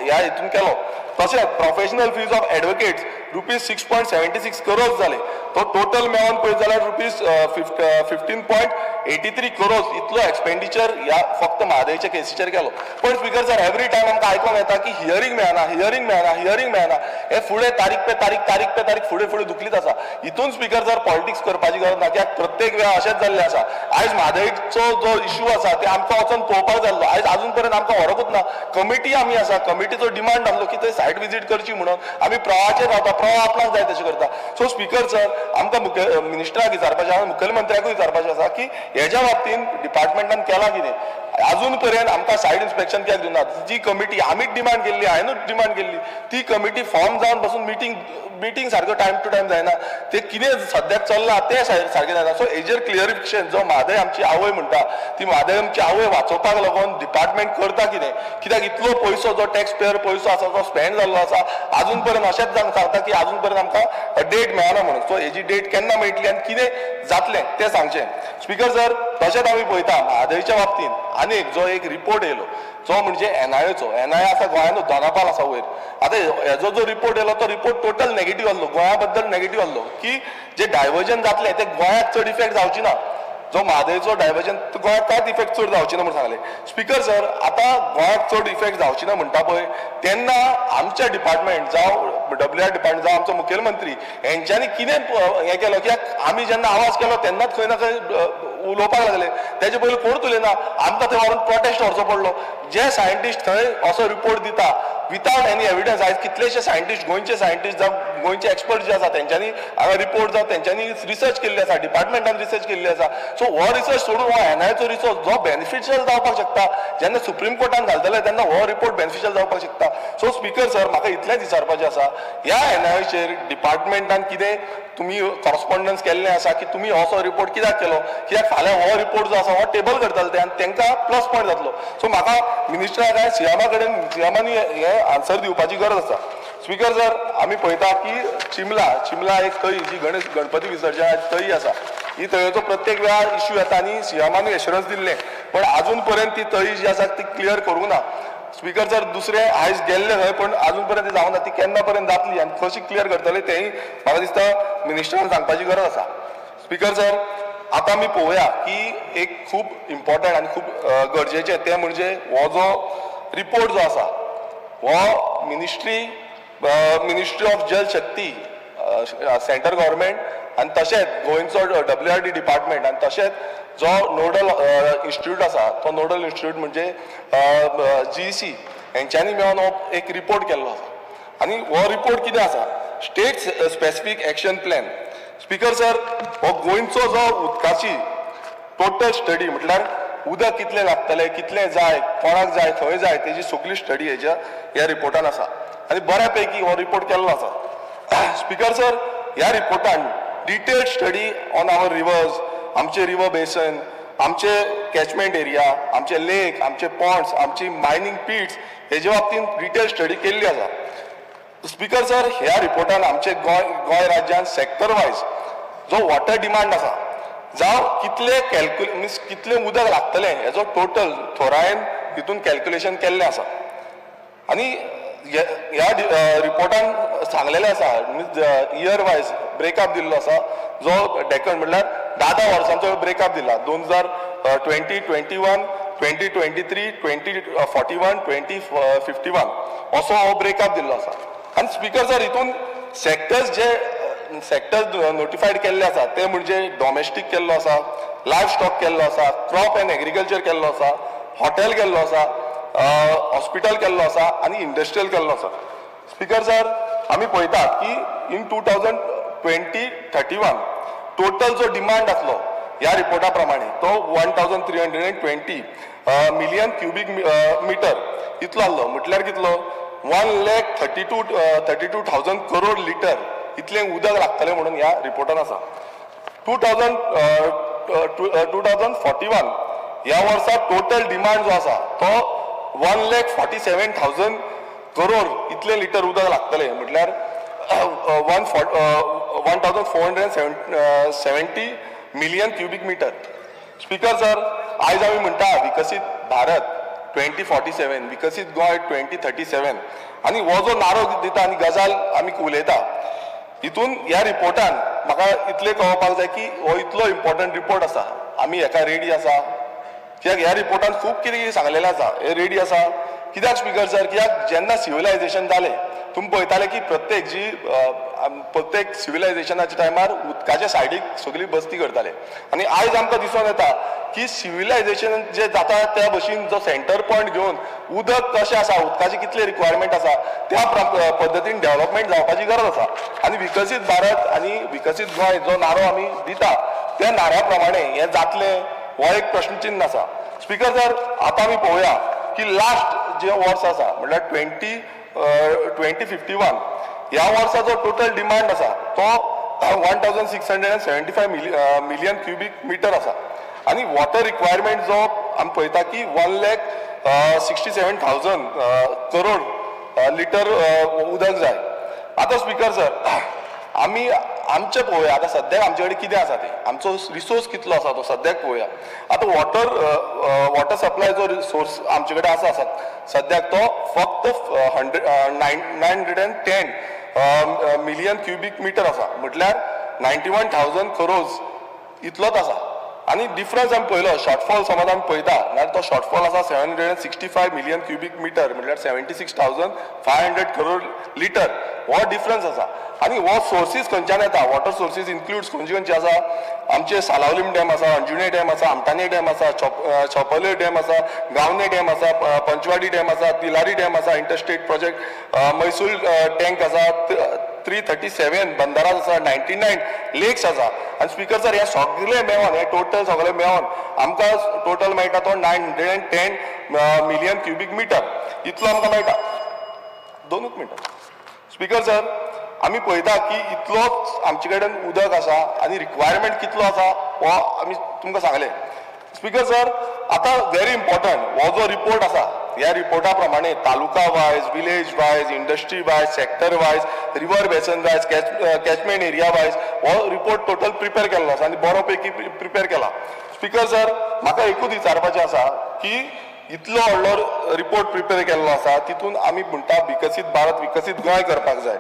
ह्या हितून केलो. तशेंच professional fees of advocates rupees 6.76 crores जाले, तो टोटल मेळोन पळयत जाल्यार रुपीज 15.83 करोज इतलो एक्सपेंडिचर ह्या फक्त म्हादयच्या केसीचेर केलो. पण स्पीकर सर, एवरी टायम आमकां आयकोंक येता की हियरींग मेळना, हियरींग मेळना, हियरींग मेळना, हे फुडें तारीख पे तारीख, तारीख पे तारीख फुडें फुडें धुकलीत आसा. हितून स्पीकर सर पॉलिटिक्स करपाची गरज ना, कित्याक प्रत्येक वेळा अशेंच जाल्लें आसा. आयज म्हादयचो जो इशू आसा ते आमकां वचोन पळोवपाक जाल्लो, आयज आजून पर्यंत पर्यंत आमकां व्हरूंकूच ना. कमिटी आमी आसा, कमिटीचो डिमांड आसलो की थंय सायट विजीट करची म्हणून. आमी प्रवाहाचेर रावता, प्रवाह आपणाक जाय तशें करता. सो स्पीकर सर, आमकां मुखेल मिनिस्टराक विचारपाचें आसा, मुखेलमंत्र्याकूय विचारपाचें आसा की हेज्या बाबतीन डिपार्टमेंटान केलां कितें. अजून पर्यंत आमकां सायट इन्स्पेक्शन कित्याक दिवना? जी कमिटी आमीच डिमांड केल्ली, हांवेनूच डिमांड केल्ली, ती कमिटी फॉर्म जावन बसून मिटींग सारको टायम टू टायम जायना. ते कितें सद्याक चल्लां तें सारकें जायना. सो हेजेर क्लियरिफिकेशन, जो म्हादय आमची आवय म्हणटा ती म्हादय आमची आवय वाचोवपाक लागून डिपार्टमेंट करता कितें? कित्याक इतलो पयसो जो टॅक्स पेयर पयसो आसा तो स्पेंड जाल्लो आसा, अजून पर्यंत अशेंच सांगता की अजून पर्यंत आमकां डेट मेळना म्हणून. सो हेजी डेट केन्ना मेळटली आनी कितें जातलें तें सांगचें. स्पीकर सर, तशेंच आमी पळयता म्हादयच्या बाबतींत आनी जो एक रिपोर्ट येयलो जो म्हणजे एनआयएचो, एनआयए आसा गोंयांतूच, दोनापाल आसा वयर. आतां हेजो जो रिपोर्ट येयलो तो रिपोर्ट टोटल नेगेटीव आसलो, गोंया बद्दल नेगेटीव आसलो की जे डायवर्जन जातलें तें गोंयाक चड इफेक्ट जावची ना. जो म्हादयचो डायवर्जन गोंयाक कांयच इफेक्ट चड जावची ना म्हूण सांगलें. स्पीकर सर, आतां गोंयाक चड इफेक्ट जावची ना म्हणटा पळय तेन्ना आमच्या डिपार्टमेंट जावं डब्ल्यू आर डिपार्टमेंट जावं आमचो मुखेलमंत्री हेंच्यांनी कितें हें केलो कित्याक आमी जेन्ना आवाज केलो तेन्नाच खंय ना खंय उलोवपाक लागले. तेजे पयलीं कोणूच उलयना. आमकां थंय व्हरून प्रोटेस्ट व्हरचो पडलो. जे सायंटिस्ट थंय असो रिपोर्ट दिता वितावट एनी एविडन्स, आयज कितलेशे सायंटिस्ट, गोंयचे सायंटिस्ट जावं गोंयचे एक्सपर्ट जे आसा तेंच्यांनी हांगा रिपोर्ट जावं तेंच्यांनी रिसर्च केल्ली आसा, डिपार्टमेंटान रिसर्च केल्ली आसा. सो हो रिसर्च सोडून हो एनआयएचो रिसर्च जो बेनिफिशियल जावपाक शकता, जेन्ना सुप्रीम कोर्टान घालतले तेन्ना हो रिपोर्ट बेनिफिशियल जावपाक शकता. सो स्पीकर सर, म्हाका इतलेंच विचारपाचें आसा, ह्या एनआयएचेर डिपार्टमेंटान कितें तुमी कॉरस्पॉन्डन्स केल्लें आसा की तुमी असो रिपोर्ट कित्याक केलो? कित्याक फाल्यां हो रिपोर्ट जो आसा हो टेबल करतले ते आनी तांकां प्लस पॉयंट जातलो. सो म्हाका मिनिस्टरा काय सीएमा कडेन, सीएमानी हे आन्सर दिवपाची गरज आसा. स्पीकर सर, आमी पळयता की चिमला एक तळी जी गणेश गणपती विसर्जनाची तळी आसा, ही तळयेचो प्रत्येक वेळार इश्यू येता आनी सीएमानूय एश्युरन्स दिल्लें, पण अजून पर्यंत ती तळी जी आसा ती क्लियर करूंक ना. स्पीकर सर, दुसरें आयज गेल्ले थंय पण अजून पर्यंत ती जावंक ना, ती केन्ना पर्यंत जातली आनी कशी क्लियर करतले तेंय म्हाका दिसता मिनिस्टरान सांगपाची गरज आसा. स्पीकर सर, आतां आमी पळोवया की एक खूब इम्पॉर्टंट आनी खूब गरजेचें तें म्हणजे हो जो रिपोर्ट जो आसा हो ministry of Jal Shakti centre government आनी तशेंच गोंयचो डब्ल्यू आर डी डिपार्टमेंट आनी तशेंच जो नोडल इन्स्टिट्यूट आसा तो नोडल इन्स्टिट्यूट म्हणजे जीईसी हेंच्यांनी मेळोन हो एक रिपोर्ट केल्लो आसा. आनी हो रिपोर्ट कितें आसा, state specific action plan. Speaker sir, हो गोंयचो जो उदकाची टोटल स्टडी म्हटल्यार उदक कितलें लागतलें, कितलें जाय, कोणाक जाय, खंय जाय, तेजी सगळी स्टडी हेज्या ह्या रिपोर्टान आसा आनी बऱ्या पैकी हो रिपोर्ट केल्लो आसा. स्पीकर सर, ह्या रिपोर्टान detailed study on our rivers, आमचे रिवर बेसन, आमचे कॅचमेंट एरिया, आमचे लेक, आमचे पॉन्ड्स, आमची मायनींग पिट्स हेजे बाबतींत डिटेल स्टडी केल्ली आसा. स्पीकर सर, ह्या रिपोर्टान आमचे गोंय राज्यान सेक्टर वायज जो वॉटर डिमांड आसा जावं कितले मिन्स कितलें उदक लागतलें हेजो टोटल थोरायेन हितून कॅल्क्युलेशन केल्लें आसा. आनी ह्या रिपोर्टान सांगलेलें आसा मिन्स इयर वायज ब्रेकअप दिल्लो आसा जो डेकन म्हटल्यार 10 वर्सांचो ब्रेकअप दिला, 2020, 21, 2023, 2041, 2051 असो हो ब्रेकअप दिल्लो आसा. आनी स्पीकर सर, हितून सेक्टर्स जे सेक्टर्स नोटिफायड केल्ले आसा ते म्हणजे डॉमेस्टीक केल्लो आसा, लायफ स्टॉक केल्लो आसा, क्रॉप एंड एग्रीकल्चर केल्लो आसा, हॉटेल केल्लो आसा, हॉस्पिटल केल्लो आसा आनी इंडस्ट्रियल केल्लो आसा. स्पीकर सर, आमी पळयतात की इन 2020-31 टोटल जो डिमांड आसलो ह्या रिपोर्टा प्रमाणे तो 1320 मिलियन क्युबीक मिटर इतलो आसलो, म्हटल्यार कितलो 1,32,000 करोड लिटर इतलें उदक लागतलें म्हणून ह्या रिपोर्टान आसा. 2041 ह्या वर्सा टोटल डिमांड जो आसा तो 1,47,000 करोड इतलें लिटर उदक लागतलें, म्हटल्यार 1470 million cubic metre. Speaker sir, आयज आमी म्हणटा विकसीत भारत 2047, विकसीत गोंय 2037 आनी हो जो नारो दिता आनी गजाल आमी उलयता हितून ह्या रिपोर्टान म्हाका इतलें कळोवपाक जाय की हो इतलो इम्पॉर्टंट रिपोर्ट आसा, आमी हेका रेडी आसा. कित्याक ह्या रिपोर्टान खूब कितें कितें सांगलेलें आसा, हे रेडी आसा कित्याक स्पीकर सर, कित्याक जेन्ना सिविलायजेशन जालें तुमी पळयताले की प्रत्येक जी प्रत्येक सिविलायझेशनाच्या टायमार उदकाच्या सायडीक सगळी बस्ती करताले आनी आयज आमकां दिसून येता की सिविलायझेशन जे जाता त्या भशेन जो सेंटर पॉयंट घेवन उदक कशें आसा, उदकाची कितली रिक्वायरमेंट आसा त्या पद्दतीन डेव्हलपमेंट जावपाची गरज आसा. आनी विकसीत भारत आनी विकसीत गोंय जो नारो आमी दिता त्या नाऱ्या प्रमाणे हें जातलें हो एक प्रश्नचिन्न आसा. स्पीकर सर, आतां आमी पळोवया की लास्ट जे वर्स आसा म्हणल्यार 2051 ह्या वर्सा जो टोटल डिमांड आसा तो 1675 मिलियन क्युबीक मिटर आसा आनी वॉटर रिक्वायरमेंट जो आमी पळयता की 1,67,000 करोड लिटर उदक जाय. आतां स्पीकर सर, आमी आमचें पळोवया आतां सद्याक आमचे कडेन कितें आसा तें, आमचो रिसोर्स कितलो आसा तो सद्याक पळोवया. आतां वॉटर सप्लाय जो रिसोर्स आमचे कडेन आसा सद्याक तो फक्त 910 मिलियन क्युबीक मिटर आसा, म्हटल्यार 91,000 करोज इतलोच आसा. आनी डिफरन्स आमी पळयलो, शॉर्टफॉल समज आमी पळयता जाल्यार तो शॉर्टफॉल आसा 765 मिलियन क्युबीक मिटर, म्हटल्यार 76,500 करोड लिटर हो डिफरन्स आसा. आनी हो सोर्सीस खंयच्यान येता, वॉटर सोर्सीस इन्क्लुड्स खंयचे खंयचे आसा, आमचे सालावलीम डॅम आसा, अंजुणे डॅम आसा, आमटाने डॅम आसा, चोपले डॅम आसा, गावणे डॅम आसा, पंचवाडी डॅम आसा, तिलारी डॅम आसा, इंटरस्टेट प्रोजेक्ट मैसूर टँक आसा, 337 बंदारास आसा, 99 लेक्स आसा. आनी स्पीकर सर, हे सगळे मेळोन, हे टोटल सगळे मेळोन आमकां टोटल मेळटा तो 910 मिलियन क्युबीक मिटर इतलो आमकां मेळटा. दोनूच मिनटां स्पीकर सर, आमी पळयता की इतलोच आमचे कडेन उदक आसा आनी रिक्वायरमेंट कितलो आसा हो आमी तुमकां सांगलें. स्पीकर सर, आतां व्हेरी इम्पॉर्टंट हो जो रिपोर्ट आसा ह्या रिपोर्टा प्रमाणे taluka wise, village wise, industry wise, sector wise, river basin wise, catchment area wise हो रिपोर्ट टोटल प्रिपेर केल्लो आसा आनी बरो पैकी प्रिपेर केला. स्पीकर सर, म्हाका एकूच विचारपाचें आसा की इतलो व्हडलो रिपोर्ट प्रिपेर केल्लो आसा तितून आमी म्हणटा विकसीत भारत विकसीत गोंय करपाक जाय,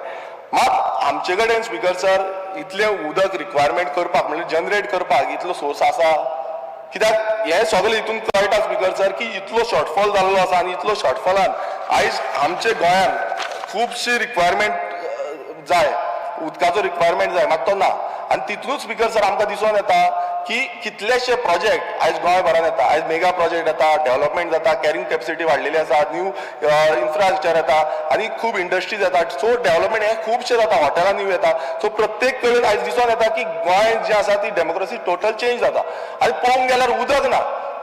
मात आमचे कडेन स्पीकर सर इतलें उदक रिक्वायरमेंट करपाक म्हणजे जनरेट करपाक इतलो सोर्स आसा कित्याक? हें सगळें हितून कळटा स्पीकर सर की इतलो शॉर्टफॉल जाल्लो आसा आनी इतलो शॉर्टफॉलान आयज आमचे गोंयान खुबशी रिक्वायरमेंट जाय, उदकाचो रिक्वायरमेंट जाय, मात तो ना. आनी तितूनच स्पीकर सर आमकां दिसून येता की कितलेशे प्रोजेक्ट आयज गोंयभरान येता, आयज मेगा प्रोजेक्ट येता, डेव्हलपमेंट जाता, कॅरिंग कॅपॅसिटी वाडलेली आसा, न्यू इन्फ्रास्ट्रक्चर येता आनी खूब इंडस्ट्रीज येता. सो डेव्हलपमेंट हें खुबशें जाता, हॉटेलां न्यू येता. सो प्रत्येक कडेन आयज दिसून येता की गोंय जें आसा ती डेमोक्रेसी टोटल चेंज जाता. आनी पळोवंक गेल्यार उदक ना,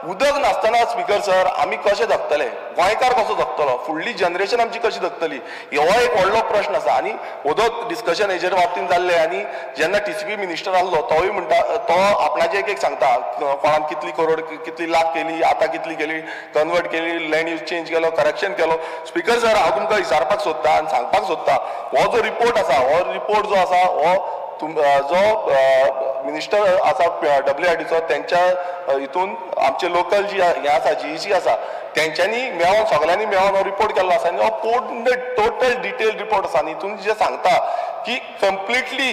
उदक नासतना स्पीकर सर आमी कशें जगतले, गोंयकार कसो जगतलो, फुडली जनरेशन आमची कशी जगतली, हो एक व्हडलो प्रश्न आसा. आनी हो जो डिस्कशन हेजेर बाबतीन जाल्लें आनी जेन्ना टीसीपी मिनिस्टर आहलो तोवूय म्हणटा, तो आपणाचे एक एक सांगता कोणान कितली करोड कितली लाख केली, आतां कितली केली, कन्वर्ट केली, लँड यूज चेंज केलो, करप्शन केलो. स्पीकर सर, हांव तुमकां विचारपाक सोदता आनी सांगपाक सोदता, हो जो रिपोर्ट आसा, हो रिपोर्ट जो आसा हो जो मिनिस्टर आसा डब्ल्यू आर डीचो तेंच्या हितून आमचे लोकल जी हें आसा जीईसी आसा तेंच्यांनी मेळोन सगळ्यांनी मेळोन हो रिपोर्ट केल्लो आसा आनी हो पूर्ण टोटल डिटेल रिपोर्ट आसा. आनी हितून जें सांगता की कंप्लिटली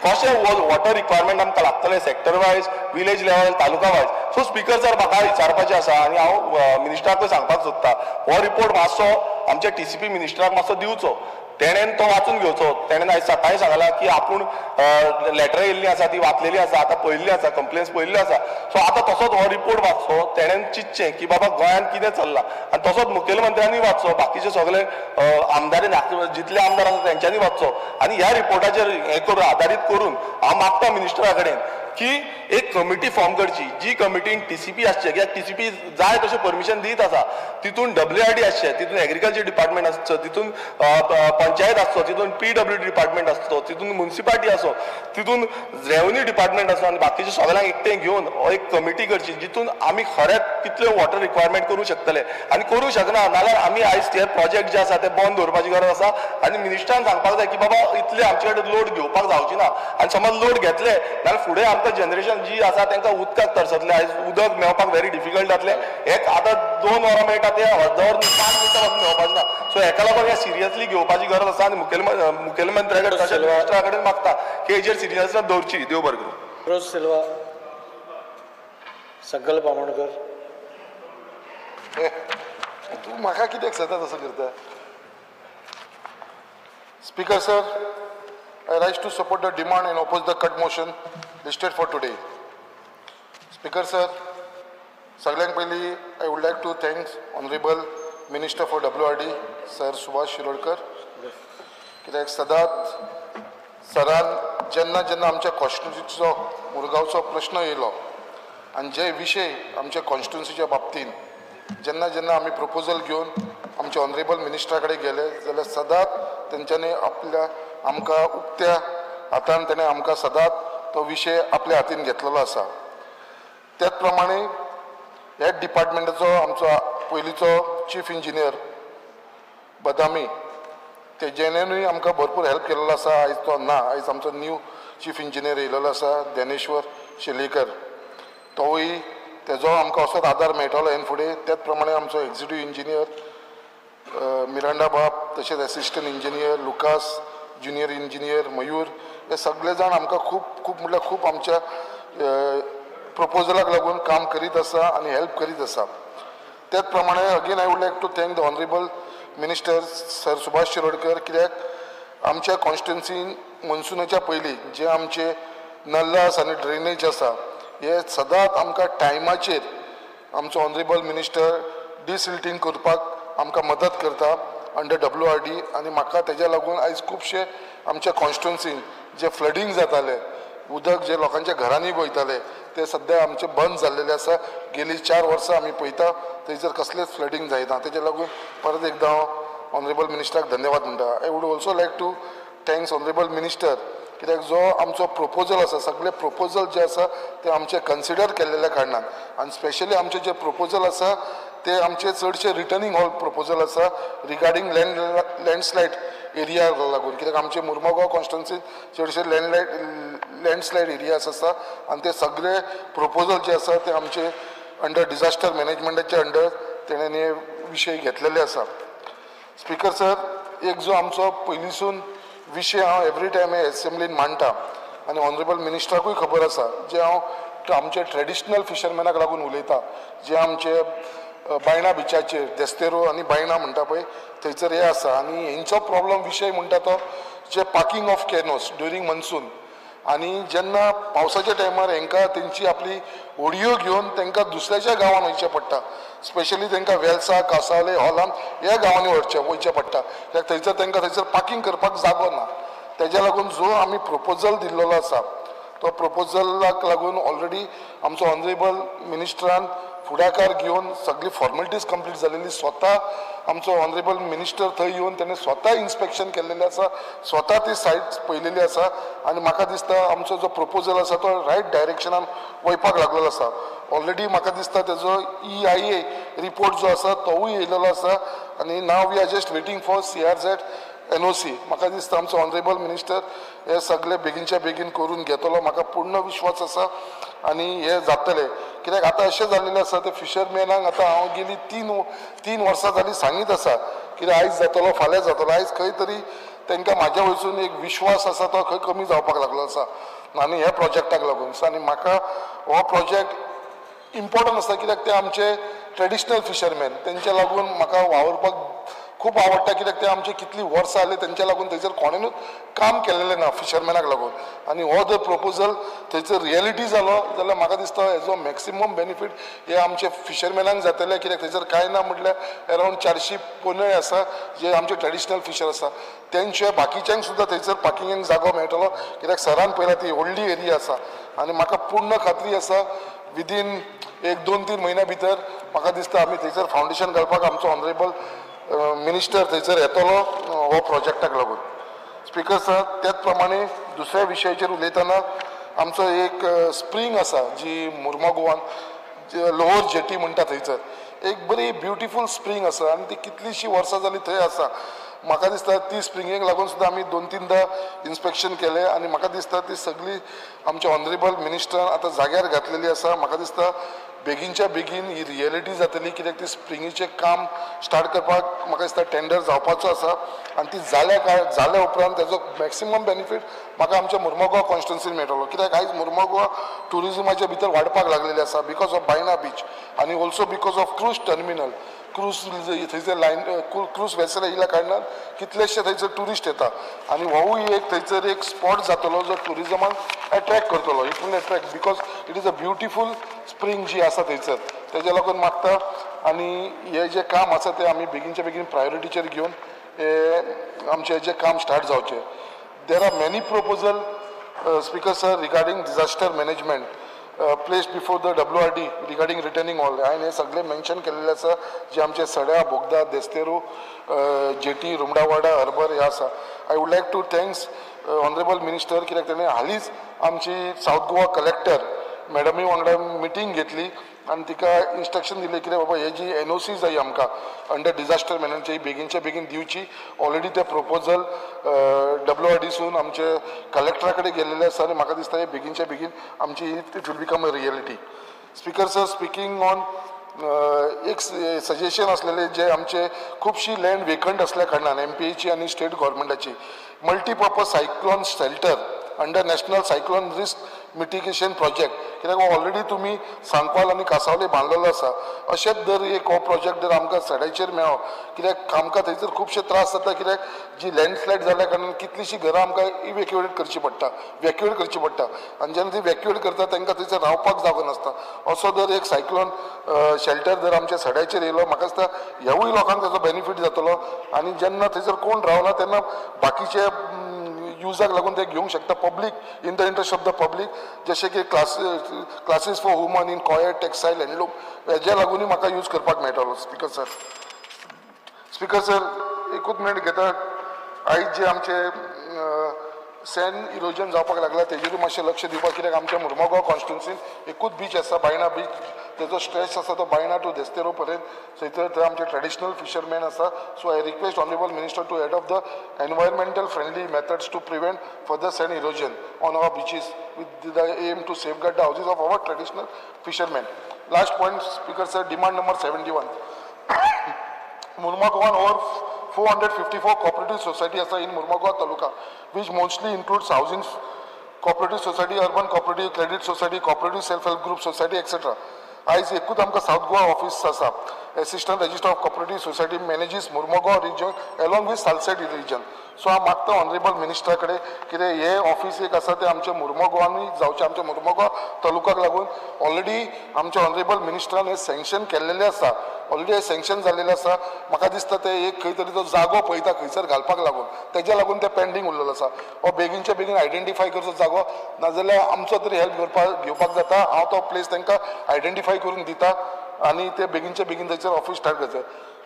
कशें वॉटर रिक्वायरमेंट आमकां लागतलें sector wise, village level, taluka wise. So speaker sir, म्हाका विचारपाचें आसा आनी हांव मिनिस्टराकूय सांगपाक सोदता, हो रिपोर्ट मातसो आमच्या टीसीपी मिनिस्टराक मातसो दिवचो, तेणेन तो वाचून घेवचो. तेणेन आयज सकाळीं सांगलां की आपूण लेटरां येयल्लीं आसा ती वाचलेली आसा, आतां पळयल्ली आसा, कंप्लेन्स पळयल्ल्यो आसा. सो आतां तसोच हो रिपोर्ट वाचचो, तेणेन चिंतचें की बाबा गोंयांत कितें चल्लां आनी तसोच मुखेलमंत्र्यांनी वाचचो, बाकीचे सगळे आमदार जितले आमदार आसा तेंच्यांनी वाचचो आनी ह्या रिपोर्टाचेर हें करून आदारीत करून हांव मागता मिनिस्टरा कडेन की एक कमिटी फॉर्म करची, जी कमिटीन टीसीपी आसचे, कित्याक टीसीपी जाय तशें परमिशन दीत आसा, तितून डब्ल्यू आर डी आसचे, तितून एग्रीकल्चर डिपार्टमेंट आसचो, तितून पंचायत आसचो, तितून पीडब्ल्यूडी डिपार्टमेंट आसचो, तितून मुन्सिपालिटी आसो, तितून रेवन्यू डिपार्टमेंट आसो आनी बाकीचे सगळ्यांक एकठांय घेवन हो एक कमिटी करची जितून आमी खरेंच कितले वॉटर रिक्वायरमेंट करूं शकतले आनी करूं शकना नाल्यार आमी आयज ते प्रोजेक्ट जे आसा ते बंद दवरपाची गरज आसा. आनी मिनिस्टरान सांगपाक जाय की बाबा इतले आमचे कडेन लोड घेवपाक जावची ना आनी समज लोड घेतले जाल्यार फुडें आमकां जनरेशन जी आसा तांकां उदकाक तरसतले. आयज उदक मेळपाक व्हेरी डिफिकल्ट जातलें. एक आतां 2 वरां मेळटा ते अर्द वर 5 मिनटां पासून मेळपाचें ना. सो हेका लागून हें सिरियसली घेवपाची गरज आसा आनी मुखेलमंत्र्या कडेन तशेंच मिनिस्टरा कडेन मागता की हेजेर सिरियसनेस दवरची. देव बरें करूं. फिरोज सिल्वा, संकल्प आमोणकर. तूं म्हाका कित्याक सदांच असो करता? Speaker sir, I rise to support the demand and oppose the cut motion listed for today. Speaker sir, सगळ्यांत पयलीं I would like to thanks honourable minister for WRD sir Subhash Shirodkar, कित्याक सदांच सरान जेन्ना जेन्ना आमच्या कॉन्स्टिट्युन्सीचो मुरगांवचो प्रश्न येयलो आनी जे विशय आमच्या कॉन्स्टिट्युन्सीच्या बाबतीन जेन्ना जेन्ना आमी प्रपोजल घेवन आमच्या ऑनरेबल मिनिस्टरा कडेन गेले जाल्यार सदांच तेंच्यांनी आपल्या आमकां उक्त्या हातान तेणें आमकां सदांच तो विशय आपल्या हातीन घेतलेलो आसा. त्याच प्रमाणे ह्या डिपार्टमेंटाचो आमचो पयलींचो चीफ इंजिनियर बदामी तेजेनूय आमकां भरपूर हेल्प केल्लो आसा. आयज तो ना, आयज आमचो न्यू चीफ इंजिनियर येयलेलो आसा ज्ञानेश्वर शेलेकर, तोवूय तेजो आमकां असोच आदार मेळटलो हेन फुडें. त्याच प्रमाणे आमचो एक्झिक्युटीव इंजिनियर मिरांडा बाब, तशेंच assistant engineer Lucas, junior engineer Mayur, हे सगळे जाण आमकां खूब खूब म्हटल्यार खूब आमच्या प्रपोजलाक लागून काम करीत आसा आनी हेल्प करीत आसा. त्याच प्रमाणे again I would like to thank the honourable minister sir Subhash Shirodkar, कित्याक आमच्या कॉन्स्टिट्युन्सीन मनसुनाच्या पयलीं जे आमचे नल्लास आनी ड्रेनेज आसा हे सदांच आमकां टायमाचेर आमचो ऑनरेबल मिनिस्टर डिसिल्टींग करपाक आमकां मदत करता अंडर WRD. आनी म्हाका तेज्या लागून आयज खुबशे आमच्या कॉन्स्टिट्युन्सीन जे फ्लडींग जातालें, उदक जे लोकांच्या घरांनी वयतालें ते सद्या आमचें बंद जाल्लेलें आसा. गेलीं 4 वर्सां आमी पळयता थंयसर कसलेंच फ्लडींग जायना. तेज्या लागून परत एकदां हांव ऑनरेबल मिनिस्टराक धन्यवाद म्हणटा. I would also like to thanks honourable minister, कित्याक जो आमचो प्रपोजल आसा सगळे प्रपोजल जे आसा ते आमचे कन्सिडर केल्लेल्या कारणान आनी स्पेशली आमचे जे प्रपोजल आसा ते आमचे चडशे रिटर्निंग हॉल प्रपोजल आसा रिगार्डींग लँडस्लायड एरिया लागून, कित्याक आमचे मुरमुगांव कॉन्स्टिट्युन्सीन चडशे लँडस्लायड एरियाज आसा आनी ते सगळे प्रपोजल जे आसा ते आमचे अंडर डिजास्टर मॅनेजमेंटाचे अंडर तेणें हे विशय घेतलेले आसा. स्पीकर सर, एक जो आमचो पयलींसून विशय हांव एवरी टायम हे एसेंब्लीन मांडटा आनी ऑनरेबल मिनिस्टराकूय खबर आसा, जे हांव आमचे ट्रेडिशनल फिशरमॅनाक लागून उलयता, जे आमचे बायणा बिचाचेर देस्तेरो आनी बायणा म्हणटा पळय थंयसर हे आसा आनी हेंचो प्रॉब्लम विशय म्हणटा तो जे parking of canoes during monsoon आनी जेन्ना पावसाच्या टायमार हेंकां तेंची आपली होडयो घेवन तेंकां दुसऱ्याच्या गांवान वयचें पडटा. स्पेशली तेंकां वेलसा, कासावले, हॉलाम ह्या गांवांनी वयचें पडटा, कित्याक थंयसर तेंकां थंयसर पार्किंग करपाक जागो ना. तेज्या लागून जो आमी प्रपोजल दिल्लो आसा तो प्रपोजलाक लागून ऑलरेडी आमचो ऑनरेबल मिनिस्टरान फुडाकार घेवन सगळी फॉर्मेलिटीज कंप्लीट जालेली, स्वता आमचो ऑनरेबल मिनिस्टर थंय येवन तेणें स्वता इन्स्पेक्शन केल्लेलें आसा, स्वता ती सायट पळयलेली आसा आनी म्हाका दिसता आमचो जो प्रपोजल आसा तो रायट डायरेक्शनान वयपाक लागलेलो आसा. ऑलरेडी म्हाका दिसता तेजो EIA report जो आसा तोवूय येयलेलो आसा आनी now we are just waiting for CRZ NOC. म्हाका दिसता आमचो ऑनरेबल मिनिस्टर हे सगळे बेगीनच्या बेगीन करून घेतलो, म्हाका पूर्ण विश्वास आसा आनी हे जातले. कित्याक आतां अशें जाल्लेलें आसा ते फिशरमॅनांक आतां हांव गेली 3 वर्सां जालीं सांगीत आसा कित्याक आयज जातलो फाल्यां जातलो, आयज खंय तरी तांकां म्हाज्या वयसून एक विश्वास आसा तो खंय कमी जावपाक लागलो आसा आनी ह्या प्रोजेक्टाक लागून. आनी म्हाका हो प्रोजेक्ट इम्पोर्टंट आसा कित्याक ते आमचे ट्रेडिशनल फिशरमॅन, तेंच्या लागून म्हाका वावुरपाक खूब आवडटा, कित्याक ते आमचे कितलीं वर्सां जालीं तेंच्या लागून थंयसर कोणेनूच काम केल्लें ना फिशरमॅनाक लागून आनी हो जर प्रपोजल थंयसर रियलिटी जालो जाल्यार म्हाका दिसता हेजो मॅक्सिमम बेनिफीट हे आमचे फिशरमॅनांक जातले, कित्याक थंयसर कांय ना म्हटल्यार अरावंड 400 पोनळ आसा जे आमचे ट्रेडिशनल फिशर आसा, तेंचे बाकीच्यांक सुद्दां थंयसर पार्किंगाक जागो मेळटलो, कित्याक सरान पळयला ती व्हडली एरिया आसा आनी म्हाका पूर्ण खात्री आसा विदीन 1, 2, 3 म्हयन्या भितर म्हाका दिसता आमी थंयसर फावंडेशन घालपाक आमचो ऑनरेबल मिनिस्टर थंयसर येतलो हो प्रोजेक्टाक लागून. स्पीकर सर, त्याच प्रमाणे दुसऱ्या विशयाचेर उलयतना आमचो एक स्प्रींग आसा जी मुरमुगांवान लोअर जेटी म्हणटा थंयसर एक बरी ब्युटिफूल स्प्रींग आसा आनी ती कितलीशीं वर्सां जालीं थंय आसा. म्हाका दिसता ती स्प्रिंगेक लागून सुद्दां आमी 2, 3दा इन्स्पेक्शन केलें आनी म्हाका दिसता ती सगळी आमच्या ऑनरेबल मिनिस्टरान आतां जाग्यार घातलेली आसा. म्हाका दिसता बेगीनच्या बेगीन ही रियलिटी जातली, कित्याक ती स्प्रिंगेचें काम स्टार्ट करपाक म्हाका दिसता टेंडर जावपाचो आसा आनी ती जाल्या उपरांत तेजो मॅक्सिमम बेनिफीट म्हाका आमच्या मुरमुगांव कॉन्स्टिट्युन्सीन मेळटलो, कित्याक आयज मुरमुगांव ट्युरिजमाच्या भितर वाडपाक लागलेलें आसा because of Baina beach आनी also because of cruise terminal. Cruise थंयसर लायन क्रूज वेसल येयल्या कारणान कितलेशे थंयसर ट्युरिस्ट येता आनी होवूय एक थंयसर एक स्पॉट जातलो जो ट्युरिजमान एट्रॅक्ट करतलो. It will attract because it is a beautiful spring जी आसा थंयसर, तेज्या लागून मागता. आनी हें जें काम आसा तें आमी बेगीनच्या बेगीन प्रायोरिटीचेर घेवन हें आमचें जें काम स्टार्ट जावचें. There are many proposal speaker sir regarding disaster management place before the WRD regarding retaining wall. हांवें हें सगळें मेन्शन केल्लें आसा जे आमचे सड्या, बोगदा, देस्तेरू, जेटी, रुमडावाडा, हर्बर हे आसा. I would like to thanks honourable minister कित्याक तेणें हालींच आमची सावथ गोवा कलेक्टर मॅडमी वांगडा मिटींग घेतली आनी तिका इन्स्ट्रक्शन दिलें कितें बाबा हे जी एनओसी जाय आमकां अंडर डिजास्टर मॅनेजमेंट ही बेगीनच्या बेगीन दिवची. ऑलरेडी ते प्रपोजल WRDसून आमचे कलेक्टरा कडेन गेल्लेले आसा आनी म्हाका दिसता हे बेगीनच्या बेगीन आमची it will become a reality. Speaker sir, speaking on एक सजेशन आसलेलें जे आमचे खुबशी लँड वेकंट आसल्या कारणान MPAची आनी state गव्हर्मेंटाची multipurpose cyclone shelter under national cyclone risk mitigation project, कित्याक ऑलरेडी तुमी सांकवाल आनी कासावले बांदलेलो आसा. अशेंच जर एक हो प्रोजेक्ट जर आमकां सड्याचेर मेळ्ळो कित्याक आमकां थंयसर खुबशे त्रास जाता कित्याक जी लँडस्लायड जाल्या कारणान कितलीशीं घरां आमकां इवेक्युएट करची पडटा, वॅक्युएट करची पडटा आनी जेन्ना ती वॅक्युएट करता तांकां थंयसर रावपाक जागो नासता. असो जर एक सायक्लोन शेल्टर जर आमच्या सड्याचेर येयलो म्हाका दिसता ह्यावूय लोकांक ताचो बेनिफीट जातलो आनी जेन्ना थंयसर कोण रावना तेन्ना बाकीचे युजाक लागून ते घेवंक शकता public in the interest of the public. जशें की classes for woman in coir, textile, handloom हेज्या लागूनय म्हाका यूज करपाक मेळटलो. स्पीकर सर, स्पीकर सर एकूच मिनट घेता. आयज जे आमचे सॅन्ड इरोजन जावपाक लागला तेजेरूय मातशें लक्ष दिवपाक कित्याक आमच्या मुर्मगांव कॉन्स्टिट्युन्सीन एकूच बीच आसा बायणा बीच, तेजो स्ट्रेच आसा तो बायणा टू देस्तेरो पर्यंत. थंयसर थंय आमचे ट्रेडिशनल फिशरमॅन आसा. So I request honourable minister to adopt the environmental friendly methods to prevent further sand erosion on our beaches with the aim to safeguard the houses of our traditional fishermen. Last point speaker sir, demand number 71. Mormugao over 454 cooperative society आसा in Mormugao taluka, which mostly includes housing cooperative society, urban cooperative, credit society, cooperative self help group society etcetera. आयज एकूच आमकां south Goa office आसा. Assistant registrar of cooperative society manages Mormugao region along with Salcete region. So हांव मागता honourable मिनिस्टरा कडेन कितें हें office एक आसा तें आमच्या मुर्मगांवांनी जावचें, आमच्या मुर्मगांव तालुकाक लागून. ऑलरेडी आमच्या ऑनरेबल मिनिस्टरान हें सँक्शन केल्लेलें आसा, ऑलरेडी हें सँक्शन जाल्लेलें आसा. म्हाका दिसता तें एक खंय तरी तो जागो पळयता खंयसर घालपाक लागून, तेज्या लागून तें पेंडींग उरलेलो आसा. हो बेगीनच्या बेगीन आयडेंटिफाय करचो जागो, नाजाल्यार आमचो तरी हेल्प करपाक घेवपाक जाता. हांव तो प्लेस तांकां आयडेंटिफाय करून दिता आनी ते बेगीनच्या बेगीन थंयसर ऑफीस स्टार्ट करचें.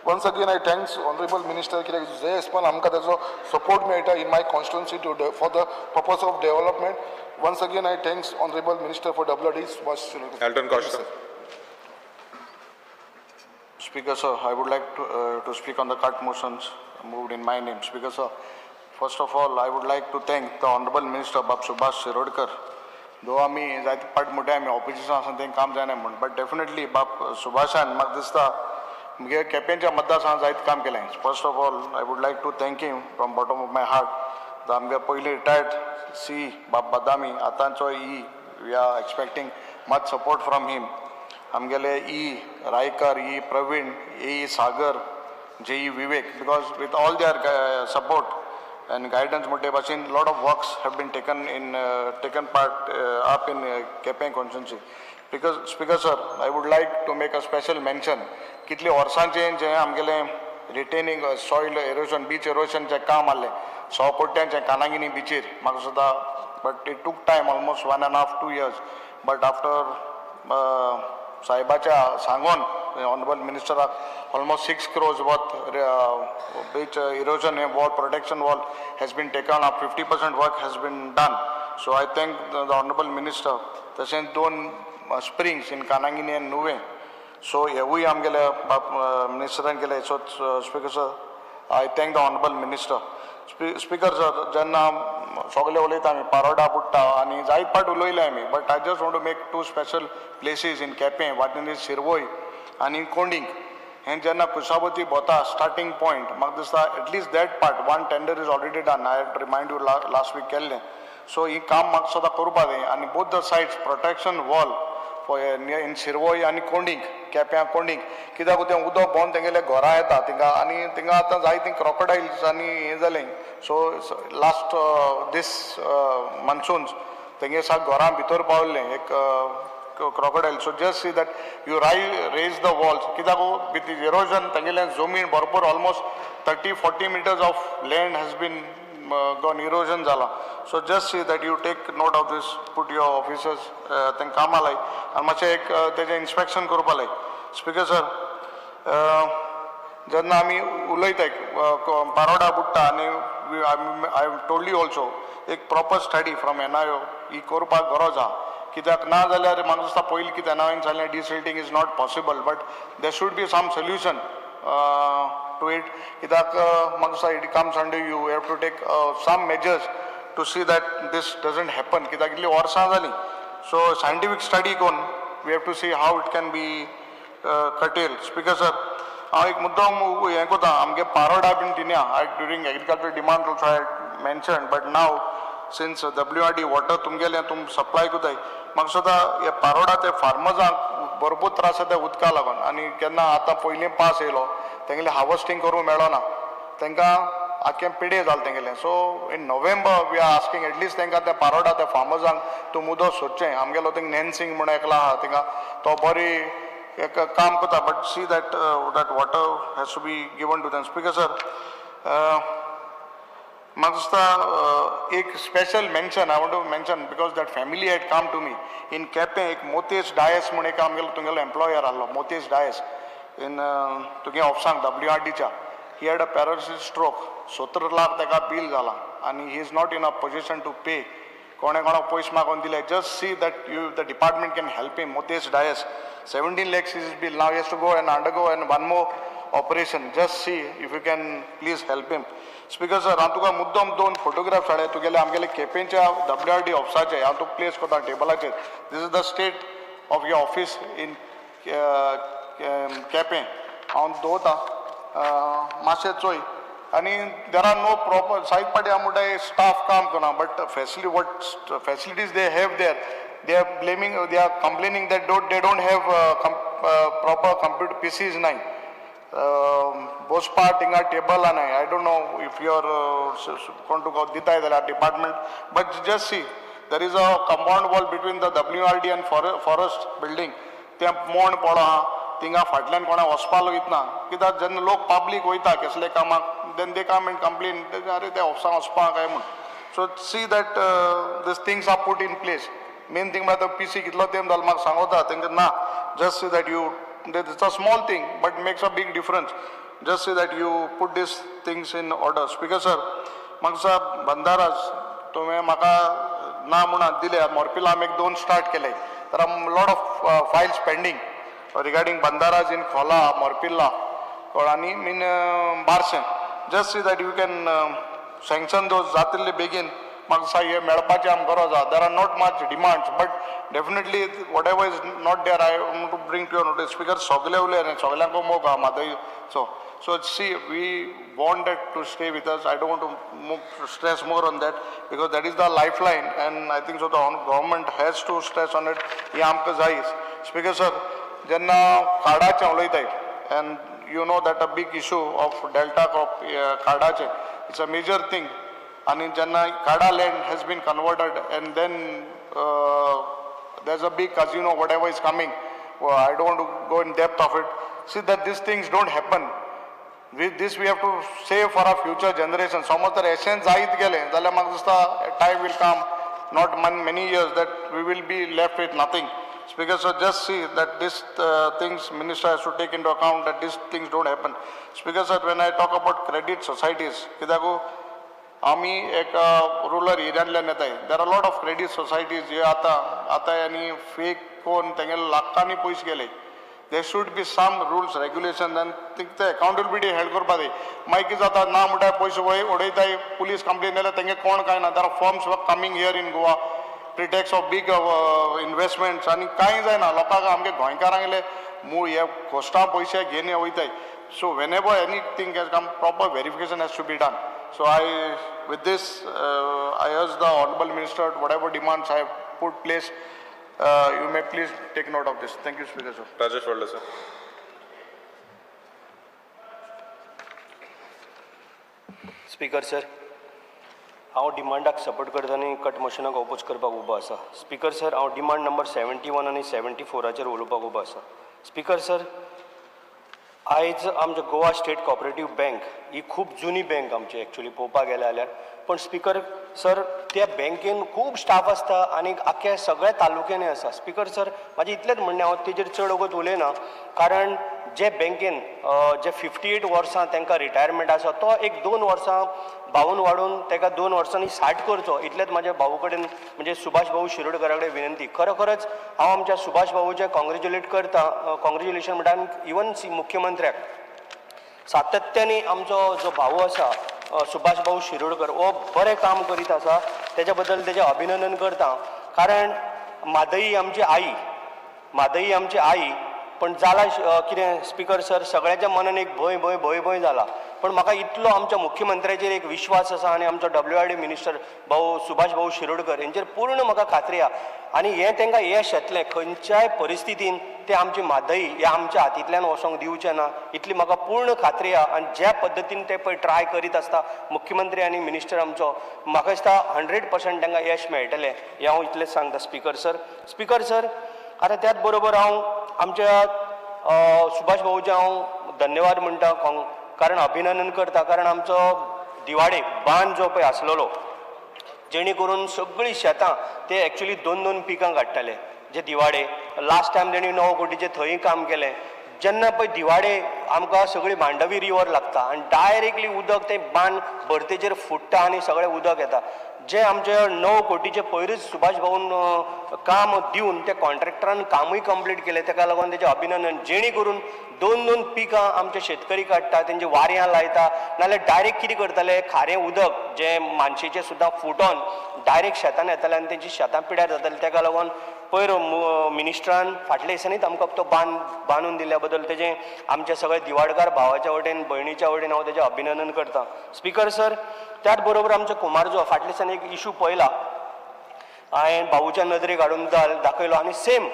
Once again I thanks honourable minister कित्याक जे हिसपान आमकां ताजो सपोर्ट मेळटा in my constituency to for the purpose of development. Once again I thanks honourable minister for WD Subhash Shirodkar. Elton Costa. Speaker sir, I would like to speak on the cut motions moved in my name. Speaker sir, first of all, I would like to thank the Honorable Minister Bab Subhash Shirodkar. Though आमी जायते पाट मोटे आमी opposition आसा तें काम जायना म्हूण, बट डेफिनेटली बाब सुभाषान म्हाका दिसता मुगे केपेंच्या मतदारसंघात जायते काम केलें. First of all I would like to thank him from bottom of my heart. आमगे पयलीं रिटायर्ड सी बाब बदामी, आतांचो E, we are expecting much support from him. आमगेले E Raikar, E Praveen, A Sagar, J E Vivek, because with all their support and guidance मोठे भाशेन lot of works have been taken in taken part up in Quepem constituency. Because speaker sir, I would like to make a special mention कितले वर्सांचें जें आमगेलें retaining soil halogen, beach एरोजनचें काम आहलें 100 कोट्यांचें कानागिनी बिचीर, म्हाका सुद्दां but it took time almost 1.5 to 2 years. But after साहेबाच्या सांगून honourable मिनिस्टराक almost 6 crores worth beach erosion wall, protection wall has been taken up, 50% work has been done. So I thank the honourable minister. तशेंच 2 springs in Kanangini and Nuvem, so हेवूय आमगेले मिनिस्टरान केले. So speaker sir, I thank the honourable minister. Speaker sir, जेन्ना सगळे उलयता आमी पारोडा बुडटा आनी जायत पाट उलयले आमी, but I just want to make 2 special places in Quepem, what is Shirvoi आनी कोंडींग. हें जेन्ना कुशावती भोंवता स्टार्टींग पॉयंट म्हाका दिसता at least that part 1 tender is already done. I have remind you last week केल्लें. सो ही काम म्हाका सदां करपा जाय आनी both the sides protection wall in Shirvoi आनी कोंडीक, केप्यां कोंडीक, कित्याक तें उदक भोंवन तेंगेले घरा येता थिंगा आनी थिंगा आतां जायतीं क्रोकोडायल्स आनी हें जालें. सो लास्ट दीस मॉन्सून्स तेंगे साक घरां भितर पावल्लें एक crocodile. So just see that you raise the walls, कित्याक विथ इरोजन तेंगेलें जमीन भरपूर almost 30-40 meters of land has been gone, erosion जाला. So just see that you take note of this, put your officers तांकां कामां लाय आनी मातशें एक तेजें इन्स्पेक्शन करपा लाय. स्पिकर सर, जेन्ना आमी उलयताय पारोडा बुडटा आनी I told you also एक proper study from NIO ही करपाक गरज आहा, कित्याक ना जाल्यार म्हाका दिसता पयलीं कितें एनआयओन सांगलें desilting is not possible, but there should be some solution to it, कित्याक म्हाका दिसता it comes under you have to take some measures to see that this doesn't happen, कित्याक इतलीं वर्सां जालीं. सो सायंटिफीक स्टडी करून we have to see how it can be curtailed. Speaker sir, हांव एक मुद्दाम हें करता, आमगे पारोडा बीन तिन्या I during agriculture demand also I mention, but now since WRD water तुमगेलें तुम सप्लाय करताय, म्हाका सुद्दां हे पारोडा ते फार्मर्सांक भरपूर त्रास जाता उदका लागून. आनी केन्ना आतां पयलीं पास येयलो तेंगेलें हार्वस्टींग करूंक मेळना, तांकां आख्खें पिडे जालें तेंगेलें. So in November we are asking at least तांकां त्या पारोडा त्या फार्मर्सांक तुम उदक सोदचें. आमगेलो थिंग नॅन्सिंग म्हूण एकलो आहा थिंगा, तो बरी एक काम करता, but see that that water has to be given to them. Speaker sir, म्हाका दिसता एक special mention I want to mention because that family had come to me in Quepem. एक मोतेश डायस म्हूण एक आमगेलो तुमगेलो एम्प्लॉयर आहलो, मोतेश डायस इन तुगे ऑफिसांक WRDच्या. He had a paralysis stroke, 17 lakh ताका बील जाला आनी he is not in a position to pay. कोणें कोणाक पयशे मागून दिले. Just see that you the department can help him. Motesh Dias, 17 lakhs is bill, now has to go and undergo and one more operation. Just see if you can please help him. Speaker sir, हांव तुका मुद्दम 2 photographs हाडले तुगेले आमगेले केपेंच्या WRD ऑफिसाचे, हांव तुका place करता टेबलाचेर. This is the state of your office in Quepem. हांव दवरता मातशें चोय. आनी there are no proper सायद पाटी हांव म्हणटा स्टाफ काम करना, but facility what facilities they have there, they are blaming, they are complaining that they don't have proper computer PCs नाय, बसपा थिंगा टेबलां नाय. I don't know if your कोण तुका दिताय जाल्यार department, but just see there is a compound wall between the WRD and forest building. तें मोण पडो आहा थिंगा, फाटल्यान कोणा वचपाक वयतना, कित्याक जेन्ना लोक पब्लीक वयता कसले कामाक, then they come and complain, अरे ते ऑफिसांक वचपाक काय म्हूण. So see that these things are put in place. Main thing म्हळ्यार पीसी कितलो तेंप जालो म्हाका सांगता तेंकां ना. Just see that you, it's a small thing but makes a big difference. Just see that you put these things in order. Speaker sir, म्हाका दिसता बंदाराज तुवें म्हाका ना म्हणून दिले, मोरपिला आमी एक 2 स्टार्ट केले. There are lot of files pending regarding bandharas in Cola, Morpilla आनी mean Barcem. Just see that you can sanction those जातिल्ले बेगीन. म्हाका दिसता हें मेळपाचें आमकां गरज आहा. There are not much demands, but definitely whatever is not there I want to bring to your notice. Speaker, सगळे उलय न्ही, सगळ्यांक मोग आहा म्हादयचो. So see, we want that to stay with us. I don't want to stress more on that because that is the lifeline, and I think so the government has to stress on it. हें आमकां जाय. Speaker sir, जेन्ना कार्डाचें उलयताय, and you know that a big issue of delta crop कार्डाचें, it's a major thing. आनी जेन्ना CADA land has been converted and then there is a big casino whatever is coming, I don't want to go in depth of it. See that these things don't happen. With this we have to save for our future generation. समज तर एशेंच जायत गेलें जाल्यार म्हाका दिसता time will come, not many years, that we will be left with nothing. Speaker sir, just see that these things minister has to take into account, that these things don't happen. Speaker sir, when I talk about credit societies, कित्याक आमी एक rural एरियांतल्यान येताय, there are lot of credit societies जे आतां आतां आनी fake कोन्न तेंगेले लाखांनी पयशे गेले. There should be some rules, regulation आनी ते अकाउंटेबिलिटी हेल्प करपा जाय. मागीर कितें जाता, ना म्हणटाय पयशे उडयताय, पुलीस कंप्लेन जाल्यार तेंगे कोण कांय ना. There are firms coming here in Goa pretext of big investments आनी कांय जायना. लोकांक आमगे गोंयकारांगेले मूळ हे कोश्टां पयशे घेवन वयताय. So whenever anything has come, proper verification has to be done. So I, with this, I urge the Honorable Minister, whatever demands I have put place, You may please take note of this. Thank you, Speaker sir. Rajesh Walde sir. Speaker sir, हांव डिमांडाक support करता आनी cut मोशनाक oppose करपाक उबो आसा. Speaker sir, हांव demand number 71 आनी 74 उलोवपाक उबो आसा. स्पीकर सर, आयज आमच्या गोवा स्टेट कॉपरेटीव बँक ही खूब जुनी बँक आमची एक्चुअली पळोवपाक गेले जाल्यार, पण स्पीकर सर त्या बँकेन खूब स्टाफ आसता आनी आख्ख्या सगळ्या तालुक्यांनी आसा. स्पीकर सर, म्हाजें इतलेंच म्हणणें, हांव तेजेर चड वगत उलयना, कारण जे बँकेन जे 58 वर्सां तांकां रिटायरमेंट आसा तो एक 2 वर्सां भावून वाडून ताका 2 वर्सांनी 60 करचो, इतलेंच म्हाज्या भाऊ कडेन म्हणजे सुभाष भाऊ शिरोडकरा कडेन विनंती. खरोखरच हांव आमच्या सुभाष भाऊचें कॉंग्रेच्युलेट करता, कॉंग्रेच्युलेशन म्हणटा इवन मुख्यमंत्र्याक. सातत्याने आमचो जो भाऊ आसा सुभाष भाऊ शिरोडकर हो बरें काम करीत आसा, तेज्या बद्दल तेजें अभिनंदन करता. कारण म्हादई आमची आई, म्हादई आमची आई, पण जाला कितें स्पीकर सर, सगळ्यांच्या मनान एक भंय भंय भंय भंय जाला. पण म्हाका इतलो आमच्या मुख्यमंत्र्याचेर एक विश्वास आसा आनी आमचो WRD minister भाऊ सुभाष भाऊ शिरोडकर हेंचेर पूर्ण म्हाका खात्री आसा आनी हें तांकां यश येतलें, खंयच्याय परिस्थितीन ते आमची म्हादई हे आमच्या हातींतल्यान वचोंक दिवचें ना इतली म्हाका पूर्ण खात्री आसा. आनी ज्या पद्दतीन ते पळय ट्राय करीत आसता मुख्यमंत्री आनी मिनिस्टर आमचो, म्हाका दिसता 100% तांकां यश मेळटलें हें हांव इतलेंच सांगता स्पीकर सर. स्पीकर सर, आतां त्याच बरोबर हांव आमच्या सुभाष भाऊचें हांव धन्यवाद म्हणटा, कारण अभिनंदन करता, कारण आमचो दिवाडे बांद जो पळय आसलेलो जेणे करून सगळीं शेतां ते एक्चुअली 2-2 पिकां काडटाले. जे दिवाडे लास्ट टायम तेणी 9 कोटीचें थंय काम केलें. जेन्ना पळय दिवाडे आमकां सगळी मांडवी रिवर लागता आनी डायरेक्टली उदक तें बांद भरतेचेर फुट्टा आनी सगळें उदक येता. जे आमचे 9 कोटीचे पयरूच सुभाष भाऊन काम दिवन त्या कॉन्ट्रॅक्टरान कामूय कंप्लीट केलें, तेका लागून तेजें अभिनंदन. जेणे करून 2-2 पिकां आमचे शेतकरी काडटा, तेंचे वाऱ्यां लायता, नाल्यार डायरेक्ट कितें करताले खारें उदक जें मानशेचें सुद्दां फुटोन डायरेक्ट शेतान येतालें आनी तेंची शेतां पिड्यार जातालीं. तेका लागून पयर मिनिस्टरान फाटल्या दिसांनीच आमकां तो बांद बांदून दिल्ल्या बद्दल तेजें आमच्या सगळ्या दिवाडकार भावाच्या वटेन भयणीच्या वटेन हांव तेजें अभिनंदन करता. स्पीकर सर, त्याच बरोबर आमचो कुमारजो फाटल्या दिसांनी एक इशू पळयला, हांवें भाऊच्या नदरेक हाडून दाखयलो आनी सेम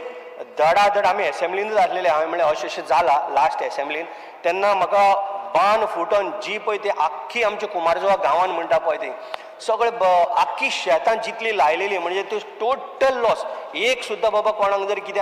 धडाधड आमी एसेंब्लीनूच आसलेले. हांवें म्हणलें अशें अशें जाला लास्ट एसेंब्लीन, तेन्ना म्हाका बांद फुटोन जी पळय ती आख्खी आमच्या कुमारजुवा गांवान म्हणटा पळय ती सगळे आख्खी शेतां जितली लायलेली म्हणजे त्यो टोटल लॉस. एक सुद्दां बाबा कोणाक जर कितें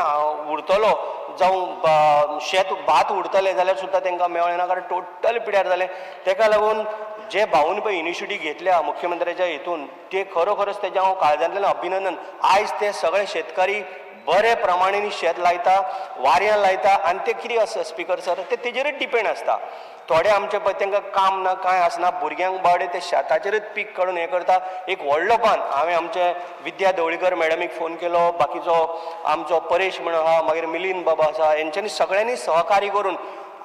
उरतलो जावं शेत भात उरतलें जाल्यार सुद्दां तांकां मेळ्ळें ना, कारण टोटल पिड्यार जालें. तेका लागून जे भाऊन पळय इनिशिएटीव घेतल्या मुख्यमंत्र्याच्या हितून ते खरोखरच तेजें हांव काळजांतल्यान अभिनंदन. आयज ते सगळे शेतकरी बरे प्रमाणे शेत लायता, वाऱ्यां लायता आनी ते कितें आसता स्पीकर सर, ते तेजेरूच डिपेंड आसता. थोडे आमचे पळय तांकां काम ना कांय आसना, भुरग्यांक बावडे ते शेताचेरूच पीक काडून हें करता. एक व्हडलो बांद हांवें आमचे विद्या धवळीकर मॅडमीक फोन केलो, बाकीचो आमचो परेश म्हण आहा, मागीर मिलिंद बाबा आसा, हेंच्यांनी सगळ्यांनी सहकार्य करून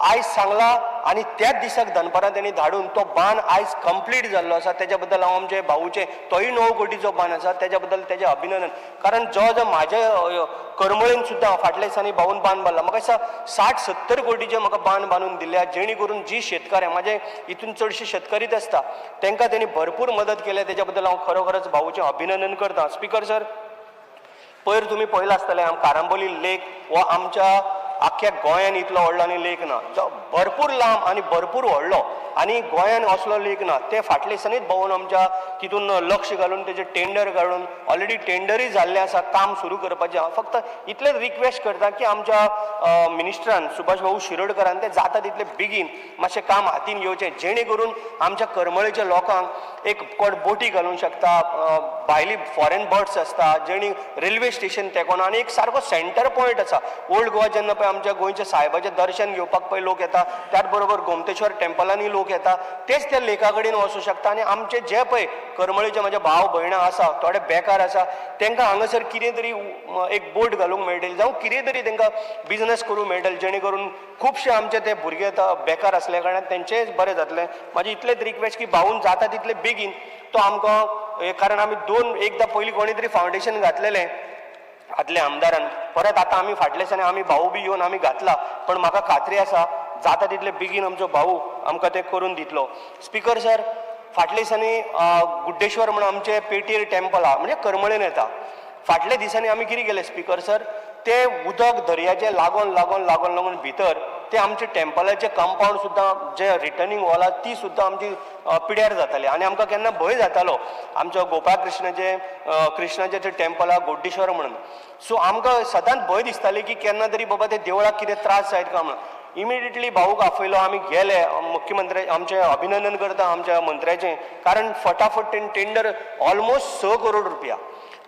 आयज सांगला आनी त्याच दिसाक दनपारां तेणी धाडून तो बांद आयज कंप्लीट जाल्लो आसा. तेज्या बद्दल हांव आमचे भाऊचे, तोय 9 कोटीचो बांद आसा, तेज्या बद्दल तेजें अभिनंदन. कारण जो जो म्हाज्या करमळीन सुद्दां फाटल्या दिसांनी भाऊन बांद बांदला, म्हाका दिसता 60-70 कोटीचे म्हाका बांद बांदून दिल्या, जेणे करून जी शेतकार म्हाजे हितून चडशे शेतकरीच आसता तांकां तेणी भरपूर मदत केल्या. तेज्या बद्दल हांव खरोखरच भाऊचें अभिनंदन करता. स्पीकर सर, पयर तुमी पळयलां आसतलें कारांबोली लेक हो आमच्या आख्ख्या गोंयान इतलो व्हडलो आनी लेक ना, जो भरपूर लांब आनी भरपूर व्हडलो आनी गोंयान असलो लेक ना. ते फाटल्या दिसांनीच भोंवन आमच्या तितून लक्ष घालून तेजें टेंडर काडून ऑलरेडी टेंडरूय जाल्लें आसा, काम सुरू करपाचें. हांव फक्त इतलेंच रिक्वेस्ट करता की आमच्या मिनिस्टरान सुभाष भाऊ शिरोडकरान ते जाता तितले बेगीन मातशें काम हातीन घेवचें, जेणे करून आमच्या करमळेच्या लोकांक एक कोण बोटी घालूंक शकता, भायली फॉरेन बर्ड्स आसता, जेणे रेल्वे स्टेशन तेंकोन आनी एक सारको सेंटर पॉयंट आसा. ओल्ड गोवा जेन्ना पळय आमच्या गोंयच्या सायबाचें दर्शन घेवपाक पळय लोक येता, त्याच बरोबर गोमतेश्वर टेम्पलांनी लोक येता, तेच त्या लेका कडेन वचूं शकता. आनी आमचे जे पळय करमळेचे म्हाजे भाव भयणां आसा, थोडे बेकार आसा, तांकां हांगासर कितें तरी एक बोट घालूंक मेळटली, जावं कितें तरी तांकां बिजनस करूंक मेळटलें, जेणे करून खुबशे आमचे ते भुरगे आतां बेकार आसल्या कारणान तेंचेंय बरें जातलें. म्हाजी इतलेंच रिक्वेस्ट की भाऊन जाता तितले बेगीन तो आमकां, कारण आमी एकदां पयलीं कोणी तरी फावंडेशन घातलेलें आदल्या आमदारान, परत आतां आमी फाटल्या दिसांनी आमी भाऊ बी येवन आमी घातला, पण म्हाका खात्री आसा जाता तितले बेगीन आमचो भाऊ आमकां तें करून दितलो. स्पीकर सर, फाटल्या दिसांनी गुड्डेश्वर म्हणून आमचें पेटीर टेम्पल आहा, म्हणजे करमळेन येता. फाटल्या दिसांनी आमी कितें केलें स्पीकर सर, तें उदक दर्याचें लागोन लागोन लागोन लागून भितर ते आमचे टेम्पलाचे कंपावंड सुद्दां जे रिटर्निंग वॉल आसा ती सुद्दां आमची पिड्यार जाताली आनी आमकां केन्ना भंय जातालो आमच्या गोपाळ कृष्णाचे कृष्णाचें तें टेम्पल आसा गोड्डेश्वर म्हणून. सो आमकां सदांच भंय दिसताले की केन्ना तरी बाबा ते देवळाक कितें त्रास जायत काय म्हणून. इमिडिएटली भाऊक आपयलो, आमी गेले, मुख्यमंत्री आमचें अभिनंदन करता आमच्या मंत्र्याचें, कारण फटाफट तेणी टेंडर ऑलमोस्ट 6 करोड रुपया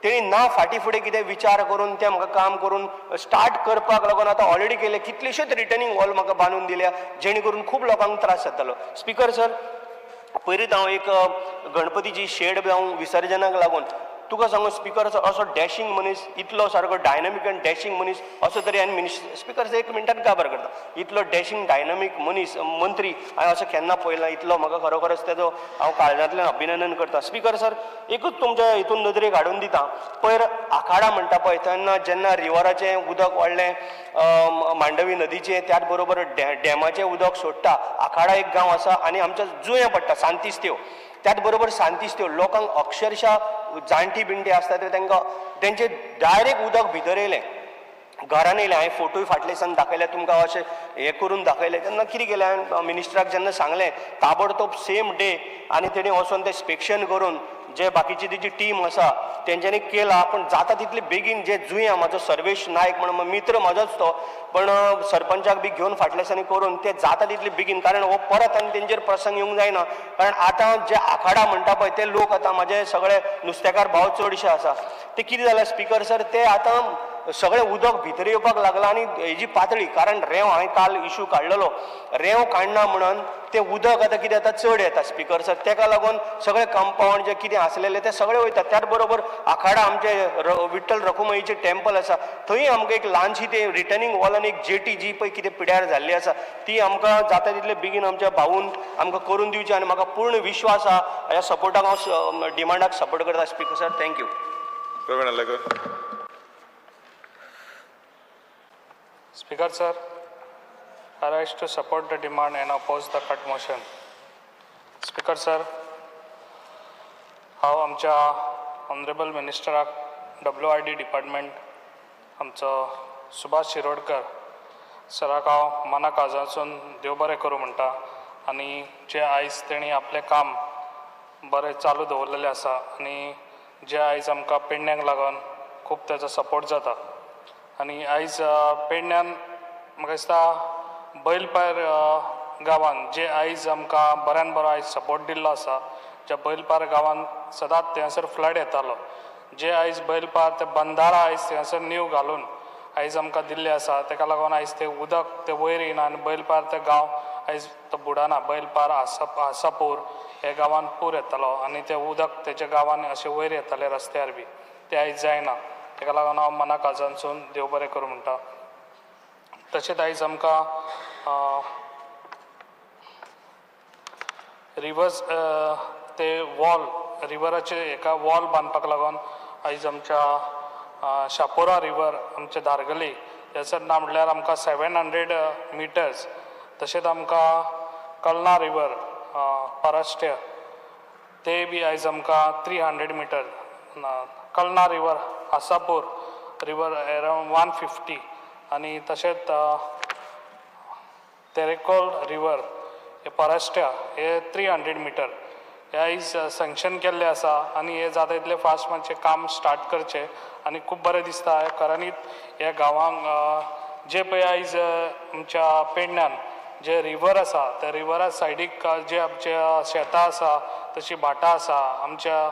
तेणी ना फाटीं फुडें कितें विचार करून तें म्हाका काम करून स्टार्ट करपाक लागून आतां ऑलरेडी केलें. कितलेशेच रिटर्निंग वॉल म्हाका बांदून दिल्या जेणे करून खूब लोकांक त्रास जातालो. स्पीकर सर, पयलींच हांव एक गणपतीची शेड बी हांव विसर्जनाक लागून तुका सांगू स्पीकर असो डॅशिंग मनीस, इतलो सारको डायनामीक आनी डॅशिंग मनीस असो तरी आनी मिनिस्टर स्पीकर सर एक मिनटान काबार करता, इतलो डॅशिंग डायनामीक मनीस मंत्री हांवें असो केन्ना पळयला, इतलो म्हाका खरोखरच तेजो हांव काळजांतल्यान अभिनंदन करता. स्पीकर सर, एकूच तुमच्या हितून नदरेक हाडून दिता, पयर आखाडा म्हणटा पळय तेन्ना जेन्ना रिवराचें उदक वाडलें मांडवी नदीचें, त्याच बरोबर डॅमाचें उदक सोडटा, आखाडा एक गांव आसा आनी आमच्या जुंया पडटा सांतिस्त्यो, त्याच बरोबर सांतिस्त्यो लोकांक अक्षरशः जाणटी बिणटी आसता ते तांकां तेंचे डायरेक्ट उदक भितर येयलें, घरान येयलें. हांवें फोटोय फाटले दिसान दाखयले तुमकां, अशें हें करून दाखयलें. तेन्ना कितें केलें हांवें मिनिस्टराक जेन्ना सांगलें ताबडतोब सेम डे आनी तेणी वचोन तें इन्स्पेक्शन करून जे बाकीची तेजी टीम आसा तेंच्यांनी केला. पूण जाता तितले बेगीन जे जुंया म्हाजो सर्वेश नायक म्हणून मित्र म्हाजोच तो, पण सरपंचाक बी घेवन फाटल्या दिसांनी करून ते जाता तितले बेगीन, कारण हो परत आनी तेंचेर प्रसंग येवंक जायना. कारण आतां जे आखाडा म्हणटा पळय ते लोक आतां म्हाजे सगळे नुस्तेकार भाव चडशे आसा, ते कितें जालें स्पीकर सर, ते आतां सगळें उदक भितर येवपाक लागलां आनी हेजी पातळी, कारण रेंव हांवें काल इशू काडलेलो, रेंव काडना म्हणून तें उदक आतां कितें जाता चड येता स्पीकर सर, तेका लागून सगळें कंपावंड जें कितें आसलेलें तें सगळें वयता. त्याच बरोबर आखाडा आमचे विठ्ठल रखुमाईचें टेम्पल आसा थंय आमकां एक ल्हानशी ते रिटर्निंग वॉल आनी एक जेटी जी पळय कितें पिड्यार जाल्ली आसा ती आमकां जाता तितले बेगीन आमच्या भाऊन आमकां करून दिवची आनी म्हाका पूर्ण विश्वास आसा ह्या सपोर्टाक हांव डिमांडाक सपोर्ट करता speaker sir. Thank you. Praveen Alekar. Speaker sir, I rise to support the demand and oppose the cut motion. Speaker sir, हांव आमच्या ऑनरेबल मिनिस्टराक WRD department आमचो सुभाष शिरोडकर सराक हांव मना काळजासून देव बरें करूं म्हणटा आनी जे आयज तेणी आपलें काम बरें चालू दवरलेलें आसा आनी जे आयज आमकां पेडण्यांक लागून खूब तेजो सपोर्ट जाता. आनी आयज पेडण्यान म्हाका दिसता बैलपार गांवान जे आयज आमकां बऱ्यान बरो आयज सपोर्ट दिल्लो आसा, ज्या बैलपार गांवान सदांच थंयसर फ्लड येतालो, जे आयज बैलपार ते बंदारा आयज थंयसर नीव घालून आयज आमकां दिल्ले आसा, तेका लागून आयज तें उदक तें वयर येयना आनी बैलपार ते गांव आयज तो बुडना. बैलपार आसापूर हे गांवान पूर येतालो आनी तें उदक तेच्या गांवान अशें वयर येतालें रस्त्यार बी, तें आयज जायना. तेका लागून हांव मना काळजांतसून देव बरें करूं म्हणटा. तशेंच आयज आमकां रिवर्स ते वॉल रिवराचे एका वॉल बांदपाक लागून आयज आमच्या शापोरा रिवर आमच्या धारगली थंयसर ना म्हटल्यार आमकां 700 मिटर्स, तशेंच आमकां कलना रिवर पाराष्ट्य ते बी आयज आमकां 300 metre, Kalna river Hasapur river around 150 आनी तशेंच तेरेकोल रिवर हे पाराष्ट्या हे 300 मिटर हे आयज सँक्शन केल्लें आसा आनी हे जाता तितलें फास्ट मातशें काम स्टार्ट करचें आनी खूब बरें दिसता. खऱ्यांनीच ह्या गांवांक जे पळय आयज आमच्या पेडण्यान जे रिवर आसा त्या रिवरा सायडीक जे आमच्या शेतां आसा तशी भाटां आसा आमच्या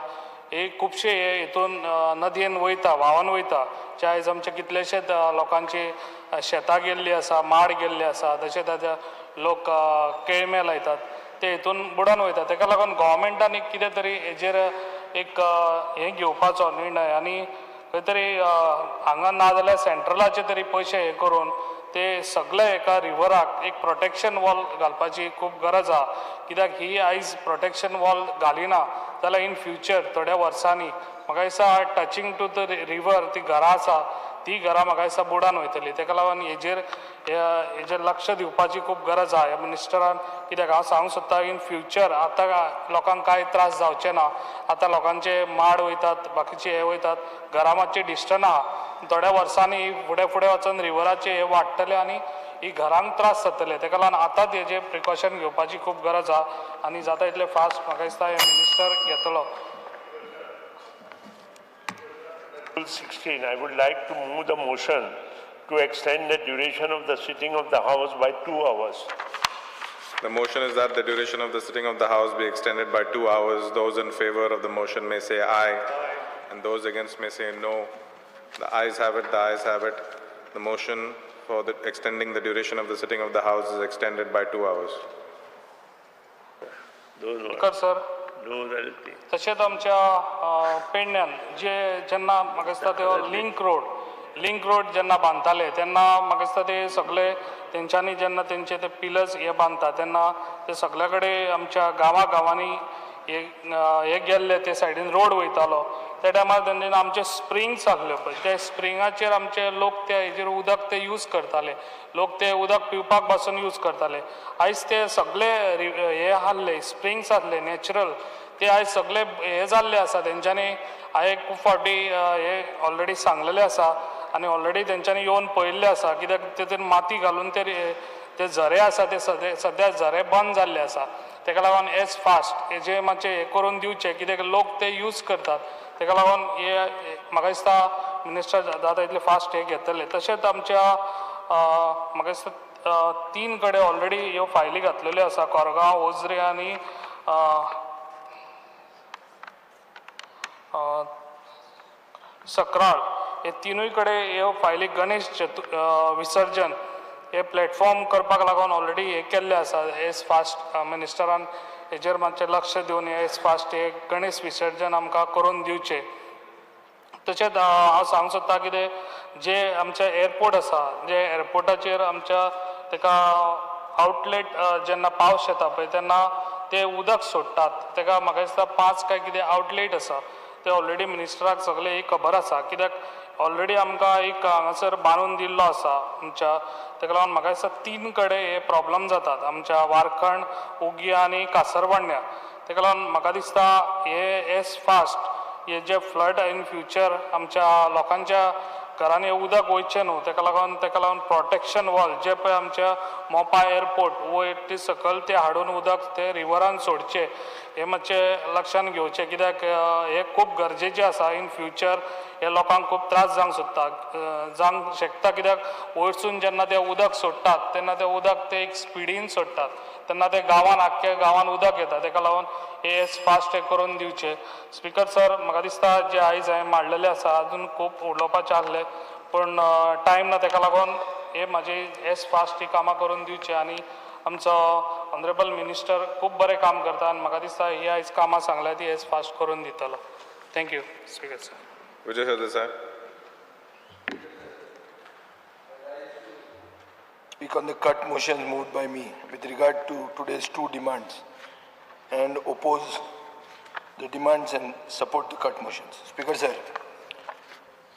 हे खुबशे हे हितून नदयेन वयता व्हांवन वयता, जे आयज आमचे कितलेशेच लोकांची शेतां गेल्लीं आसा, माड गेल्ले आसा, तशेंच आतां लोक केळमे लायतात ते हितून बुडोन वयता. तेका लागून गोवोरमेंटान एक कितें तरी हेजेर एक हें घेवपाचो निर्णय आनी खंय तरी हांगा ना जाल्यार सेंट्रलाचे तरी पयशे हे करून ते सगळे एका रिवराक एक प्रोटेक्शन वॉल घालपाची खूब गरज आसा. कित्याक ही आयज प्रोटेक्शन वॉल घालिना जाल्यार इन फ्युचर थोड्या वर्सांनी म्हाका दिसता टचिंग टू the river ती घरां आसा ती घरां म्हाका दिसता बुडान वयतली. तेका लागून हेजेर हेजेर लक्ष दिवपाची खूब गरज आहा ह्या मिनिस्टरान. कित्याक हांव सांगूंक सोदता इन फ्युचर आतां लोकांक कांय त्रास जावचे ना. आतां लोकांचे माड वयतात, बाकीचे हे वयतात, घरां मातशी डिस्टन्स आहा. थोड्या वर्सांनी फुडें फुडें वचून रिवराचे हे वाडटले आनी ही घरांक त्रास जातले. तेका लागून आतांच हेजेर प्रिकॉशन घेवपाची खूब गरज आहा आनी जाता इतले फास्ट म्हाका दिसता हे मिनिस्टर घेतलो. 16, I would like to move the motion to extend the duration of the sitting of the House by 2 hours. The motion is that the duration of the sitting of the House be extended by 2 hours. Those in favor of the motion may say aye, and those against may say no. The ayes have it, the ayes have it. The motion for the extending the duration of the sitting of the House is extended by 2 hours. Speaker sir, तशेंच आमच्या पेडण्यान जे जेन्ना म्हाका दिसता ते link road जेन्ना बांदताले तेन्ना म्हाका दिसता ते सगळे तेंच्यांनी जेन्ना तेंचे ते पिलर्स हे बांदता तेन्ना ते सगळे कडेन आमच्या गांवा गांवांनी हे गेल्ले, ते सायडीन रोड वयतालो. त्या टायमार तेंच्यांनी आमचे स्प्रिंग्स आहल्यो पळय, त्या स्प्रिंगाचेर आमचे लोक त्या हेजेर उदक ते यूज करताले, लोक ते उदक पिवपाक पासून यूज करताले. आयज ते सगळे हे आहले स्प्रिंग्स आहले नॅचरल, ते आयज सगळे हे जाल्ले आसा. तेंच्यांनी हांवें खूब फावटी हे ऑलरेडी सांगलेलें आसा आनी ऑलरेडी तेंच्यांनी येवन पळयल्लें आसा. कित्याक तेतून माती घालून ते झरे आसा ते सद्या झरे बंद जाल्ले आसा. तेका लागून एज फास्ट हेजे मातशें हें करून दिवचें, कित्याक लोक ते यूज करतात. तेका लागून हे म्हाका दिसता मिनिस्टर जाता इतले फास्ट हे घेतले. तशेंच आमच्या म्हाका दिसता 3 कडेन ऑलरेडी ह्यो फायली घातलेल्यो आसा, कोरगांव, ओझरे आनी सकराळ. हे 3 कडेन ह्यो फायली गणेश विसर्जन हे प्लॅटफॉर्म करपाक लागून ऑलरेडी हे केल्ले आसा. एज फास्ट मिनिस्टरान हेजेर मातशें लक्ष दिवन एज फास्ट हे गणेश विसर्जन आमकां करून दिवचें. तशेंच हांव सांगूंक सोदता कितें जे आमचें एअरपोर्ट आसा, जे एअरपोर्टाचेर आमच्या तेका आउटलेट जेन्ना पावस येता पळय तेन्ना ते उदक सोडटात. तेका म्हाका दिसता 5 काय कितें आउटलेट आसा, ते ऑलरेडी मिनिस्टराक सगळें ही खबर आसा. कित्याक ऑलरेडी आमकां एक हांगासर बांदून दिल्लो आसा आमच्या, तेका लागून म्हाका दिसता 3 कडेन हे प्रॉब्लम जातात आमच्या वारखंड, उगी आनी कासरवाडण्या. तेका लागून म्हाका दिसता हे एज फास्ट हे जे फ्लड इन फ्युचर आमच्या लोकांच्या घरांनी उदक वयचें न्हू, तेका लागून प्रोटेक्शन वॉल जे पळय आमच्या मोपा एअरपोर्ट वयर ती सकयल ते हाडून उदक ते रिवरान सोडचें, हें मातशें लक्षान घेवचें. कित्याक हें खूब गरजेचें आसा. इन फ्युचर हे लोकांक खूब त्रास जावंक सोदता जावंक शकता. कित्याक वयरसून जेन्ना ते उदक सोडटात तेन्ना तें उदक ते एक स्पिडीन सोडटात, तेन्ना ते गांवान आख्ख्या गांवान उदक येता. तेका लागून हे फास्ट हे करून दिवचें. स्पीकर सर, म्हाका दिसता जे आयज हांवें मांडलेलें आसा अजून खूब उलोवपाचें आहलें पूण टायम ना, तेका लागून हे म्हाजे एज फास्ट ही कामां करून दिवचें. आनी आमचो ऑनरेबल मिनिस्टर खूब बरें काम करता आनी म्हाका दिसता ही आयज कामां सांगल्या ती एज फास्ट करून दितलो. Thank you speaker sir. Vijay Sardesai. Speak on the cut motions moved by me with regard to today's 2 demands and oppose the demands and support the cut motions. Speaker sir,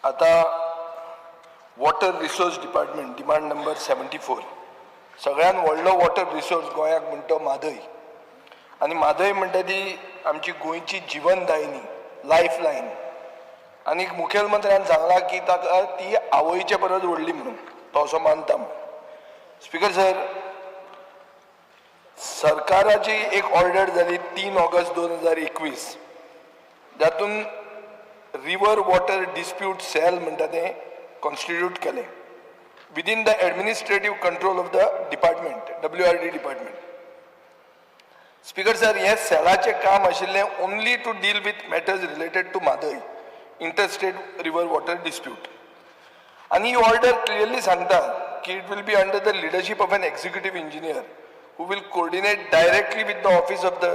आता water resource department demand number 74. सगळ्यात व्हडलो water resource गोंयाक म्हणटा म्हादय, आनी म्हादय म्हणटा ती आमची गोंयची जिवनदायिनी, लायफ लायन. आनी मुखेलमंत्र्यान सांगलां की ताका ती आवयचे परस व्हडली म्हणून तो असो मानता म्हणून. स्पीकर सर, सरकाराची एक ऑर्डर जाली 3 ऑगस्ट 2021, जातून रिवर वॉटर डिस्प्यूट सेल म्हणटा तें कॉन्स्टिट्यूट केलें within the administrative control of the department, WRD department. Speaker sir, हें सेलाचें काम आशिल्लें only to deal with matters related to Mhadei interstate river water dispute. आनी ही ऑर्डर क्लियरली सांगता की it will be under the leadership of an executive engineer who will coordinate directly with the office of the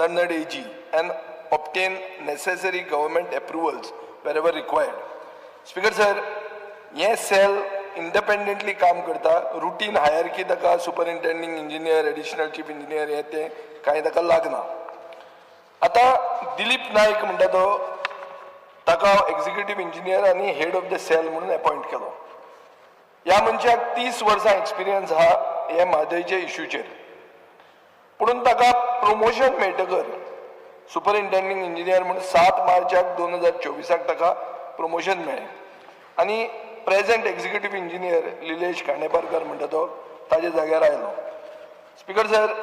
learned AG and obtain necessary government approvals wherever required. Speaker sir, हें sale independently काम करता. Routine hierarchy ताका superintending engineer, additional chief engineer हें तें कांय ताका लागना. आतां दिलीप नायक म्हणटा तो ताका एक्झिक्युटीव इंजिनियर आनी हेड ऑफ the cell म्हणून अपॉयंट केलो. ह्या मनशाक 30 वर्सां एक्सपिरियन्स आहा हे म्हादयच्या इश्यूचेर, पुणून ताका प्रमोशन मेळटकर सुपरिंटेंडींग इंजिनियर म्हणून 7 मार्चाक 2024 ताका प्रमोशन मेळ्ळें आनी प्रेझेंट एक्झिक्युटीव इंजिनियर लिलेश खांडेपारकर म्हणटा तो ताज्या जाग्यार आयलो. स्पीकर सर,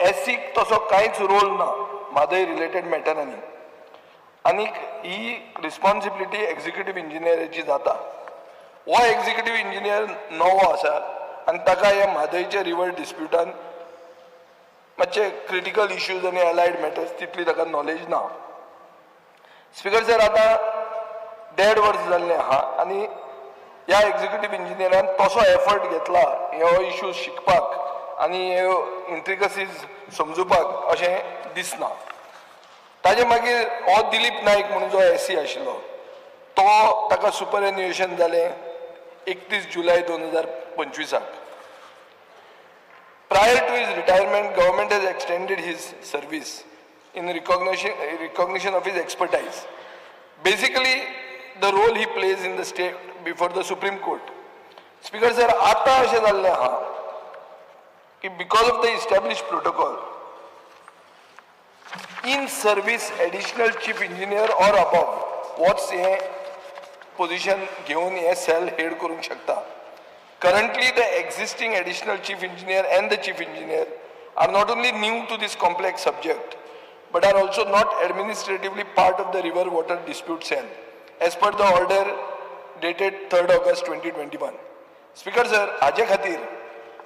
एसीक तसो कांयच रोल ना म्हादय रिलेटेड मॅटरांनी आनीक ही रिस्पॉन्सिबिलिटी एक्झिक्युटीव इंजिनियराची जाता. हो एक्झिक्युटीव इंजिनियर नवो आसा आनी ताका ह्या म्हादयच्या रिवर डिस्प्युटान मातशे क्रिटिकल इश्यूज आनी एलायड मॅटर्स तितली ताका नॉलेज ना. स्पीकर सर, आतां 1.5 वर्स जाल्लें आहा आनी ह्या एक्झिक्युटीव इंजिनियरान तसो एफर्ट घेतला ह्यो इश्यूज शिकपाक आनी ह्यो इंट्रिकसीज समजुपाक अशें दिसना. ताजे मागीर हो दिलीप नायक म्हणून जो एसी आशिल्लो तो ताका सुपरएन्युएशन जालें 31 जुलय 2025. Prior to his retirement, government has extended his service in recognition of his expertise. Basically, the role he plays in the state before the Supreme Court. Speaker sir, आता अशें जाल्लें आहा की because of the established protocol, in service additional chief engineer or above होच हें position घेवन हें sale head करूंक शकता. Currently, the existing additional chief engineer and the chief engineer are not only new to this complex subject, but are also not administratively part of the river water dispute cell, as per the order dated 3rd August 2021. Speaker sir, हाजे खातीर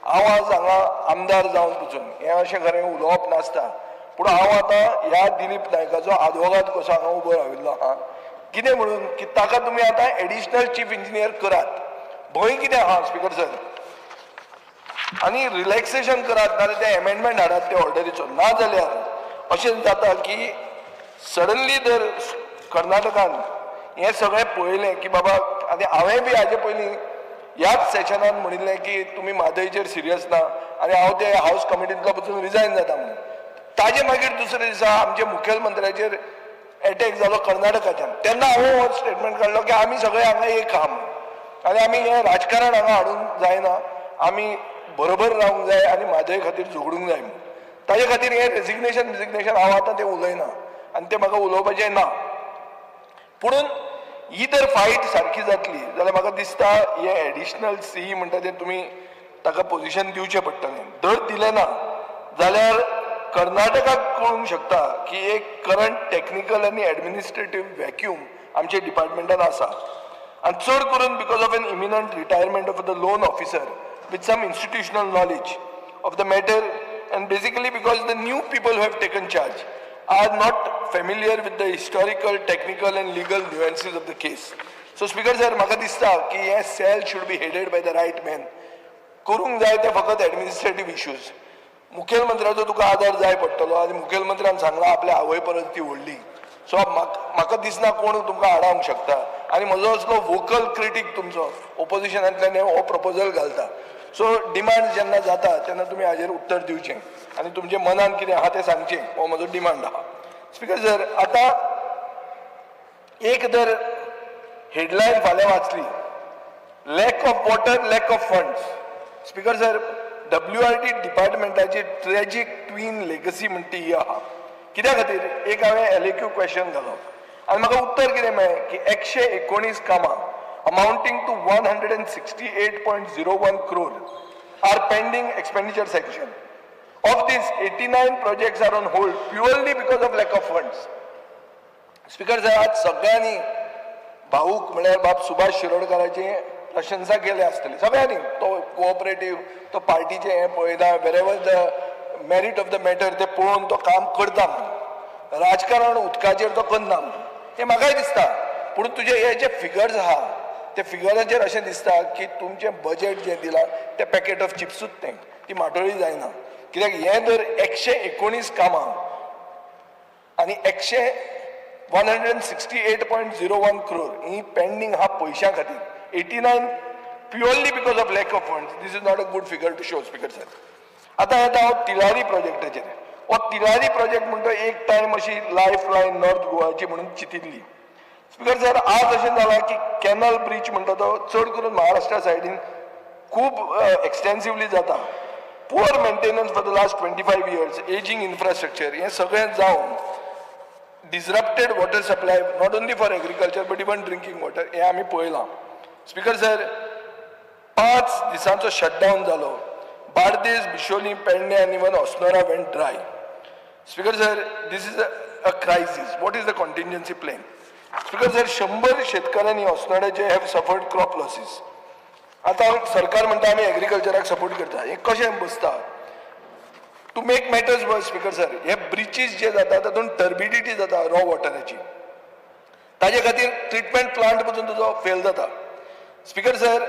हांव आज हांगा आमदार जावन पसून हें अशें खरें उलोवप नासता, पूण हांव आतां ह्या दिलीप नायकाचो आदवोगाद कसो हांगा उबो राविल्लो आहा. कितें म्हणून की ताका तुमी आतां एडिशनल चीफ इंजिनियर करात. भंय कितें आहा स्पीकर सर, आनी रिलॅक्सेशन करात, नाजाल्यार तें एमेंडमेंट हाडात ते ऑर्डरीचो. ना जाल्यार अशें जाता की सडनली जर कर्नाटकान हें सगळें पळयलें की बाबा, आनी हांवें बी हाजे पयलीं ह्याच सेशनान म्हणिल्लें की तुमी म्हादयचेर सिरियस ना आनी हांव ते हावस कमिटींतलो पसून रिजायन जाता म्हणून. ताजे मागीर दुसऱ्या दिसा आमच्या मुखेलमंत्र्याचेर एटॅक जालो कर्नाटकाच्यान, तेन्ना हांवें हो स्टेटमेंट काडलो की आमी सगळे हांगा एक आहा म्हणून आनी आमी हें राजकारण हांगा हाडूंक जायना, आमी बरोबर रावंक जाय आनी म्हादय खातीर झगडूंक जाय म्हणून. ताजे खातीर हें रेजिग्नेशन बिजिग्नेशन हांव आतां तें उलयना आनी तें म्हाका उलोवपाचें ना. पुणून ही जर फायट सारकी जातली जाल्यार म्हाका दिसता हे एडिशनल सी म्हणटा तें तुमी ताका पोझिशन दिवचें पडटलें. जर दिलें ना जाल्यार कर्नाटकाक कळूंक शकता की एक करंट टॅक्निकल आनी एडमिनिस्ट्रेटीव व्हॅक्यूम आमच्या डिपार्टमेंटान आसा आनी चड करून because of an imminent retirement of the lone officer with some institutional knowledge of the matter and basically because the new people who have taken charge are not familiar with the historical, technical and legal nuances of the case. So Speaker sir, म्हाका दिसता की हे cell should be headed by the right man. करूंक जाय ते फकत administrative issues. मुखेलमंत्र्याचो तुका आदार जाय पडटलो आनी मुखेलमंत्र्यान सांगलां आपल्या आवय परस ती व्हडली. सो म्हाका दिसना कोण तुमकां आडावंक शकता आनी म्हजो असलो वोकल क्रिटीक तुमचो ओपोजिशनांतल्यान हो प्रपोजल घालता. सो डिमांड जेन्ना जाता तेन्ना तुमी हाजेर उत्तर दिवचें आनी तुमच्या मनान कितें आहा तें सांगचें, हो म्हजो डिमांड आहा. स्पीकर सर, आतां एक जर हेडलायन फाल्यां वाचली, lack of water, lack of funds. Speaker sir, WRD डिपार्टमेंटाची tragic twin legacy म्हणटी ही आहा. कित्या खातीर एक हांवें LAQ question घालो आनी म्हाका उत्तर कितें मेळ्ळें की 119 कामां amounting to 168.01 crore are pending expenditure sanction. Of these, 89 projects are on hold purely because of lack of funds. Speaker sir, आज सगळ्यांनी भाऊक म्हळ्यार बाब सुभाष शिरोडकाराची प्रशंसा केल्या आसतली सगळ्यांनी. तो कोऑपरेटीव, तो पार्टीचें हें पळयना, wherever the merit of the matter तें पळोवन तो काम करता म्हणून. राजकारण उदकाचेर तो करना म्हणून हें म्हाकाय दिसता. पूण तुजे हे जे फिगर्स आहा ते फिगराचेर अशें दिसता की तुमचें बजेट जें दिलां तें पॅकेट ऑफ चिप्सूच तें, ती माटोळी जायना. कित्याक हें जर 119 कामां आनी 168.01 crore ही पेंडींग आहा पयशां खातीर, 89 purely because of lack of funds. This is not a good figure to show, Speaker sir. आतां येता हांव तिलारी प्रोजेक्टाचेर. हो तिलारी प्रोजेक्ट म्हणटा एक टायम अशी लायफ लायन नॉर्थ गोवाची म्हणून चितिल्ली. स्पीकर सर, आज अशें जालां की कॅनल ब्रीच म्हणटा तो चड करून महाराष्ट्रा सायडीन खूब एक्सटेन्सिवली जाता. Poor maintenance for the last 25 years, ageing infrastructure, हें सगळें जावन disrupted water supply not only for agriculture but even drinking water हें आमी पळयलां. स्पीकर सर, 5 दिसांचो शटडावन जालो. बार्देस, बिशोली, पेडणे आनी even Assonora went dry. Speaker sir, this is a crisis. What is the contingency plan? Speaker sir, 100 शेतकाऱ्यांनी अस्नोड्याचे have suffered crop losses. आतां सरकार म्हणटा आमी एग्रीकल्चराक सपोर्ट करता, हें कशें बसता? To make matters worse speaker sir, हे ब्रिचीस जे जाता तातूंत टर्बिडिटी जाता रॉ वॉटराची, ताजे खातीर ट्रिटमेंट प्लांट पसून तुजो फेल जाता. स्पीकर सर,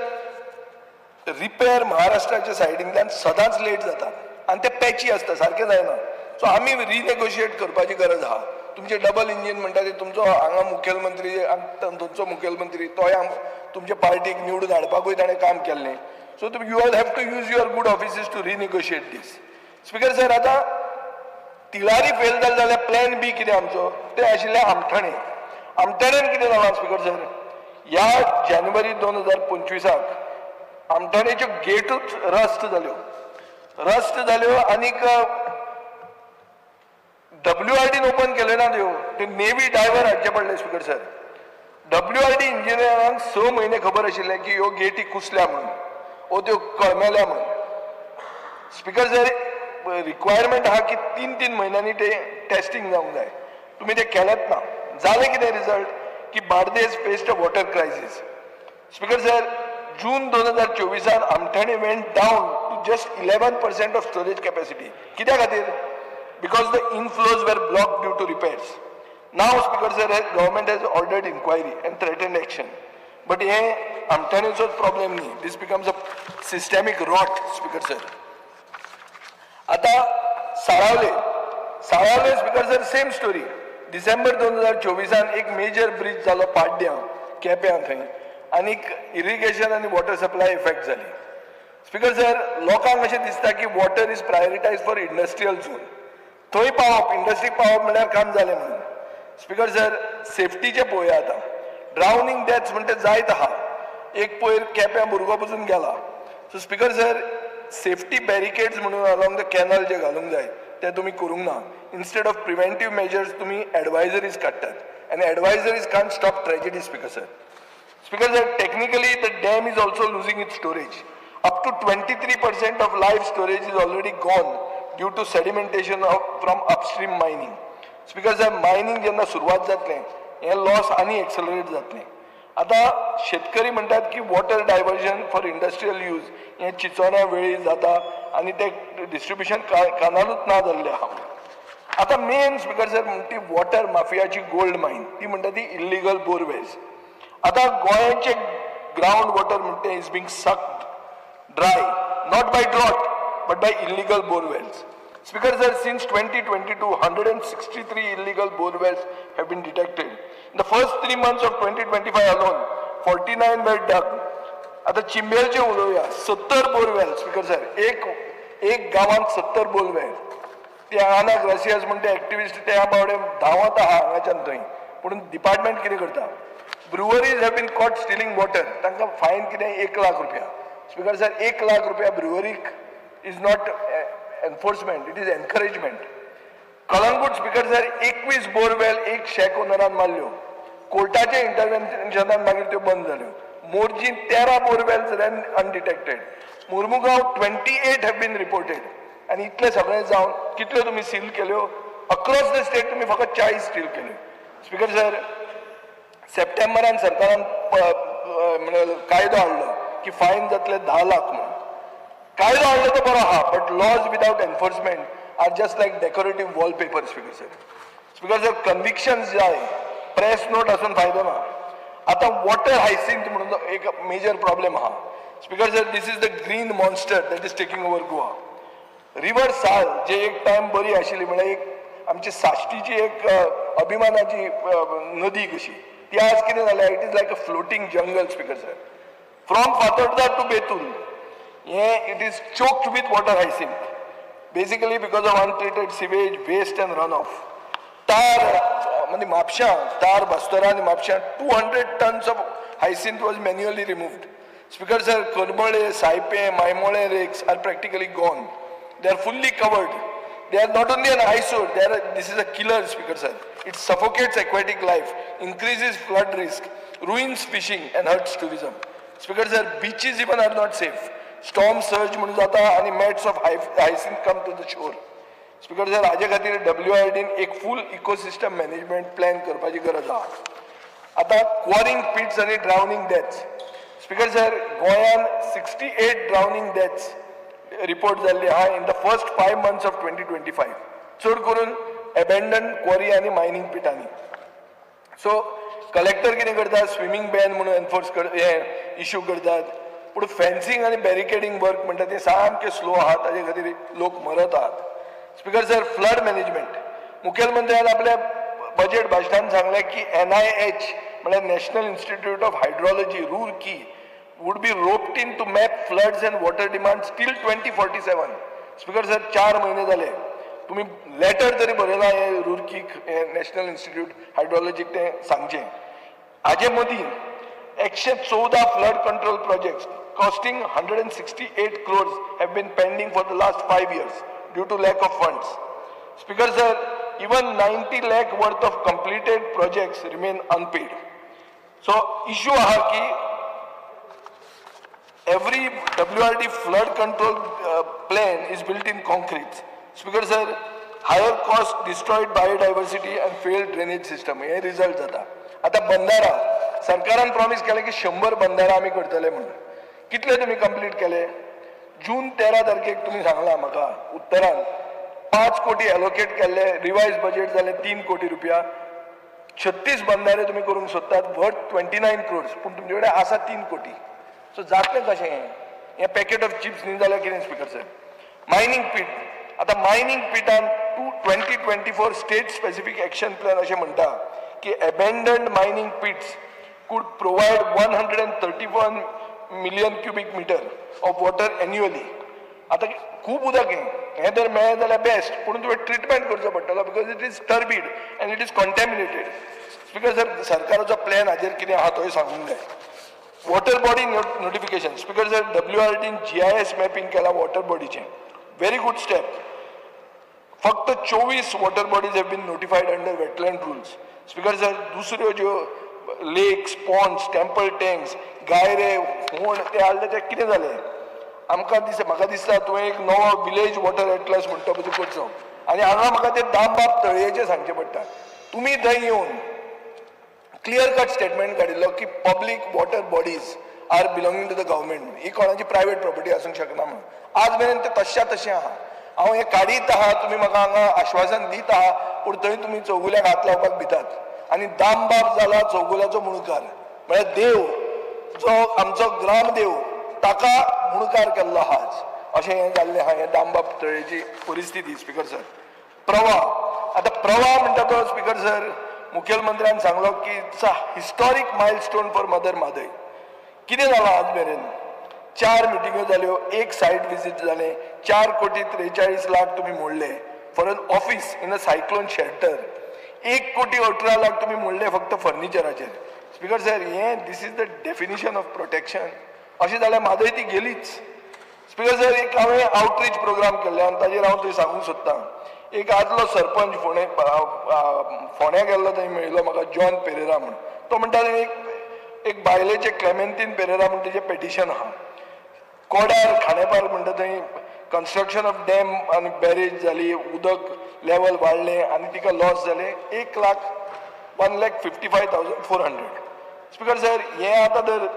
रिपेर महाराष्ट्राच्या सायडींतल्यान सदांच लेट जाता आनी ते पॅची आसता, सारकें जायना. सो आमी रिनेगोशिएट करपाची गरज आहा. तुमचें डबल इंजीन म्हणटा ते तुमचो हांगा मुखेलमंत्री, थंयचो मुखेलमंत्री, तोय तुमच्या पार्टीक निवडून हाडपाकूय ताणें काम केल्लें. सो तुमी you all have to use your good offices to renegotiate this. Speaker sir, आतां तिलारी फेल जालें जाल्यार प्लॅन बी कितें आमचो? तें आशिल्लें आमठाणे. आमठाण्यान कितें जालां स्पीकर सर, ह्या जानेवारी 2025 आमठाणेच्यो गेटूच रस्ट जाल्यो, रस्ट जाल्यो आनीक WRDन ओपन केल्यो ना त्यो, ते नेवी डायवर हाडचे पडले. स्पीकर सर, WRD इंजिनियरांक 6 म्हयने खबर आशिल्लें की ह्यो गेटी कुसल्या म्हणून वो त्यो कळमेल्या म्हणून. स्पीकर सर, रिक्वायरमेंट आहा की 3-3 म्हयन्यांनी ते टेस्टिंग जावंक जाय, तुमी तें केलेंच ना. जालें कितें रिजल्ट की Bardez faced a water crisis. Speaker sir, June 2024 Amthane went down to just 11% of storage capacity. कित्या खातीर? Because the inflows were blocked due to repairs. Now, Speaker sir, government has ordered inquiry and threatened action. But हे आमठाणेचोच problem न्ही, this becomes a systemic rot. Speaker sir, आतां साळावले, साळावले speaker sir same story. December 2024 एक major breach जालो पाड्ड्यां केप्यां थंय आनीक irrigation आनी water supply effect जाली. स्पीकर सर, लोकांक अशें दिसता की water is prioritise for industrial zone, थंय पावप, इंडस्ट्रीक पावप म्हणल्यार काम जालें म्हणून. स्पीकर सर, सेफ्टीचें पळोवया आतां. ड्रावनिंग डेथ्स म्हणटा जायत आहा, एक पयर केप्यां भुरगो पसून गेला. So speaker sir, safety barricades म्हणून अलॉंग the canal जे घालूंक जाय ते तुमी करूंक ना. इन्स्टेड ऑफ प्रिवेंटीव मेजर्स तुमी एडवायजरीज काडटात आनी advisories can't stop tragedy. Speaker sir, speaker sir, technically the dam is also losing its storage. Up to 23% of live storage is already gone due to sedimentation from upstream mining. Speaker sir, mining जेन्ना सुरवात जातलें हें loss आनी accelerate जातलें. आतां शेतकरी म्हणटात की water diversion for industrial use हें चिचोण्या वेळी जाता आनी तें डिस्ट्रिब्युशन कानालूच ना जाल्लें आहा. आतां मेन स्पीकर सर म्हणटा ती वॉटर माफियाची गोल्ड मायन, ती म्हणटा ती इल्लिगल बोरवेल्स. आतां गोंयाचें ग्रावंड वॉटर म्हणटा is being sucked dry, not by drought but by illegal borewells. Speaker sir, since 2022, 163 illegal borewells have been detected. In the first 3 months of 2025 alone, 49 were dug. आतां चिंबेलचें उलोवया, 70 borewell. Speaker sir, एक गांवांत 70 borewell. ते आना gracias म्हणटा activist त्या बावडे धांवत आहा हांगाच्यान थंय, पूण डिपार्टमेंट कितें करता? Breweries have been caught stealing water, तांकां फायन कितें 1 लाख रुपया. स्पीकर सर, 1 लाख रुपया ब्रुवरीक is not enforcement, it is encouragement. Calangute speaker sir, 21 borewell एक शॅक ओनरान मारल्यो, कोर्टाच्या इंटरव्हेन्शनान मागीर त्यो बंद जाल्यो. Morjim 13 borewells ran undetected. Mormugao 28 have been reported. आनी इतलें सगळें जावन कितल्यो तुमी सील केल्यो? अक्रॉस the state तुमी फकत 40 सील केल्यो. स्पीकर सर, सप्टेंबरान सरकारान कायदो हाडलो की फायन जातले 10 लाख म्हणून. कायदो हाडलो तो बरो आहा, but laws without enforcement are just like decorative wallpaper. Speaker sir, speaker sir, convictions जाय, प्रेस नोट आसून फायदो ना. आतां वॉटर हायसिंथ म्हणून एक मेजर प्रॉब्लेम आहा. Speaker sir, this is the green monster that is taking over Goa. River Sal जे एक time बरी आशिल्ली, म्हळ्यार एक आमची साश्टीची एक अभिमानाची नदी कशी, ती आज कितें जाल्या, it is like a floating jungle. Speaker sir, from Fatorda to Betul हें it is choked with water hyacinth, basically because of untreated sewage, waste and run off. Tar म्हणजे म्हापशां तार बास्तोरा आनी म्हापशां 200 tons of hyacinth was manually removed. Speaker sir, Karmale, Saipe, Maimole lakes are practically gone. They are fully covered. They are not only an eyesore, this is a killer, Speaker sir. It suffocates aquatic life, increases flood risk, ruins fishing and hurts tourism. Speaker sir, beaches even are not safe. Storm surge म्हणून जाता आनी mats of hyacinth come to the shore. Speaker sir, हाजे खातीर WRD एक फूल ecosystem management plan करपाची गरज आहा. आतां क्वॉरिंग पिट्स आनी ड्रावनिंग डेथ्स. स्पीकर सर, गोंयान 68 ड्रावनिंग डेथ्स रिपोर्ट जाल्ली आहा in the first 5 months of 2025, चड करून एबेंडन क्वॉरी आनी मायनींग पिटांनी. सो कलेक्टर कितें करता, स्विमींग बॅन म्हणून एनफोर्स हें इश्यू करतात, पूण फेन्सिंग आनी बॅरिकेडींग वर्क म्हणटा तें सामकें स्लो आहा, ताजे खातीर लोक मरत आहात. स्पीकर सर, फ्लड मॅनेजमेंट, मुखेलमंत्र्यान आपल्या बजेट भाशणान सांगलें की NIH म्हळ्यार National Institute of Hydrology Roorkee would be roped in to map floods and water demands till 2047. Speaker sir, 4 म्हयने जाले, तुमी लेटर तरी बरयलां हें रुरकीक, नॅशनल इन्स्टिट्यूट हायड्रोलॉजीक तें सांगचें. हाजे मदीं 114 flood control projects costing 168 crores have been pending for the last 5 years due to lack of funds. Speaker sir, even 90 lakh worth of completed projects remain unpaid. So issue आहा की every WRD flood control plan is built in concrete. Speaker sir, higher cost, destroyed biodiversity and failed drainage system hey result जाता. आतां बंदारा, सरकारान promise केलें की 100 बंदारा आमी करतले म्हणून, कितले तुमी कंप्लीट केले? जून 13 तारखेक तुमी सांगलां म्हाका उत्तरान 5 कोटी एलोकेट केल्ले, रिवायज बजेट जालें 3 कोटी रुपया, 36 बंदारे तुमी करूंक सोदतात वर्थ 29 क्रोर्स, पूण तुमचे कडेन आसा 3 कोटी. सो जातलें कशें हें? हें पॅकेट ऑफ चिप्स न्ही जाल्यार कितें स्पीकर सर? मायनींग पीट, आतां मायनींग पिटान 2024 स्टेट स्पेसिफीक एक्शन प्लॅन अशें म्हणटा की abandoned mining pits could provide 131 million cubic meter of water annually. आतां खूब उदक हें, हें जर मेळ्ळें जाल्यार बेस्ट, पूण तुवें ट्रिटमेंट करचो पडटलो because it is turbid and it is contaminated. Speaker sir, सरकाराचो प्लॅन हाजेर कितें आहा तोय सांगूंक जाय. Water body notification, speaker sir, WRDन GIS mapping केलां वॉटर बॉडीचें, व्हेरी गुड स्टेप. फक्त 24 water bodies have been notified under wetland rules. Speaker sir, दुसऱ्यो ज्यो लेक्स, पॉन्ड्स, टेम्पल टँक्स, गायरे, होण ते आहले ते कितें जालें? आमकां दिसता, म्हाका दिसता तुवें एक नवो विलेज वॉटर एटलस म्हणटा पळय तो करचो. आनी हांगा म्हाका ते दामबाब तळयेचें सांगचें पडटा. तुमी थंय येवन क्लियर कट स्टेटमेंट काडिल्लो की public water bodies are belonging to the government, ही कोणाची प्रायवेट प्रॉपर्टी आसूंक शकना म्हणून. आज मेरेन तें तश्या तशें आहा. हांव हें काडीत आहा, तुमी म्हाका हांगा आश्वासन दीत आहा, पूण थंय तुमी चौगुल्याक हात लावपाक भितात. आनी दामबाब जाला चौगुल्याचो मुणकार, म्हळ्यार देव जो आमचो ग्रामदेव ताका मुणकार केल्लो आहा आज. अशें हें जाल्लें आहा, हें दामबाब तळयेची परिस्थिती. स्पीकर सर, प्रवाह, आतां प्रवाह म्हणटा तो स्पीकर सर, मुखेलमंत्र्यान सांगलो की it's a historic milestone for mother Mhadei. कितें जालां आज मेरेन? 4 मिटिंग्यो जाल्यो, 1 सायट विजीट जालें, 4 कोटी 43 लाख तुमी मोडले for an office in a cyclone shelter, 1 कोटी 18 लाख तुमी मोडले फक्त फर्निचराचेर. स्पीकर सर, हें this is the definition of protection. अशें जाल्यार म्हादय ती गेलीच. स्पीकर सर, एक हांवें आवटरीच प्रोग्राम केल्ले आनी ताजेर हांव थंय सांगूंक सोदतां. एक आदलो सरपंच फोंडे फोंड्या गेल्लो, थंय मेळिल्लो म्हाका जॉन पेरेरा म्हूण. तो म्हणटा एक बायलेचें क्लेमेंतीन पेरेरा म्हूण तेजें पेटिशन आहा. कोडार खांडेपार म्हणटा थंय कन्स्ट्रक्शन ऑफ डॅम आनी बॅरेज जाली, उदक लेवल वाडलें आनी तिका लॉस जालें 1,55,400. स्पीकर सर, हें आतां जर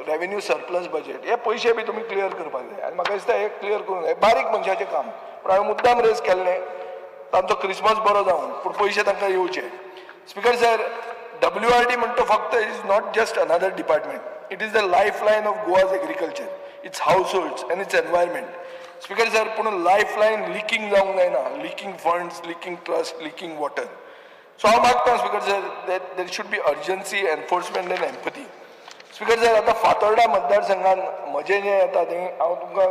रेवेन्यू सरप्लस बजेट, हे पयशे बी तुमी क्लियर करपाक जाय. आनी म्हाका दिसता हें क्लियर करूंक जाय. बारीक मनशाचें काम, पूण हांवें मुद्दाम रेज केल्लें, तांचो क्रिसमस बरो जावं, पूण पयशे तांकां येवचे. स्पीकर सर, WRD म्हणटा फक्त is not just another department, it is the life line of Goa's agriculture, its households and its environment. Speaker sir, पूण लायफ लायन लिकींग जावंक जायना, leaking funds, leaking trust, leaking water. So हांव मागता speaker sir, that there should be urgency, enforcement and empathy. Speaker sir, आतां फातोर्डा मतदारसंघान म्हजें जें येता तें हांव तुमकां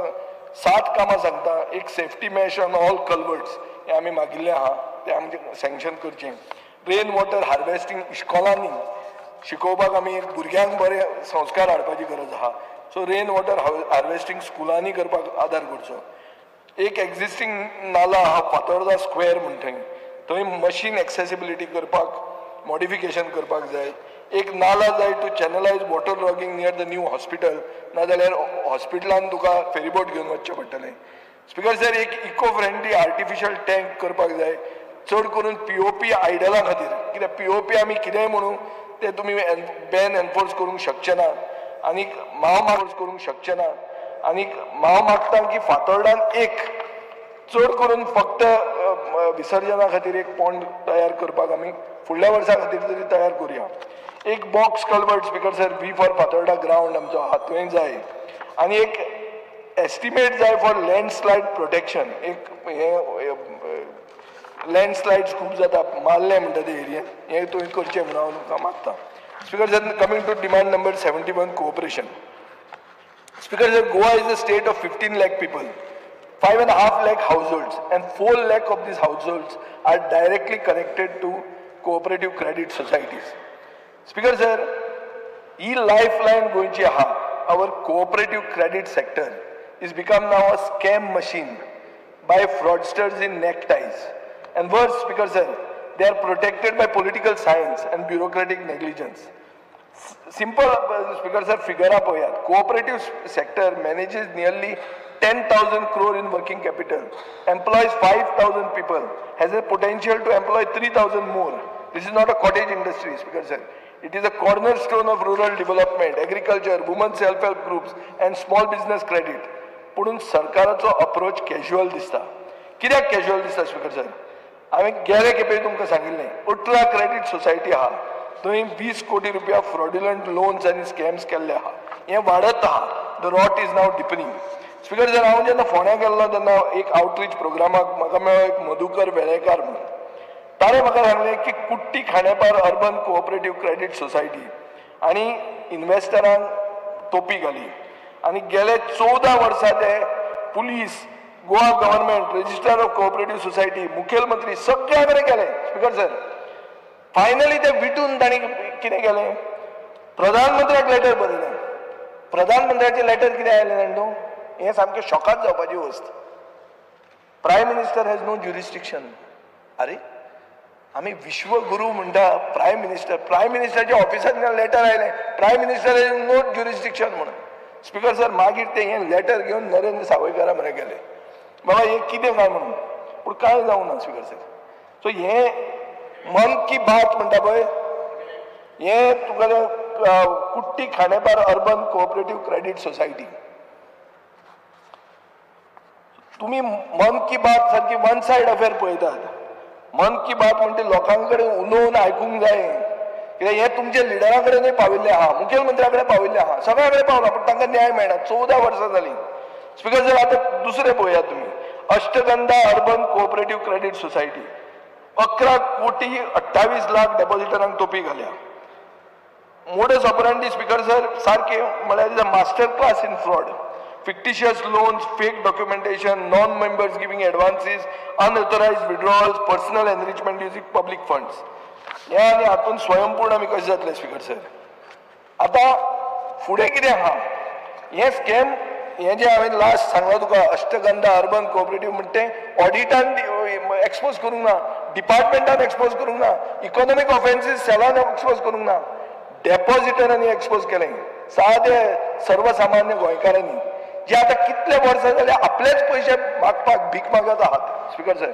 7 कामां सांगता. एक safety mesh on all culverts हें आमी मागिल्लें आहा. तें आमचें सँक्शन करचें. रेन वॉटर हार्वेस्टींग इश्कोलांनी शिकोवपाक आमी एक भुरग्यांक बरे संस्कार हाडपाची गरज आहा. सो रेन वॉटर हार्वेस्टींग स्कुलांनी करपाक आदार करचो. एक एक्झिस्टींग नाला आहा फातोर्दा स्क्वेअर म्हण थंय थंय मशीन एक्सेसिबिलिटी करपाक मॉडिफिकेशन करपाक जाय. एक नाला जाय to channelise water logging near the new hospital, नाजाल्यार हॉस्पिटलान तुका फेरीबोट घेवन वचचें पडटलें. स्पिकर सर, एक इको फ्रेंडली आर्टिफिशियल टँक करपाक जाय, चड करून पीओपी आयडला खातीर. कित्याक पीओपी आमी कितेंय म्हणू ते तुमी बॅन एनफोर्स करूंक शकचे ना. आनीक हांव करूंक शकचे ना. आनीक हांव मागता की फातोर्डान एक चड करून फक्त विसर्जना खातीर एक पॉन्ड तयार करपाक आमी फुडल्या वर्सा खातीर तरी तयार करुया. एक box culvert speaker sir V for Fatorda ground आमचो आहा थंय जाय. आनी एक एस्टिमेट जाय फॉर लँडस्लायड प्रोटेक्शन. एक हें लँडस्लायड्स खूब जाता मारलें म्हणटा ते एरियेन, हें तुवें करचें म्हणून हांव तुमकां मागता. Speaker sir, coming to demand number 71 cooperation. Speaker sir, Goa is a state of 15 lakh people, 5.5 lakh households, and 4 lakh of these households are directly connected to cooperative credit societies. Speaker sir, he lifeline गोंयची आहा, our cooperative credit sector is become now a scam machine by fraudsters in neckties. And worse, Speaker sir, they are protected by political science and bureaucratic negligence. Simple, Speaker sir, figure up पळयात. Cooperative sector manages nearly 10,000 crore in working capital, employs 5,000 people, has a potential to employ 3,000 more. This is not a cottage industry, Speaker sir. It is a cornerstone of rural development, agriculture, women self-help groups, and small business credit. पुणून सरकाराचो approach casual दिसता. कित्याक casual दिसता speaker sir? हांवें गेले खेपे तुमकां सांगिल्लें, 18 क्रेडीट सोसायटी आहा थंय 20 कोटी रुपया फ्रॉड्युलंट लोन्स आनी स्कॅम्स केल्ले आहा. हें वाडत आहा. The rot is now deepening. Speaker sir, हांव जेन्ना फोंड्या गेल्लो तेन्ना एक आउटरीच प्रोग्रामाक म्हाका मेळ्ळो एक मधुकर वेळेकार म्हणून. ताणें म्हाका सांगलें की Kutty Khandepar urban cooperative credit society आनी इन्वेस्टरांक तोपी घाली आनी गेले 14 वर्सां ते police, Goa government, registrar of cooperative society, मुखेलमंत्री सगळ्या कडेन गेले. स्पीकर सर, फायनली ते विटून तांणी कितें केलें, प्रधानमंत्र्याक लेटर बरयलें. प्रधानमंत्र्याचें लेटर कितें आयलें जाणा तूं? हें सामकें शॉकात जावपाची वस्त. Prime minister has no jurisdiction. अरे आमी विश्वगुरू म्हणटा प्रायम मिनिस्टर, प्रायम मिनिस्टराच्या ऑफिसांतल्यान लेटर आयलें prime minister has no jurisdiction म्हणून. स्पीकर सर, मागीर ते हें लेटर घेवन नरेंद्र सावयकारा म्हऱ्यान गेले, बाबा हें कितें काय म्हणून. पूण कांय जावंक ना स्पीकर सर. सो हें मन की बात म्हणटा पळय, हें तुका Kutty Khandepar urban cooperative credit society. तुमी मन की बात सारकी वन सायड अफेअर पळयतात. मन की बात म्हणटे लोकां कडेन उलोवन आयकूंक जाय. कित्याक हें तुमच्या लिडरा कडेनूय पाविल्लें आहा, मुखेलमंत्र्या कडेन पाविल्लें आहा, सगळ्या कडेन पावलां, पूण तांकां न्याय मेळना. 14 वर्सां जालीं. स्पीकर सर, आतां दुसरें पळयात तुमी, Ashthagandha urban cooperative credit society 11 कोटी 28 लाख डेपॉझिटरांक तोपी घाल्या. मोडस ऑपरांडी स्पीकर सर सारकें म्हळ्यार is a master class in fraud. Fictitious loans, fake documentation, non-members giving advances, unauthorized withdrawals, personal enrichment using public funds. हे आनी हातून स्वयंपूर्ण आमी कशें जातले स्पीकर सर? आतां फुडें कितें आहा, हें स्कॅम हें जें हांवें लास्ट सांगलां तुका अष्टगंधा अर्बन कोऑपरेटिव्ह म्हणटा तें ऑडिटान एक्सपोज करूंक ना, डिपार्टमेंटान एक्सपोज करूंक ना, इकॉनॉमीक ऑफेन्सीस सेलान एक्सपोज करूंक ना, डेपॉझिटरांनी एक्सपोज केलें, सादे सर्वसामान्य गोंयकारांनी जे आतां कितले वर्सां जाले आपलेच पयशे मागपाक भीक मागत आहात. स्पीकर सर,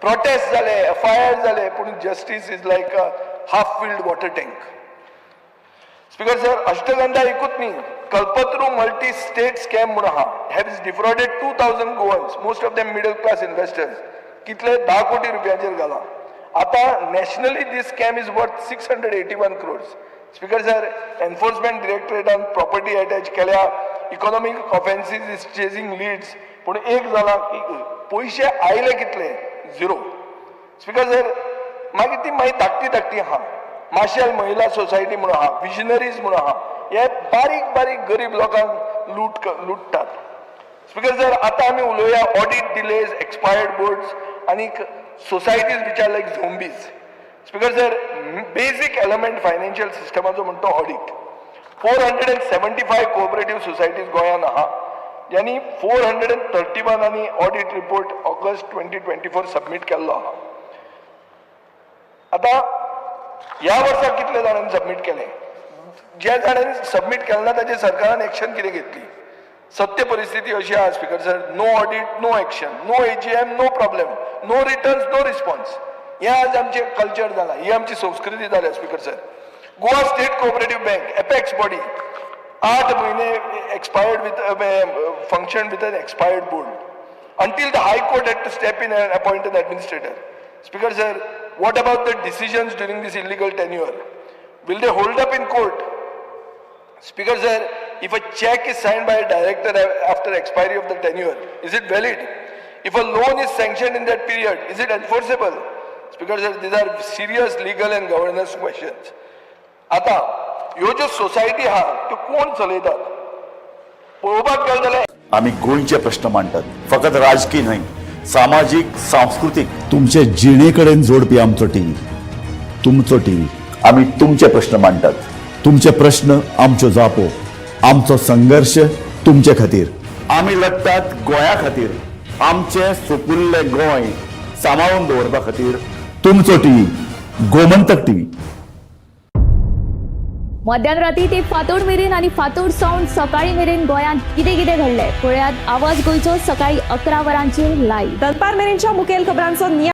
प्रोटेस्ट जाले, एफआयआर जाले, पूण justice is like a half filled water tank. Speaker sir, Ashthagandha एकूच न्ही, कल्पतरू मल्टी स्टेट स्कॅम म्हणून आहा, has defrauded 2000 Goans, most of them middle class investors. कितले 10 कोटी रुपयांचेर घाला. आतां nationally this scam is worth 681 crores. Speaker sir, enforcement डिरेक्टरेटान property attach केल्या, economic offences is chasing leads, पूण एक जाला की पयशे आयले कितले, 0. स्पीकर सर, मागीर ती मागीर धाकटी धाकटी आहा, माशेल महिला सोसायटी म्हणून आहा, विजनरीज म्हणून आहा, हे बारीक बारीक गरीब लोकांक लुटतात. स्पीकर सर, आतां आमी उलोवया ऑडीट डिलेज, एक्सपायर्ड बोर्ड्स आनी societies which are like zombies. Speaker sir, basic element financial सिस्टमाचो म्हणतो ऑडिट. 475 cooperative societies गोंयान आहा, ज्यांनी 431 आनी audit report August 2024 submit केल्लो आहा. आतां ह्या वर्सा कितले जाणांनी सबमीट केलें? ज्या जाणांनी सबमीट केलें ना ताचेर सरकारान एक्शन कितें घेतली? सत्य परिस्थिती अशी आहा speaker sir, no audit, no action, no AGM, no problem, no returns, no response. हें आज आमचें कल्चर जालां, ही आमची संस्कृती जाल्या speaker sir. Goa State Cooperative Bank, apex body, 8 म्हयने expired with function with an expired board until the High Court had to step in and appoint an administrator. Speaker sir, what about the decisions during this illegal tenure? Will they hold up in court? Speaker sir, if a check is signed by a director after expiry of the tenure, is it valid? If a loan is sanctioned in that period, is it enforceable? Speaker sir, these are serious legal and governance questions. आता ह्यो ज्यो society आहा त्यो कोण चलयतात पळोवपाक गेले जाल्यार आमी गोंयचे प्रश्न मांडटात, फकत राजकीय न्हय, सामाजीक, सांस्कृतीक, तुमचे जिणे कडेन जोडपी आमचो टीव्ही, तुमचो टीव्ही. आमी तुमचे प्रश्न मांडटात, तुमचे प्रश्न आमच्यो जापो, आमचो संघर्श तुमचे खातीर. आमी लढटात गोंया खातीर, आमचें सुपुल्लें गोंय सांबाळून दवरपा खातीर. तुमचो टीव्ही, गोमंतक टीव्ही. मध्यान राती ते फांतोड मेरेन आनी फांतोड सावन सकाळी मेरेन गोंयांत कितें कितें घडलें पळयात आवाज गोंयचो सकाळी 11 वरांचेर लायव्ह. दनपार मेरेनच्या मुखेल खबरांचो.